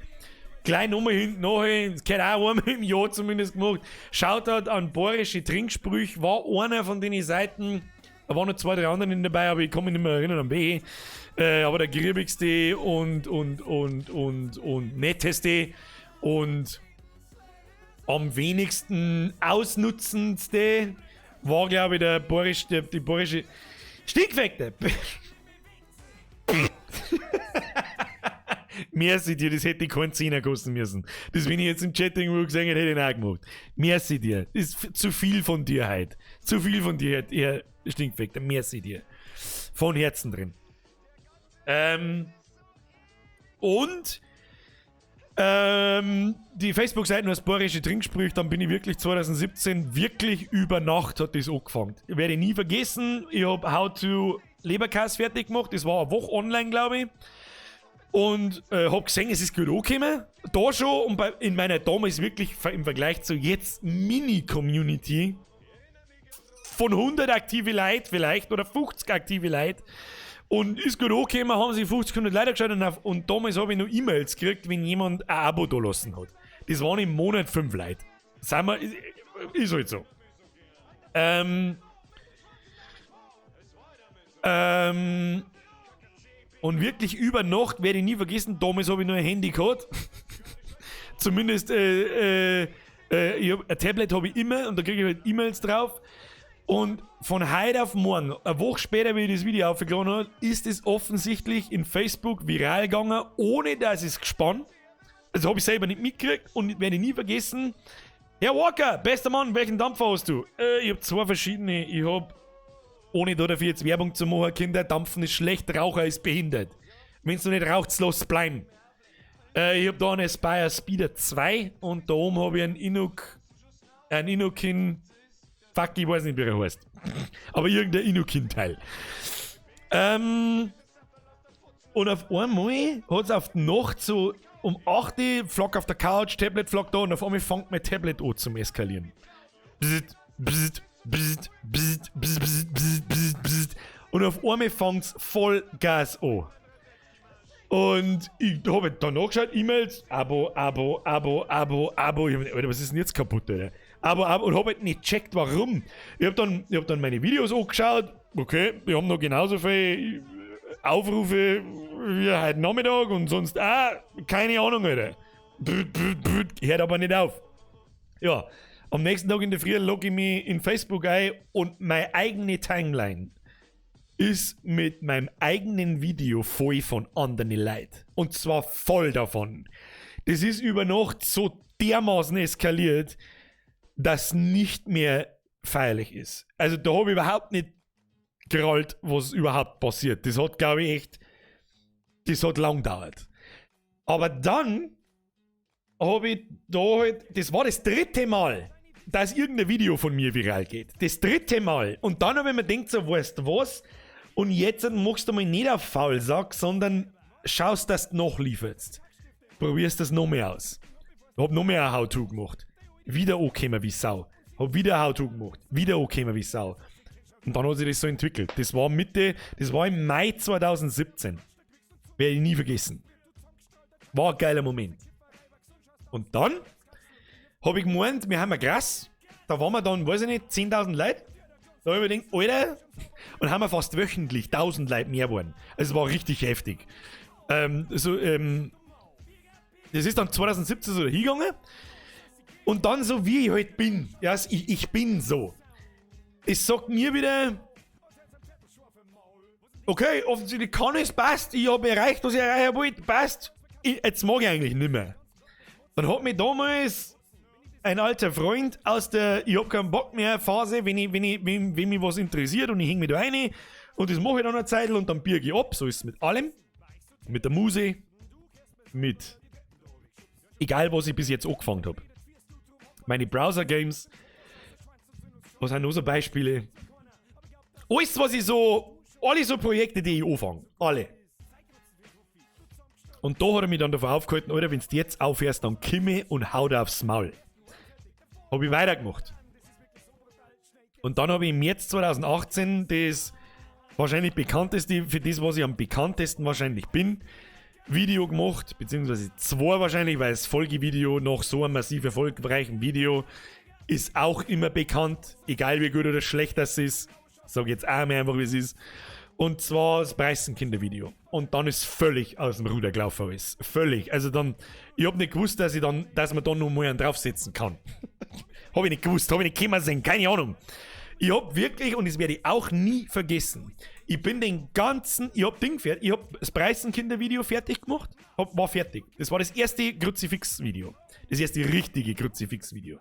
gleich nochmal hinten nach, das gehört auch einmal im Jahr zumindest gemacht. Shoutout an Borische Trinksprüch, war einer von den Seiten, da waren noch zwei, drei anderen dabei, aber ich kann mich nicht mehr erinnern an welche. Aber der griebigste und netteste und am wenigsten ausnutzendste war, glaube ich, die Borische Stinkfekte. Merci dir, das hätte ich keinen Zehner kosten müssen. Das, wenn ich jetzt im Chat irgendwo gesehen hätte, hätte ich auch gemacht. Merci dir. Das ist zu viel von dir heute. Zu viel von dir heute, Herr Stinkfekter. Merci dir. Von Herzen drin. Und die Facebook-Seiten als Borische Trinksprüche, dann bin ich wirklich 2017 wirklich über Nacht hat das angefangen. Werde ich nie vergessen. Ich habe How to Leberkas fertig gemacht. Das war eine Woche online, glaube ich. Und habe gesehen, es ist gut angekommen. Da schon und in meiner damals wirklich im Vergleich zu jetzt Mini-Community von 100 aktive Leute vielleicht oder 50 aktive Leute. Und ist gut angekommen, haben sich 50, 100 Leute geschaut und damals habe ich noch E-Mails gekriegt, wenn jemand ein Abo da lassen hat. Das waren im Monat fünf Leute. Sagen wir, ist halt so. Und wirklich über Nacht werde ich nie vergessen, damals habe ich noch ein Handy gehabt. Zumindest, ein Tablet habe ich immer und da kriege ich halt E-Mails drauf. Und von heute auf morgen, eine Woche später, wie ich das Video aufgeladen habe, ist es offensichtlich in Facebook viral gegangen, ohne dass es gespannt. Also habe ich selber nicht mitgekriegt und werde ich nie vergessen. Herr Walker, bester Mann, welchen Dampfer hast du? Ich habe zwei verschiedene. Ich habe, ohne da dafür jetzt Werbung zu machen, Kinder, Dampfen ist schlecht, Raucher ist behindert. Wenn du nicht rauchst, lass bleiben. Ich habe da einen Aspire Speeder 2 und da oben habe ich einen Inuk, einen Innokin. Fuck, ich weiß nicht, wie er heißt. Aber irgendein Innokin-Teil. Und auf einmal hat es auf die Nacht so um 8 Uhr, Flock auf der Couch, Tablet Flock da und auf einmal fängt mein Tablet an zum Eskalieren. Bzzt, bzzt, bzzt, bzzt, bzzt, bzzt, bzzt, bzzt, bzzt. Und auf einmal fängt's voll Gas an. Und ich habe dann nachgeschaut, E-Mails, Abo, Abo, Abo, Abo, Abo. Ich hab mir gedacht, Alter, was ist denn jetzt kaputt, Alter? Abo, Abo, und hab halt nicht checkt, warum. Ich hab dann meine Videos angeschaut. Okay, wir haben noch genauso viele Aufrufe wie heute Nachmittag und sonst auch, keine Ahnung, Alter. Brr, brr, brr, hört aber nicht auf. Ja, am nächsten Tag in der Früh logge ich mich in Facebook ein und meine eigene Timeline ist mit meinem eigenen Video voll von anderen Leuten. Und zwar voll davon. Das ist über Nacht so dermaßen eskaliert, dass nicht mehr feierlich ist. Also da habe ich überhaupt nicht gerallt, was überhaupt passiert. Das hat, glaube ich, echt, das hat lang gedauert. Aber dann habe ich da halt, das war das dritte Mal, dass irgendein Video von mir viral geht. Das dritte Mal. Und dann habe ich mir gedacht, so, weißt du was? Und jetzt machst du mal nicht auf Faulsack, sondern schaust, dass du nachlieferst. Probierst das noch mehr aus. Hab noch mehr ein How-To gemacht. Wieder angekommen wie Sau. Hab wieder ein How-To gemacht. Wieder angekommen wie Sau. Und dann hat sich das so entwickelt. Das war Mitte, das war im Mai 2017. Werde ich nie vergessen. War ein geiler Moment. Und dann habe ich gemeint, wir haben ein Gras. Da waren wir dann, weiß ich nicht, 10.000 Leute. Da habe ich mir gedacht, Alter, und haben wir fast wöchentlich 1.000 Leute mehr geworden. Also es war richtig heftig. Das ist dann 2017 so hingegangen. Und dann so, wie ich halt bin. Ja, ich bin so. Es sagt mir wieder, okay, offensichtlich kann es, passt. Ich habe erreicht, was ich erreichen wollte, passt. Jetzt mag ich eigentlich nimmer. Dann hat mich damals ein alter Freund aus der Ich hab keinen Bock mehr Phase, wenn mich was interessiert und ich häng mich da rein und das mache ich dann eine Zeit und dann biege ich ab, so ist es mit allem. Mit der Muse, mit egal was ich bis jetzt angefangen hab. Meine Browser-Games, was sind noch so Beispiele? Alles, was ich so, alle so Projekte, die ich anfange, alle. Und da hat er mich dann davor aufgehalten, Alter, wenn du jetzt aufhörst, dann kimme und hau dir aufs Maul. Hab ich weitergemacht. Und dann habe ich im März 2018 das wahrscheinlich bekannteste, für das, was ich am bekanntesten wahrscheinlich bin, Video gemacht, beziehungsweise zwei wahrscheinlich, weil das Folgevideo nach so einem massiv erfolgreichen Video ist auch immer bekannt, egal wie gut oder schlecht das ist. Sag jetzt auch mal einfach, wie es ist. Und zwar das Preisenkinder-Video. Und dann ist völlig aus dem Ruder gelaufen alles. Völlig. Also dann, ich hab nicht gewusst, dass man da noch mal einen draufsetzen kann. Hab ich nicht gewusst, hab ich nicht kommen sehen, keine Ahnung. Ich hab wirklich, und das werde ich auch nie vergessen, ich bin den ganzen, ich hab Ding fertig, ich hab das Preisenkinder-Video fertig gemacht, war fertig. Das war das erste Kruzifix-Video. Das erste richtige Kruzifix-Video.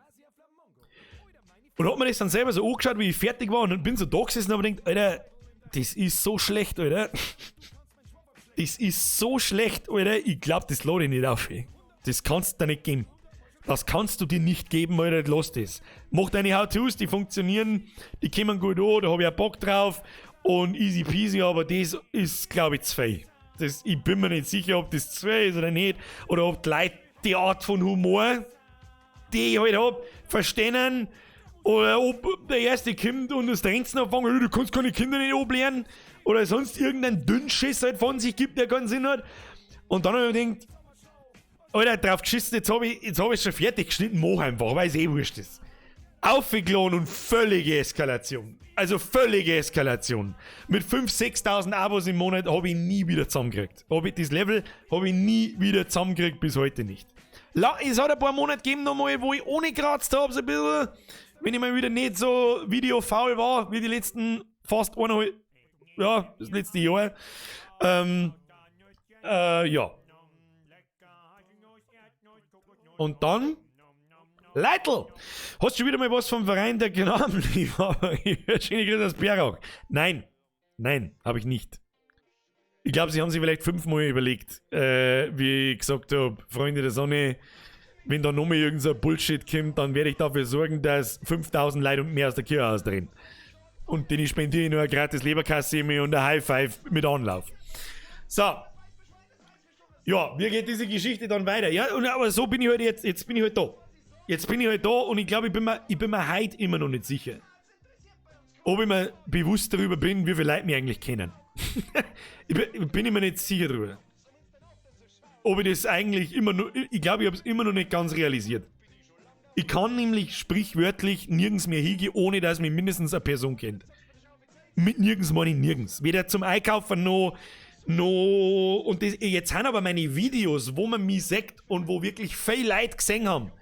Und hab mir das dann selber so angeschaut, wie ich fertig war, und bin so da gesessen und hab mir gedacht, Alter, das ist so schlecht, Alter. Das ist so schlecht, Alter. Ich glaub, das lade ich nicht auf. Ey. Das kannst du dir nicht geben. Das kannst du dir nicht geben, Alter. Lass das. Mach deine How-Tos, die funktionieren, die kommen gut an, da hab ich auch Bock drauf. Und easy peasy, aber das ist, glaub ich, zu viel. Ich bin mir nicht sicher, ob das zu viel ist oder nicht. Oder ob die Leute die Art von Humor, die ich halt hab, verstehen. Oder ob der erste kommt und das Trenzen anfangen, du kannst keine Kinder nicht ablernen. Oder sonst irgendein Dünnschiss halt von sich gibt, der keinen Sinn hat. Und dann hab ich mir gedacht, Alter, drauf geschissen, jetzt hab ich schon fertig geschnitten, mach einfach, weil es eh wurscht ist. Aufgeladen und völlige Eskalation. Also völlige Eskalation. Mit fünf, 6.000 Abos im Monat hab ich nie wieder zusammengekriegt. Das Level hab ich nie wieder zusammengekriegt, bis heute nicht. Es hat ein paar Monate gegeben nochmal, wo ich ohne gekratzt hab, so ein bisschen. Wenn ich mal wieder nicht so videofaul war, wie die letzten fast eineinhalb, ja, das letzte Jahr. Ja. Und dann Leitl! Hast du schon wieder mal was vom Verein der Knabenliebhaber? Schöne Grüße aus Perach. Nein, nein, habe ich nicht. Ich glaube, sie haben sich vielleicht fünfmal überlegt, wie ich gesagt habe, Freunde der Sonne, wenn da nochmal irgend so ein Bullshit kommt, dann werde ich dafür sorgen, dass 5000 Leute und mehr aus der Kirche austreten. Und denen spendiere ich nur ein gratis Leberkassemmel und ein High Five mit Anlauf. So. Ja, wie geht diese Geschichte dann weiter? Ja, und, aber so bin ich halt jetzt, jetzt bin ich halt da. Jetzt bin ich halt da und ich glaube, ich bin mir heute immer noch nicht sicher, ob ich mir bewusst darüber bin, wie viele Leute mich eigentlich kennen. Ich bin immer nicht sicher darüber. Ob ich das eigentlich immer noch, ich glaube, ich habe es immer noch nicht ganz realisiert. Ich kann nämlich sprichwörtlich nirgends mehr hingehen, ohne dass mich mindestens eine Person kennt. Mit nirgends meine ich nirgends. Weder zum Einkaufen noch, und das, jetzt sind aber meine Videos, wo man mich sieht und wo wirklich viel Leute gesehen haben,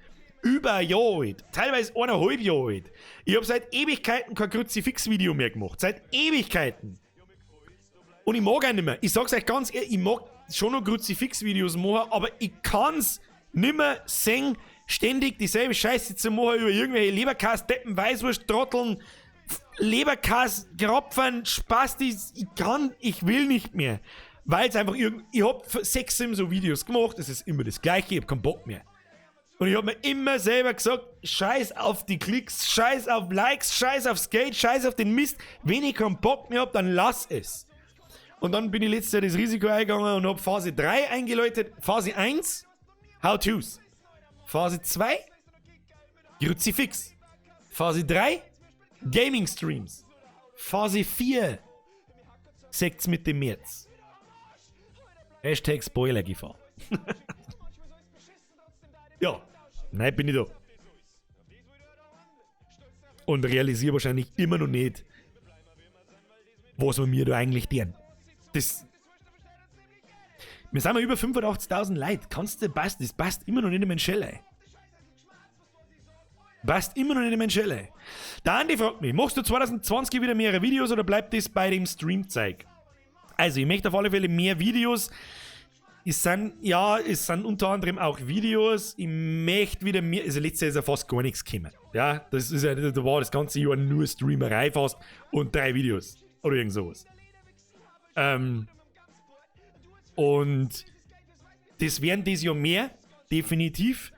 über ein Jahr alt. Teilweise 1,5 Jahre alt. Ich habe seit Ewigkeiten kein Kruzifix-Video mehr gemacht. Seit Ewigkeiten. Und ich mag auch nicht mehr. Ich sag's euch ganz ehrlich, ich mag schon noch Kruzifix-Videos machen, aber ich kann's nimmer sehen, ständig dieselbe Scheiße zu machen über irgendwelche Leberkäs, Deppen, Weißwurst, Trotteln, Leberkäs, Krapfen, Spastis. Ich will nicht mehr. Weil es einfach irgend. Ich hab sechs, sieben so Videos gemacht, es ist immer das Gleiche, ich hab keinen Bock mehr. Und ich hab mir immer selber gesagt, scheiß auf die Klicks, scheiß auf Likes, scheiß aufs Geld, scheiß auf den Mist. Wenn ich keinen Bock mehr hab, dann lass es. Und dann bin ich letztes Jahr das Risiko eingegangen und hab Phase 3 eingeläutet. Phase 1, How-Tos. Phase 2, Kruzifix. Phase 3, Gaming Streams. Phase 4, seht's Mitte März. #Spoilergefahr. Ja, nein, bin ich da. Und realisiere wahrscheinlich immer noch nicht, was wir mir da eigentlich tun. Das. Wir sind mal über 85.000 Leute. Kannst du, passt, das passt immer noch nicht in mein Shell. Passt immer noch nicht in mein Shell. Der Andi fragt mich, machst du 2020 wieder mehrere Videos oder bleibt das bei dem Stream-Zeug? Also, ich möchte auf alle Fälle mehr Videos. Ja, es sind unter anderem auch Videos. Ich möchte wieder mehr, also letztes Jahr ist ja fast gar nichts gekommen. Ja, das ist ja, da war das ganze Jahr nur Streamerei fast und drei Videos. Oder irgend sowas. Und das werden das Jahr mehr, definitiv.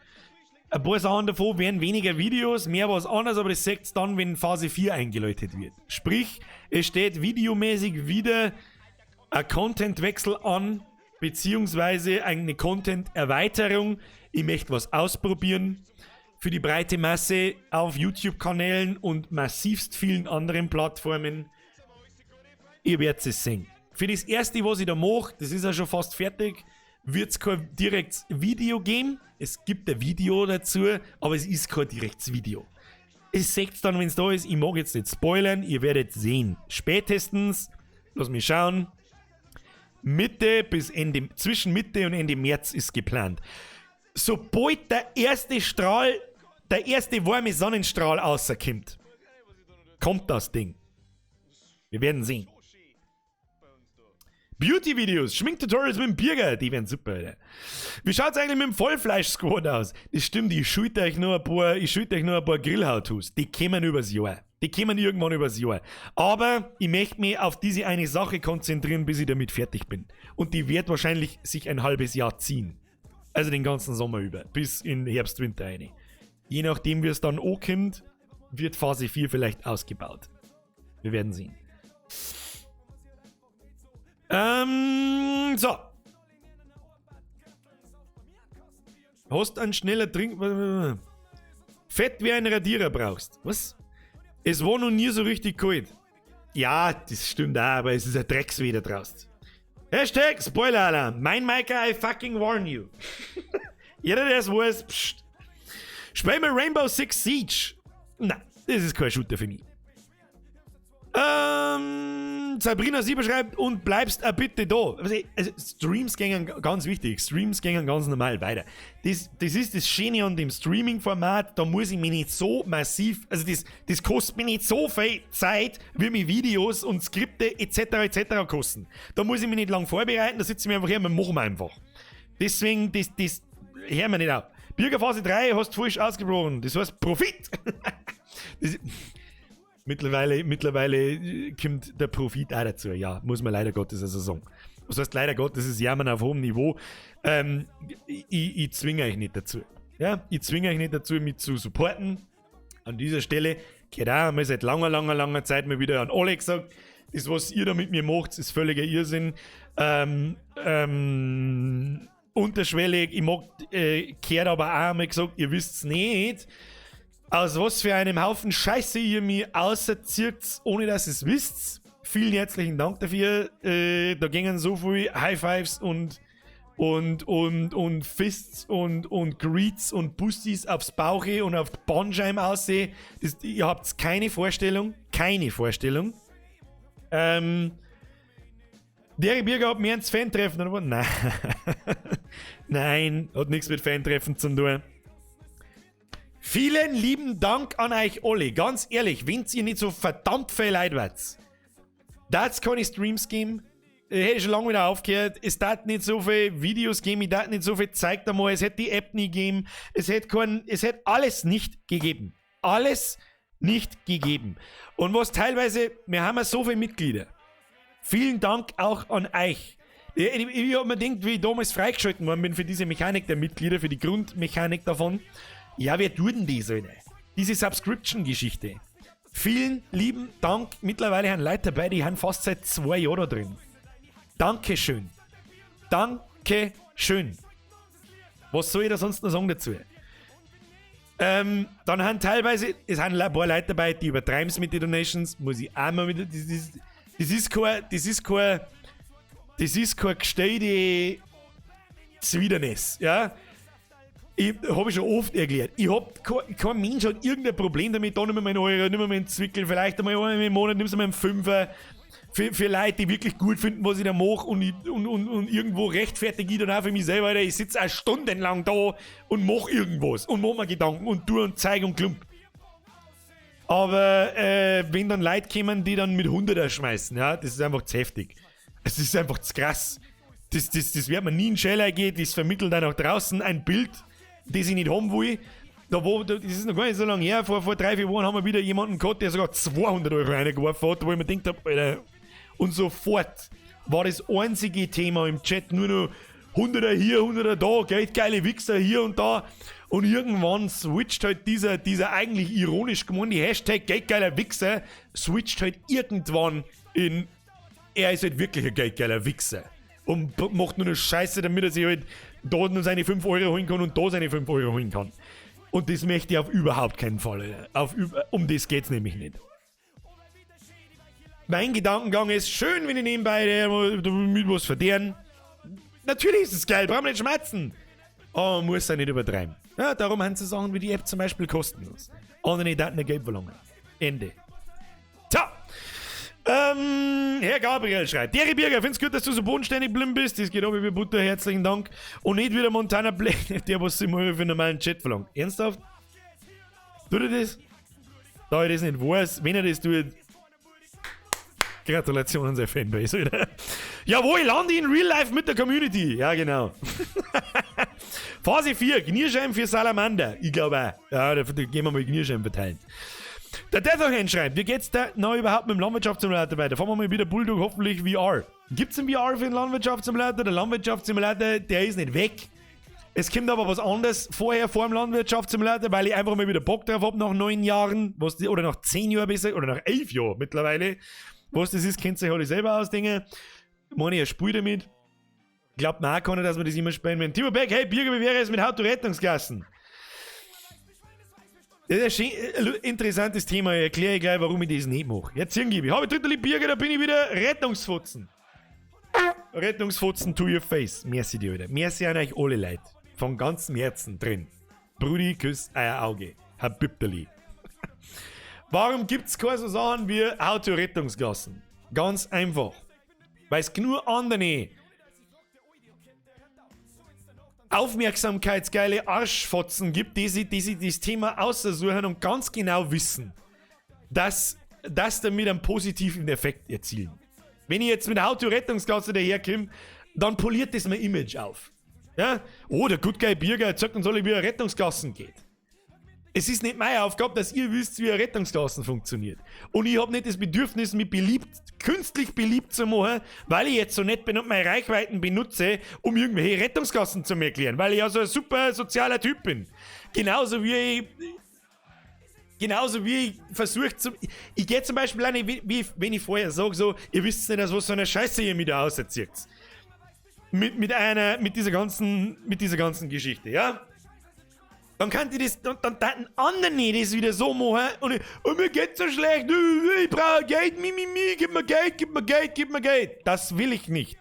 Ein paar Sachen davon werden weniger Videos, mehr was anderes, aber das seht dann, wenn Phase 4 eingeläutet wird. Sprich, es steht videomäßig wieder ein Content-Wechsel an, beziehungsweise eine Content-Erweiterung. Ich möchte was ausprobieren für die breite Masse auf YouTube-Kanälen und massivst vielen anderen Plattformen. Ihr werdet es sehen. Für das erste, was ich da mache, das ist ja schon fast fertig, wird es kein direktes Video geben. Es gibt ein Video dazu, aber es ist kein direktes Video. Es seht dann, wenn es da ist. Ich mag jetzt nicht spoilern, ihr werdet sehen. Spätestens, lass mich schauen, Mitte bis Ende, zwischen Mitte und Ende März ist geplant. Sobald der erste Strahl, der erste warme Sonnenstrahl rauskommt, kommt das Ding. Wir werden sehen. Beauty-Videos, Schminktutorials mit dem Birger, die wären super, Alter. Wie schaut's eigentlich mit dem Vollfleisch-Squad aus? Das stimmt, ich schuld euch nur ein paar Grill-How-Tos. Die kommen übers Jahr. Die kommen irgendwann übers Jahr. Aber ich möchte mich auf diese eine Sache konzentrieren, bis ich damit fertig bin. Und die wird wahrscheinlich sich ein halbes Jahr ziehen. Also den ganzen Sommer über. Bis in Herbst, Winter rein. Je nachdem, wie es dann ankommt, wird Phase 4 vielleicht ausgebaut. Wir werden sehen. So. Hast einen schneller Trink. Fett wie ein Radierer brauchst. Was? Es war noch nie so richtig kalt. Ja, das stimmt auch, aber es ist ein Dreckswetter draußen. #SpoilerAlarm. Mein Maika, I fucking warn you. Jeder, der es weiß, pst. Spiel mal Rainbow Six Siege. Na, das ist kein Shooter für mich. Sabrina Sieber schreibt, und bleibst auch bitte da. Also, Streams gängen, ganz wichtig, Streams gängen ganz normal weiter. Das ist das Schöne an dem Streaming-Format, da muss ich mich nicht so massiv, also das kostet mich nicht so viel Zeit, wie mir Videos und Skripte etc. etc. kosten. Da muss ich mich nicht lang vorbereiten, da sitze ich mir einfach her und machen wir einfach. Deswegen, das hören wir nicht auf. Birger Phase 3 hast du falsch ausgesprochen. Das heißt Profit. Das, mittlerweile kommt der Profit auch dazu. Ja, muss man leider Gottes also sagen. Was heißt leider Gottes, ist Jammern auf hohem Niveau. Ich zwinge euch nicht dazu. Ja, ich zwinge euch nicht dazu, mich zu supporten. An dieser Stelle gehört auch einmal seit langer, langer, langer Zeit mal wieder an alle gesagt: Das, was ihr da mit mir macht, ist völliger Irrsinn. Unterschwellig, ich mag, gehört aber auch einmal gesagt, ihr wisst's nicht, aus was für einem Haufen Scheiße ihr mich außerzieht, ohne dass ihr es wisst. Vielen herzlichen Dank dafür. Da gingen so viele High Fives und Fists und Greets und Bussis aufs Bauche und auf die Bandscheiben aussehen. Ihr habt keine Vorstellung. Keine Vorstellung. Der Birger hat mehr ins Fan-Treffen, oder was? Nein. Nein, hat nichts mit Fan-Treffen zu tun. Vielen lieben Dank an euch alle. Ganz ehrlich, wenn ihr nicht so verdammt viel Leid wart, da keine Streams geben. Ich hätte schon lange wieder aufgehört. Es darf nicht so viele Videos geben, ich darf nicht so viel zeigt einmal. Es hätte die App nie gegeben. Es hätte alles nicht gegeben. Alles nicht gegeben. Und was teilweise, wir haben ja so viele Mitglieder. Vielen Dank auch an euch. Ich hab mir gedacht, wie ich damals freigeschalten worden bin für diese Mechanik der Mitglieder, für die Grundmechanik davon. Ja, wer tut denn das, Alter? Diese Subscription-Geschichte. Vielen lieben Dank. Mittlerweile haben Leute dabei, die haben fast seit 2 Jahren da drin. Dankeschön. Dankeschön. Was soll ich da sonst noch sagen dazu? Dann haben teilweise, es sind ein paar Leute dabei, die übertreiben es mit den Donations, muss ich auch mal wieder, das ist kein gestellte Zwidernis, ja. Ich habe ich schon oft erklärt. Ich hab kein Mensch hat irgendein Problem damit, da nimm mir einen Euro, nimm mir einen Zwickel, vielleicht einmal einmal im Monat, nimmst du mal einen Fünfer. Für Leute, die wirklich gut finden, was ich da mache, und irgendwo rechtfertige ich dann auch für mich selber, Alter, ich sitze auch stundenlang da und mach irgendwas und mach mir Gedanken und tu und zeig und klump. Aber wenn dann Leute kommen, die dann mit Hunderter schmeißen, ja, das ist einfach zu heftig. Es ist einfach zu krass. Das wird man nie in Schäler gehen, das vermittelt dann auch draußen ein Bild, das ich nicht haben will. Das ist noch gar nicht so lange her, vor 3, 4 Wochen haben wir wieder jemanden gehabt, der sogar 200 € reingeworfen hat, wo ich mir gedacht habe, Alter, und sofort war das einzige Thema im Chat nur noch Hunderter hier, Hunderter da, geldgeile Wichser hier und da. Und irgendwann switcht halt dieser eigentlich ironisch gemeinte Hashtag geldgeiler Wichser, switcht halt irgendwann in, er ist halt wirklich ein geldgeiler Wichser. Und macht nur eine Scheiße, damit er sich halt da nur seine 5 € holen kann und da seine 5 € holen kann. Und das möchte ich auf überhaupt keinen Fall. Alter. Um das geht's nämlich nicht. Mein Gedankengang ist schön, wenn ich nebenbei mit was verdiene. Natürlich ist es geil, brauchen wir nicht schmatzen. Aber man muss ja nicht übertreiben. Ja, darum haben sie Sachen wie die App zum Beispiel kostenlos. Andere Daten nicht Geld verlangen. Ende. Tja. Herr Gabriel schreibt: Deri Birger, find's gut, dass du so bodenständig blieben bist. Das geht auch wie Butter, herzlichen Dank. Und nicht wieder Montana Black, der was immer für einen normalen Chat verlangt. Ernsthaft? Tut er das? Da ich das nicht weiß, wenn er das tut, Gratulation an seine Fanbase, oder? Jawohl, lande in Real Life mit der Community. Ja, genau. Phase 4, Knierscheiben für Salamander. Ich glaube auch. Ja, da gehen wir mal Knierscheiben verteilen. Der Deatherhand schreibt: Wie geht's da noch überhaupt mit dem Landwirtschaftssimulator weiter? Fahren wir mal wieder Bulldog, hoffentlich VR. Gibt's ein VR für den Landwirtschaftssimulator? Der Landwirtschaftssimulator, der ist nicht weg. Es kommt aber was anderes vorher vor dem Landwirtschaftssimulator, weil ich einfach mal wieder Bock drauf hab nach 9 Jahren, oder nach 10 Jahren besser, oder nach 11 Jahren mittlerweile. Was das ist, könnt ihr euch alle selber ausdenken. Meine, ich spiele damit. Glaubt mir auch keiner, dass wir das immer spielen werden. Timo Beck, hey Birger, wie wäre es mit How to Rettungsgassen? Das ist ein schön, interessantes Thema. Ich erkläre gleich, warum ich das nicht mache. Jetzt irgendwie. Habe ich dritte Birger, da bin ich wieder Rettungsfotzen. Rettungsfotzen to your face. Merci dir, Alter. Merci an euch alle Leute. Von ganzem Herzen drin. Brudi, küss euer Auge. Habibterli. Warum gibt's keine so Sachen wie How to Rettungsgassen? Ganz einfach. Weil es genug andere aufmerksamkeitsgeile Arschfotzen gibt, die sich das Thema aussuchen und ganz genau wissen, dass das damit einen positiven Effekt erzielen. Wenn ich jetzt mit der Autorettungsklasse daherkomme, dann poliert das mein Image auf. Ja? Oh, der Good Guy Birger zeigt uns alle, wie eine Rettungsklassen geht. Es ist nicht meine Aufgabe, dass ihr wisst, wie eine Rettungsklasse funktioniert. Und ich habe nicht das Bedürfnis, mich künstlich beliebt zu machen, weil ich jetzt so nett bin und meine Reichweiten benutze, um irgendwelche Rettungsklassen zu mir erklären, weil ich ja so ein super sozialer Typ bin. Genauso wie ich versuche zu. Ich gehe zum Beispiel auch nicht, wie, wenn ich vorher sage, so, ihr wisst nicht, was so eine Scheiße ihr mir da auserzieht. Mit dieser ganzen Geschichte, ja? Dann kann die das, dann anderen das wieder so machen und oh, mir geht's so schlecht, ich brauche Geld, mi, gib mir Geld, gib mir Geld, gib mir Geld. Das will ich nicht.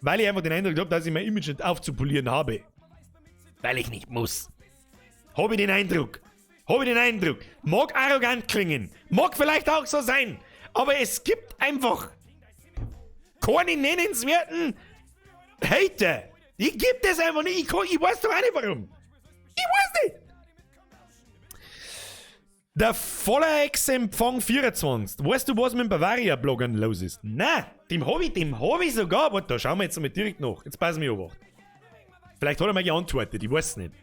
Weil ich einfach den Eindruck habe, dass ich mein Image nicht aufzupolieren habe. Weil ich nicht muss. Habe ich den Eindruck. Habe ich den Eindruck. Mag arrogant klingen. Mag vielleicht auch so sein. Aber es gibt einfach keine nennenswerten Hater. Die gibt es einfach nicht. Ich weiß doch auch nicht warum. Ich weiß nicht. Der Voller-Ex-Empfang 24. Weißt du, was mit dem Bavaria-Bloggern los ist? Nein, dem hab ich sogar. Warte, da schauen wir jetzt mal direkt nach. Jetzt passen wir auf. Vielleicht hat er mal geantwortet, ich weiß es nicht.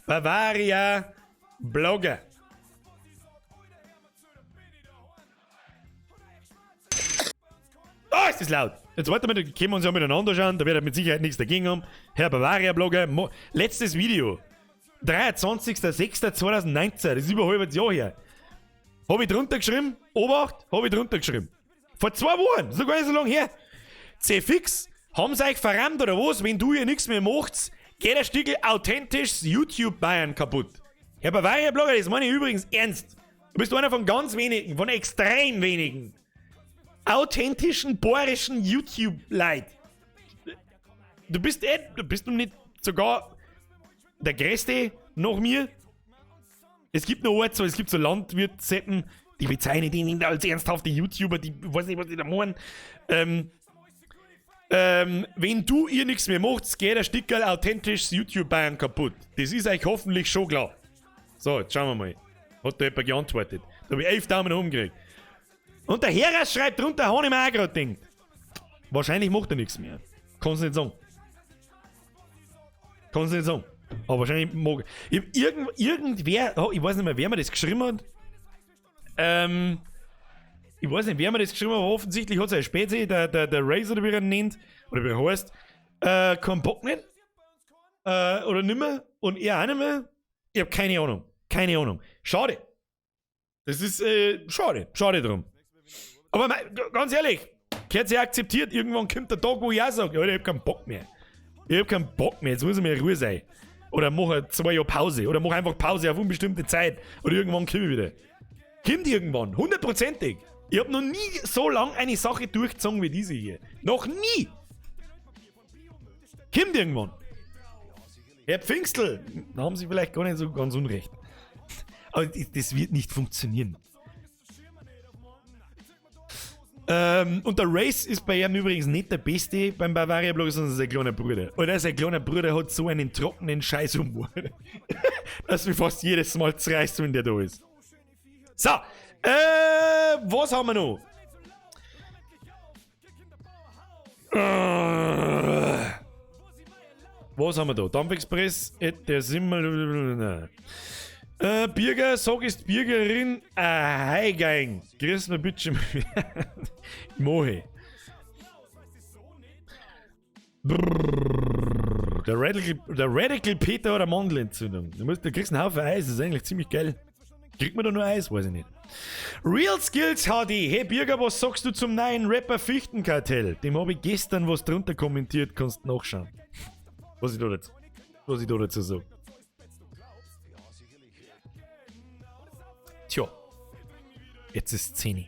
Bavaria-Blogger. Oh, ist das laut. Jetzt warte mal, da können wir uns ja miteinander schauen, da wird er mit Sicherheit nichts dagegen haben. Herr Bavaria-Blogger, letztes Video. 23.06.2019, das ist über ein halbes Jahr her. Hab ich drunter geschrieben? Obacht, hab ich drunter geschrieben. Vor 2 Wochen, so gar nicht so lange her. C-Fix, haben sie euch verrammt oder was? Wenn du hier nichts mehr machst, geht ein Stückel authentisches YouTube-Bayern kaputt. Herr Bavaria-Blogger, das meine ich übrigens ernst. Du bist einer von ganz wenigen, von extrem wenigen authentischen, bayerischen YouTube-Leid. Du bist nicht sogar der Größte nach mir. Es gibt noch Orte, es gibt so Landwirtsseppen, die bezeichnen die nicht als ernsthafte YouTuber, die weiß nicht, was die da machen. Wenn du ihr nichts mehr machst, geht ein Stickerl authentisches YouTube-Bayern kaputt. Das ist euch hoffentlich schon klar. So, jetzt schauen wir mal. Hat da jemand geantwortet. Da habe ich 11 Daumen oben gekriegt. Und der Heras schreibt drunter, habe ich mir auch gerade gedacht. Wahrscheinlich macht er nichts mehr. Kann's nicht sagen. Kann's nicht sagen. Aber wahrscheinlich mag ich. Irgendwer, oh, ich weiß nicht mehr, wer mir das geschrieben hat. Ich weiß nicht, wer mir das geschrieben hat, aber offensichtlich hat es eine Spezi, der Razor, oder wie er ihn nennt, oder wie er heißt, keinen Bock nicht. Oder nimmer. Und er auch nicht mehr. Ich hab keine Ahnung. Keine Ahnung. Schade. Das ist, schade. Schade drum. Aber ganz ehrlich, gehört sich akzeptiert, irgendwann kommt der Tag, wo ich auch sage, Alter, ich hab keinen Bock mehr. Ich hab keinen Bock mehr, jetzt muss ich mir in Ruhe sein. Oder mach 2 Jahre Pause. Oder mach einfach Pause auf unbestimmte Zeit. Oder irgendwann komme ich wieder. Kommt irgendwann, 100%ig. Ich hab noch nie so lange eine Sache durchgezogen wie diese hier. Noch nie! Kommt irgendwann. Herr Pfingstl, da haben Sie vielleicht gar nicht so ganz unrecht. Aber das wird nicht funktionieren. Und der Race ist bei ihm übrigens nicht der Beste beim Bavaria-Blog, sondern sein kleiner Bruder. Oder sein kleiner Bruder hat so einen trockenen Scheißhumor, dass mich fast jedes Mal zerreißt, wenn der da ist. So, was haben wir noch? Was haben wir da? Dampfexpress, der Simmel. Birger, sag ist Birgerin, hi gang. Grüß mir bitte. Mohe. Der Radical Peter hat eine Mandelentzündung. Du kriegst einen Haufen Eis, das ist eigentlich ziemlich geil. Kriegt man da nur Eis? Weiß ich nicht. Real Skills HD. Hey Birger, was sagst du zum neuen Rapper Fichtenkartell? Dem habe ich gestern was drunter kommentiert, kannst nachschauen. Was ich da dazu sage. Tja. Jetzt ist 10.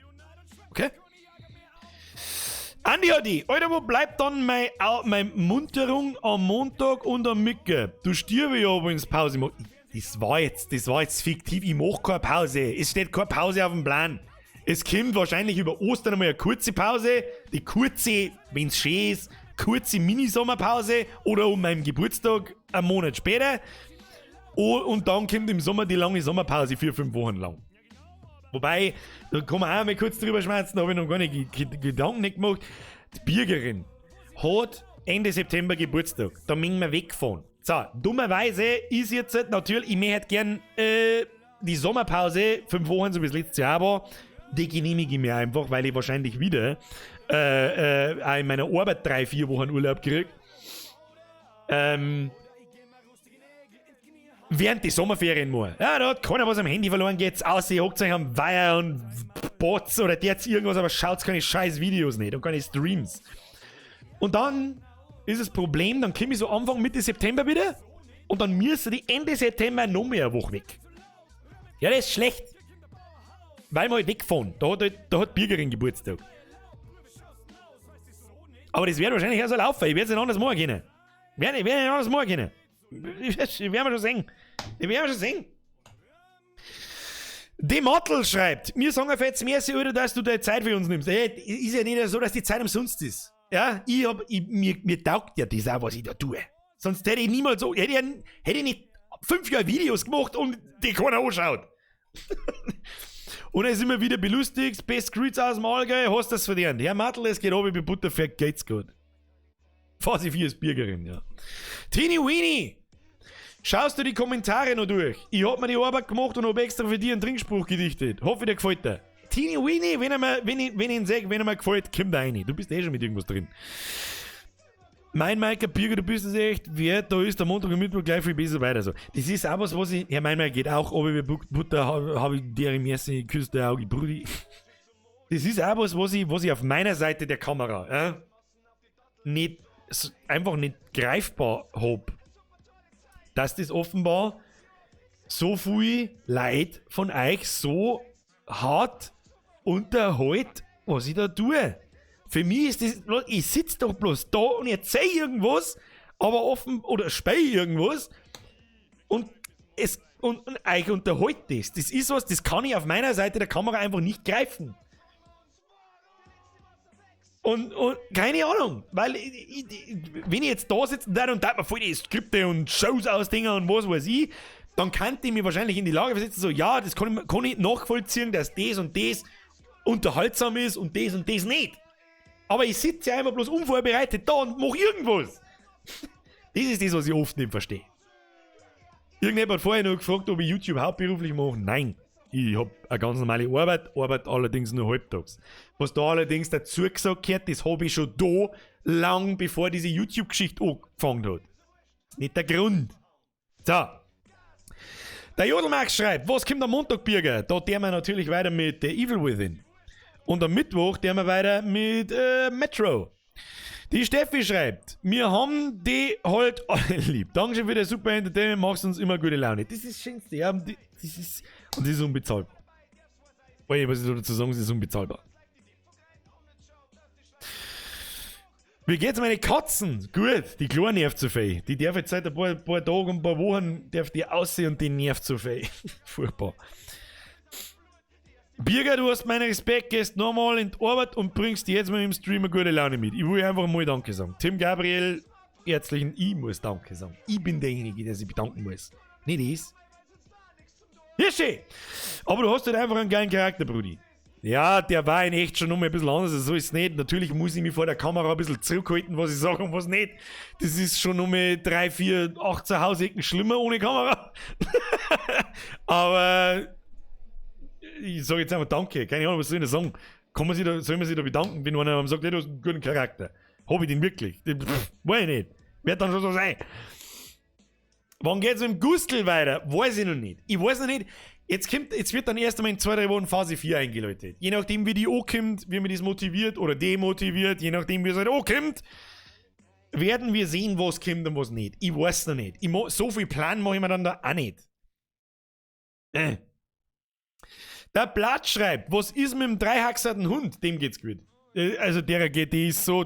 Okay? Andi Adi, Alter, wo bleibt dann meine Munterung am Montag und am Micke? Du stirbst ja, wenn ich Pause mache. Das war jetzt fiktiv. Ich mach keine Pause. Es steht keine Pause auf dem Plan. Es kommt wahrscheinlich über Ostern einmal eine kurze Pause. Die kurze, wenn's schön ist, kurze Mini-Sommerpause oder um meinen Geburtstag einen Monat später. Oh, und dann kommt im Sommer die lange Sommerpause, 4, 5 Wochen lang. Wobei, da kann man auch mal kurz drüber schmerzen, da habe ich noch gar nicht Gedanken nicht gemacht. Die Birgerin hat Ende September Geburtstag. Da müssen wir wegfahren. So, dummerweise ist jetzt halt natürlich, ich möchte halt gern die Sommerpause, 5 Wochen, so wie es letztes Jahr war, die genehmige ich mir einfach, weil ich wahrscheinlich wieder auch in meiner Arbeit 3, 4 Wochen Urlaub krieg. Während die Sommerferien mal. Ja, da hat keiner was am Handy verloren, geht's aus, ihr hockt euch am Weiher und Bots oder der jetzt irgendwas, aber schaut keine scheiß Videos nicht und keine Streams. Und dann ist das Problem, dann komme ich so Anfang Mitte September wieder und dann müssen die Ende September noch mehr eine Woche weg. Ja, das ist schlecht. Weil wir halt wegfahren. Da hat Birgerin Geburtstag. Aber das wird wahrscheinlich auch so laufen. Ich werde es nicht anders machen können. Werd nicht anders machen können. Das werden wir schon sehen. Das werden wir schon sehen. Die Mottel schreibt, mir sagen auf jetzt mehr, oder dass du deine Zeit für uns nimmst. Ey, ist ja nicht so, dass die Zeit umsonst ist. Ja, ich hab, ich, mir, mir taugt ja das auch, was ich da tue. Sonst hätte ich niemals so, hätte ich nicht 5 Jahre Videos gemacht und die keiner anschaut. Und er ist immer wieder belustigt, Best Grüße aus dem Allgäu, hast das verdient. Herr Mattel, es geht runter wie Butter, geht's gut. Phase 4 ist Birgerin, ja. Teeny Weenie, schaust du die Kommentare noch durch? Ich hab mir die Arbeit gemacht und hab extra für dich einen Trinkspruch gedichtet. Hoffe, dir gefällt der. Teeny Weenie, wenn ich ihn sag, wenn er mir gefällt, kommt da rein. Du bist eh schon mit irgendwas drin. Mein Maiker Birger, du bist es echt wert, da ist der Montag und Mittwoch gleich viel besser weiter so. Das ist auch was, was ich, ja, mein Maiker geht auch, aber wie Butter hab ich der Merci, küsst der Auge, Brudi. Das ist auch was, was ich auf meiner Seite der Kamera, ja, nicht, einfach nicht greifbar hab. Dass das offenbar so viel Leid von euch so hart unterhält, was ich da tue. Für mich ist das, ich sitze doch bloß da und erzähle irgendwas, aber offen, oder spiele irgendwas und euch unterhält das. Das ist was, das kann ich auf meiner Seite der Kamera einfach nicht greifen. Und keine Ahnung, weil wenn ich jetzt da sitze und da mir voll die Skripte und Shows ausdenken und was weiß ich, dann könnte ich mich wahrscheinlich in die Lage versetzen, so, ja, das kann ich nachvollziehen, dass das und das unterhaltsam ist und das nicht. Aber ich sitze ja einfach bloß unvorbereitet da und mach irgendwas. Das ist das, was ich oft nicht verstehe. Irgendjemand hat vorher noch gefragt, ob ich YouTube hauptberuflich mache. Nein. Ich hab eine ganz normale Arbeit, arbeite allerdings nur halbtags. Was da allerdings dazu gesagt gehört, das habe ich schon da, lang bevor diese YouTube-Geschichte angefangen hat. Das ist nicht der Grund. So. Der Jodelmax schreibt, was kommt am Montag, Birger? Da der wir natürlich weiter mit The Evil Within. Und am Mittwoch der wir weiter mit Metro. Die Steffi schreibt, wir haben die halt alle lieb. Dankeschön für das super Entertainment, machst uns immer gute Laune. Das ist das Schönste, ja. Das ist, und das ist unbezahlbar. Oje, was ich dazu sagen, das ist unbezahlbar. Wie geht's meine Katzen? Gut, die Kleine nervt zu viel. Die darf jetzt seit ein paar Tagen und ein paar Wochen darf die aussehen und die nervt zu viel. Furchtbar. Birger, du hast meinen Respekt, gehst nochmal in die Arbeit und bringst jetzt mal im Stream eine gute Laune mit. Ich will einfach mal Danke sagen. Tim Gabriel, herzlichen, ich muss Danke sagen. Ich bin derjenige, der sich bedanken muss. Nicht ich. Hirschi! Aber du hast halt einfach einen geilen Charakter, Brudi. Ja, der war in echt schon noch mal ein bisschen anders, so ist es nicht. Natürlich muss ich mich vor der Kamera ein bisschen zurückhalten, was ich sage und was nicht. Das ist schon noch mal 3, 4, 18 Hausecken schlimmer ohne Kamera. Aber ich sage jetzt einfach Danke. Keine Ahnung, was soll ich da sagen? Soll man sich da bedanken, wenn einer sagt, hey, du hast einen guten Charakter? Hab ich den wirklich? Pff, weiß ich nicht. Wird dann schon so sein. Wann geht's mit dem Gustl weiter? Weiß ich noch nicht. Ich weiß noch nicht. Jetzt wird dann erst einmal in 2, 3 Wochen Phase 4 eingeläutet. Je nachdem, wie die ankommt, wie man das motiviert oder demotiviert, je nachdem, wie es halt ankommt, werden wir sehen, was kommt und was nicht. Ich weiß noch nicht. So viel Plan mache ich mir dann da auch nicht. Der Blatt schreibt, was ist mit dem dreihaxerten Hund? Dem geht's gut. Also der geht, die ist so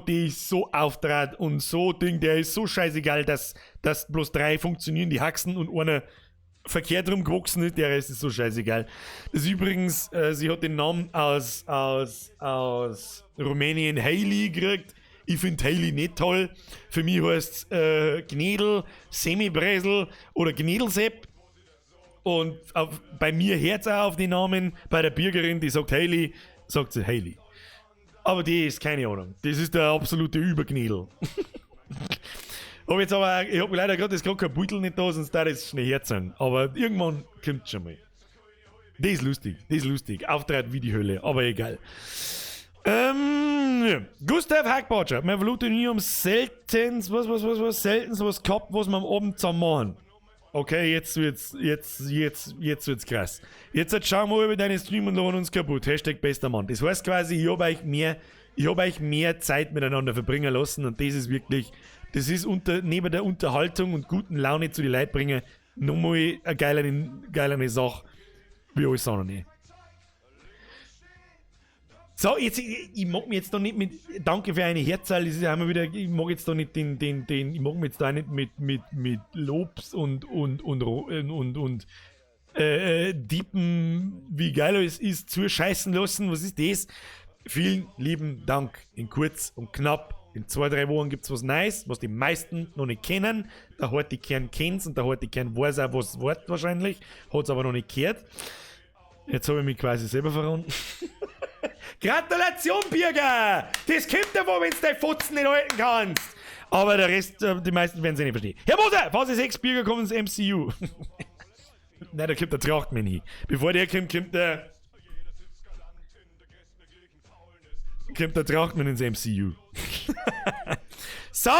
auftrat und so Ding, der ist so scheißegal, dass bloß 3 funktionieren, die Haxen und einer verkehrt rum gewachsen ist, der ist es so scheißegal. Das ist übrigens, sie hat den Namen aus Rumänien Hailey gekriegt. Ich find Hailey nicht toll. Für mich heißt's Gnedl, Semibresel oder Gnädelsepp. Und bei mir hört's auch auf den Namen. Bei der Bürgerin, die sagt Hailey, sagt sie Hailey. Aber die ist keine Ahnung. Das ist der absolute Übergnädel. Hab jetzt aber, ich hab leider gerade das gerade kein Beutel nicht da, sonst darf ich es schnell herziehen. Aber irgendwann kommt's schon mal. Das ist lustig, das ist lustig. Auftritt wie die Hölle, aber egal. Ja. Gustav Hackbatscher, mein Verlobter und ich haben selten was, selten was gehabt, was wir am Abend zusammen machen. Okay, jetzt wird's krass. Jetzt schauen wir über deine Stream und lachen uns kaputt. Hashtag bester Mann. Das heißt quasi, ich hab euch mehr Zeit miteinander verbringen lassen und das ist wirklich, das ist neben der Unterhaltung und guten Laune zu den Leuten bringen, nochmal eine geilere Sache, wie alles andere. So, jetzt, ich mag mich jetzt da nicht mit, danke für eine Herzzahl, das ist ja immer wieder, ich mag jetzt da nicht den, ich mag mich jetzt da nicht mit Lobs und Diepen, wie geil es ist, zuscheißen lassen, was ist das? Vielen lieben Dank, in kurz und knapp, in 2, 3 Wochen gibt's was Neues, was die meisten noch nicht kennen. Der harte Kern kennt's und der harte Kern weiß auch, was Wort wahrscheinlich, hat's aber noch nicht gehört. Jetzt hab ich mich quasi selber verraten. Gratulation, Birger! Das kommt davon, wenn du deine Fotzen nicht halten kannst. Aber der Rest, die meisten werden es eh nicht verstehen. Herr Moser, Phase 6, Birger kommt ins MCU. Nein, da kommt der Trachtmann hin. Bevor der kommt, kommt der Trachtmann ins MCU. So,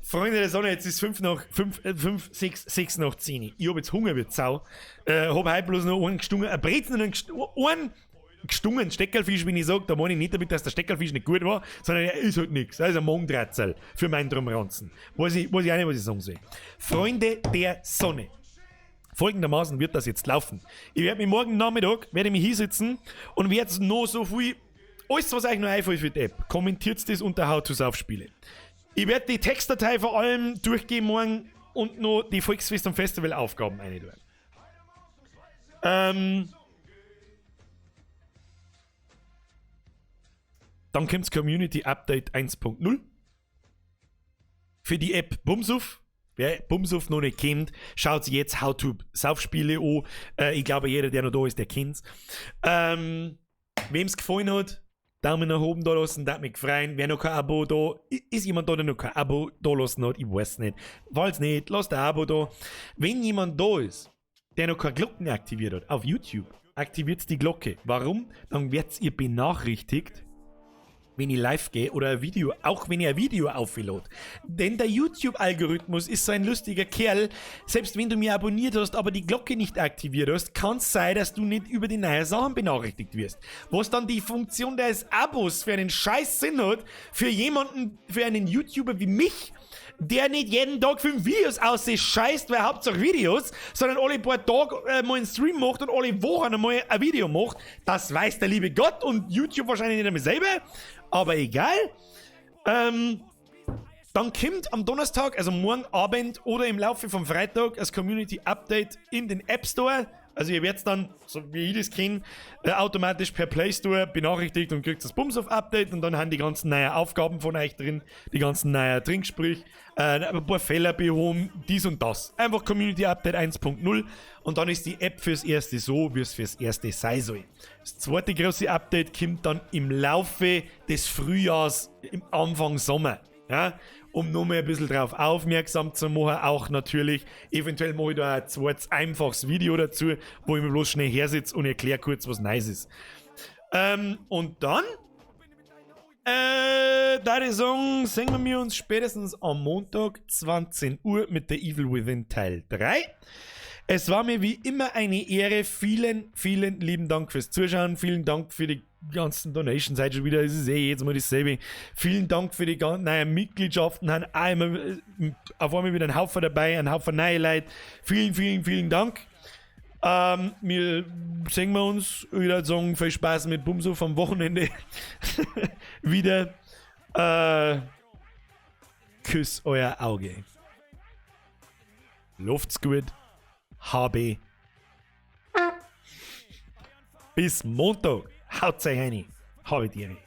Freunde der Sonne, jetzt ist fünf nach fünf, fünf, sechs, sechs nach zehn. Ich hab jetzt Hunger wie Sau. Hab heute bloß noch einen gestungen, ein Brezen und einen gestungen Steckerlfisch, wenn ich sag, da meine ich nicht damit, dass der Steckerlfisch nicht gut war, sondern er ist halt nix. Er ist ein Magendratzel für meinen Drumranzen. Weiß ich auch nicht, was ich sagen soll. Freunde der Sonne. Folgendermaßen wird das jetzt laufen. Ich werde mich morgen Nachmittag, werde ich mich hinsetzen und werde noch so viel, alles was euch noch einfällt für die App, kommentiert das unter How to Saufspiele. Ich werde die Textdatei vor allem durchgehen morgen und noch die Volksfest- und Festivalaufgaben reintun. Dann kommt's Community Update 1.0 für die App Bumsuff. Wer Bumsuff noch nicht kennt, schaut sich jetzt How to Saufspiele an. Ich glaube, jeder, der noch da ist, der kennt's. Wem's gefallen hat, Daumen nach oben da lassen, darf mich freuen. Wer noch kein Abo da, ist jemand da, der noch kein Abo da lassen hat? Ich weiß nicht. Falls nicht, lasst ein Abo da. Wenn jemand da ist, der noch keine Glocken aktiviert hat, auf YouTube, aktiviert die Glocke. Warum? Dann werdet ihr benachrichtigt, wenn ich live gehe oder ein Video, auch wenn ich ein Video auflade. Denn der YouTube-Algorithmus ist so ein lustiger Kerl. Selbst wenn du mir abonniert hast, aber die Glocke nicht aktiviert hast, kann es sein, dass du nicht über die neuen Sachen benachrichtigt wirst. Was dann die Funktion des Abos für einen scheiß Sinn hat, für jemanden, für einen YouTuber wie mich, der nicht jeden Tag 5 Videos ausscheißt, weil Hauptsache Videos, sondern alle paar Tage mal einen Stream macht und alle Wochen einmal ein Video macht. Das weiß der liebe Gott und YouTube wahrscheinlich nicht einmal selber. Aber egal. Dann kommt am Donnerstag, also morgen Abend oder im Laufe vom Freitag, das Community Update in den App Store. Also ihr werdet dann, so wie ich das kenne, automatisch per Play Store benachrichtigt und kriegt das Bumsuff-Update und dann haben die ganzen neuen Aufgaben von euch drin, die ganzen neuen Trinksprüche, ein paar Fehler behoben, dies und das. Einfach Community Update 1.0 und dann ist die App fürs Erste so, wie es fürs Erste sein soll. Das zweite große Update kommt dann im Laufe des Frühjahrs, im Anfang Sommer. Ja, um nur mal ein bisschen drauf aufmerksam zu machen, auch natürlich. Eventuell mache ich da ein zweites einfaches Video dazu, wo ich mir bloß schnell hersitze und erkläre kurz, was nice ist. Und dann, da ich sagen, sehen wir uns spätestens am Montag, 20 Uhr mit der Evil Within Teil 3. Es war mir wie immer eine Ehre. Vielen, vielen lieben Dank fürs Zuschauen. Vielen Dank für die ganzen Donations. Heute schon wieder, es ist eh jedes Mal dasselbe. Vielen Dank für die ganzen neuen Mitgliedschaften. Haben auch immer auf einmal wieder ein Haufen dabei, ein Haufen neue Leute. Vielen, vielen, vielen Dank. Wir sehen wir uns. Ich würde sagen, viel Spaß mit Bumsuff am Wochenende. Wieder. Küss euer Auge. Luft's gut. HB Bis Montag. Haut rein. Habe die Ehre.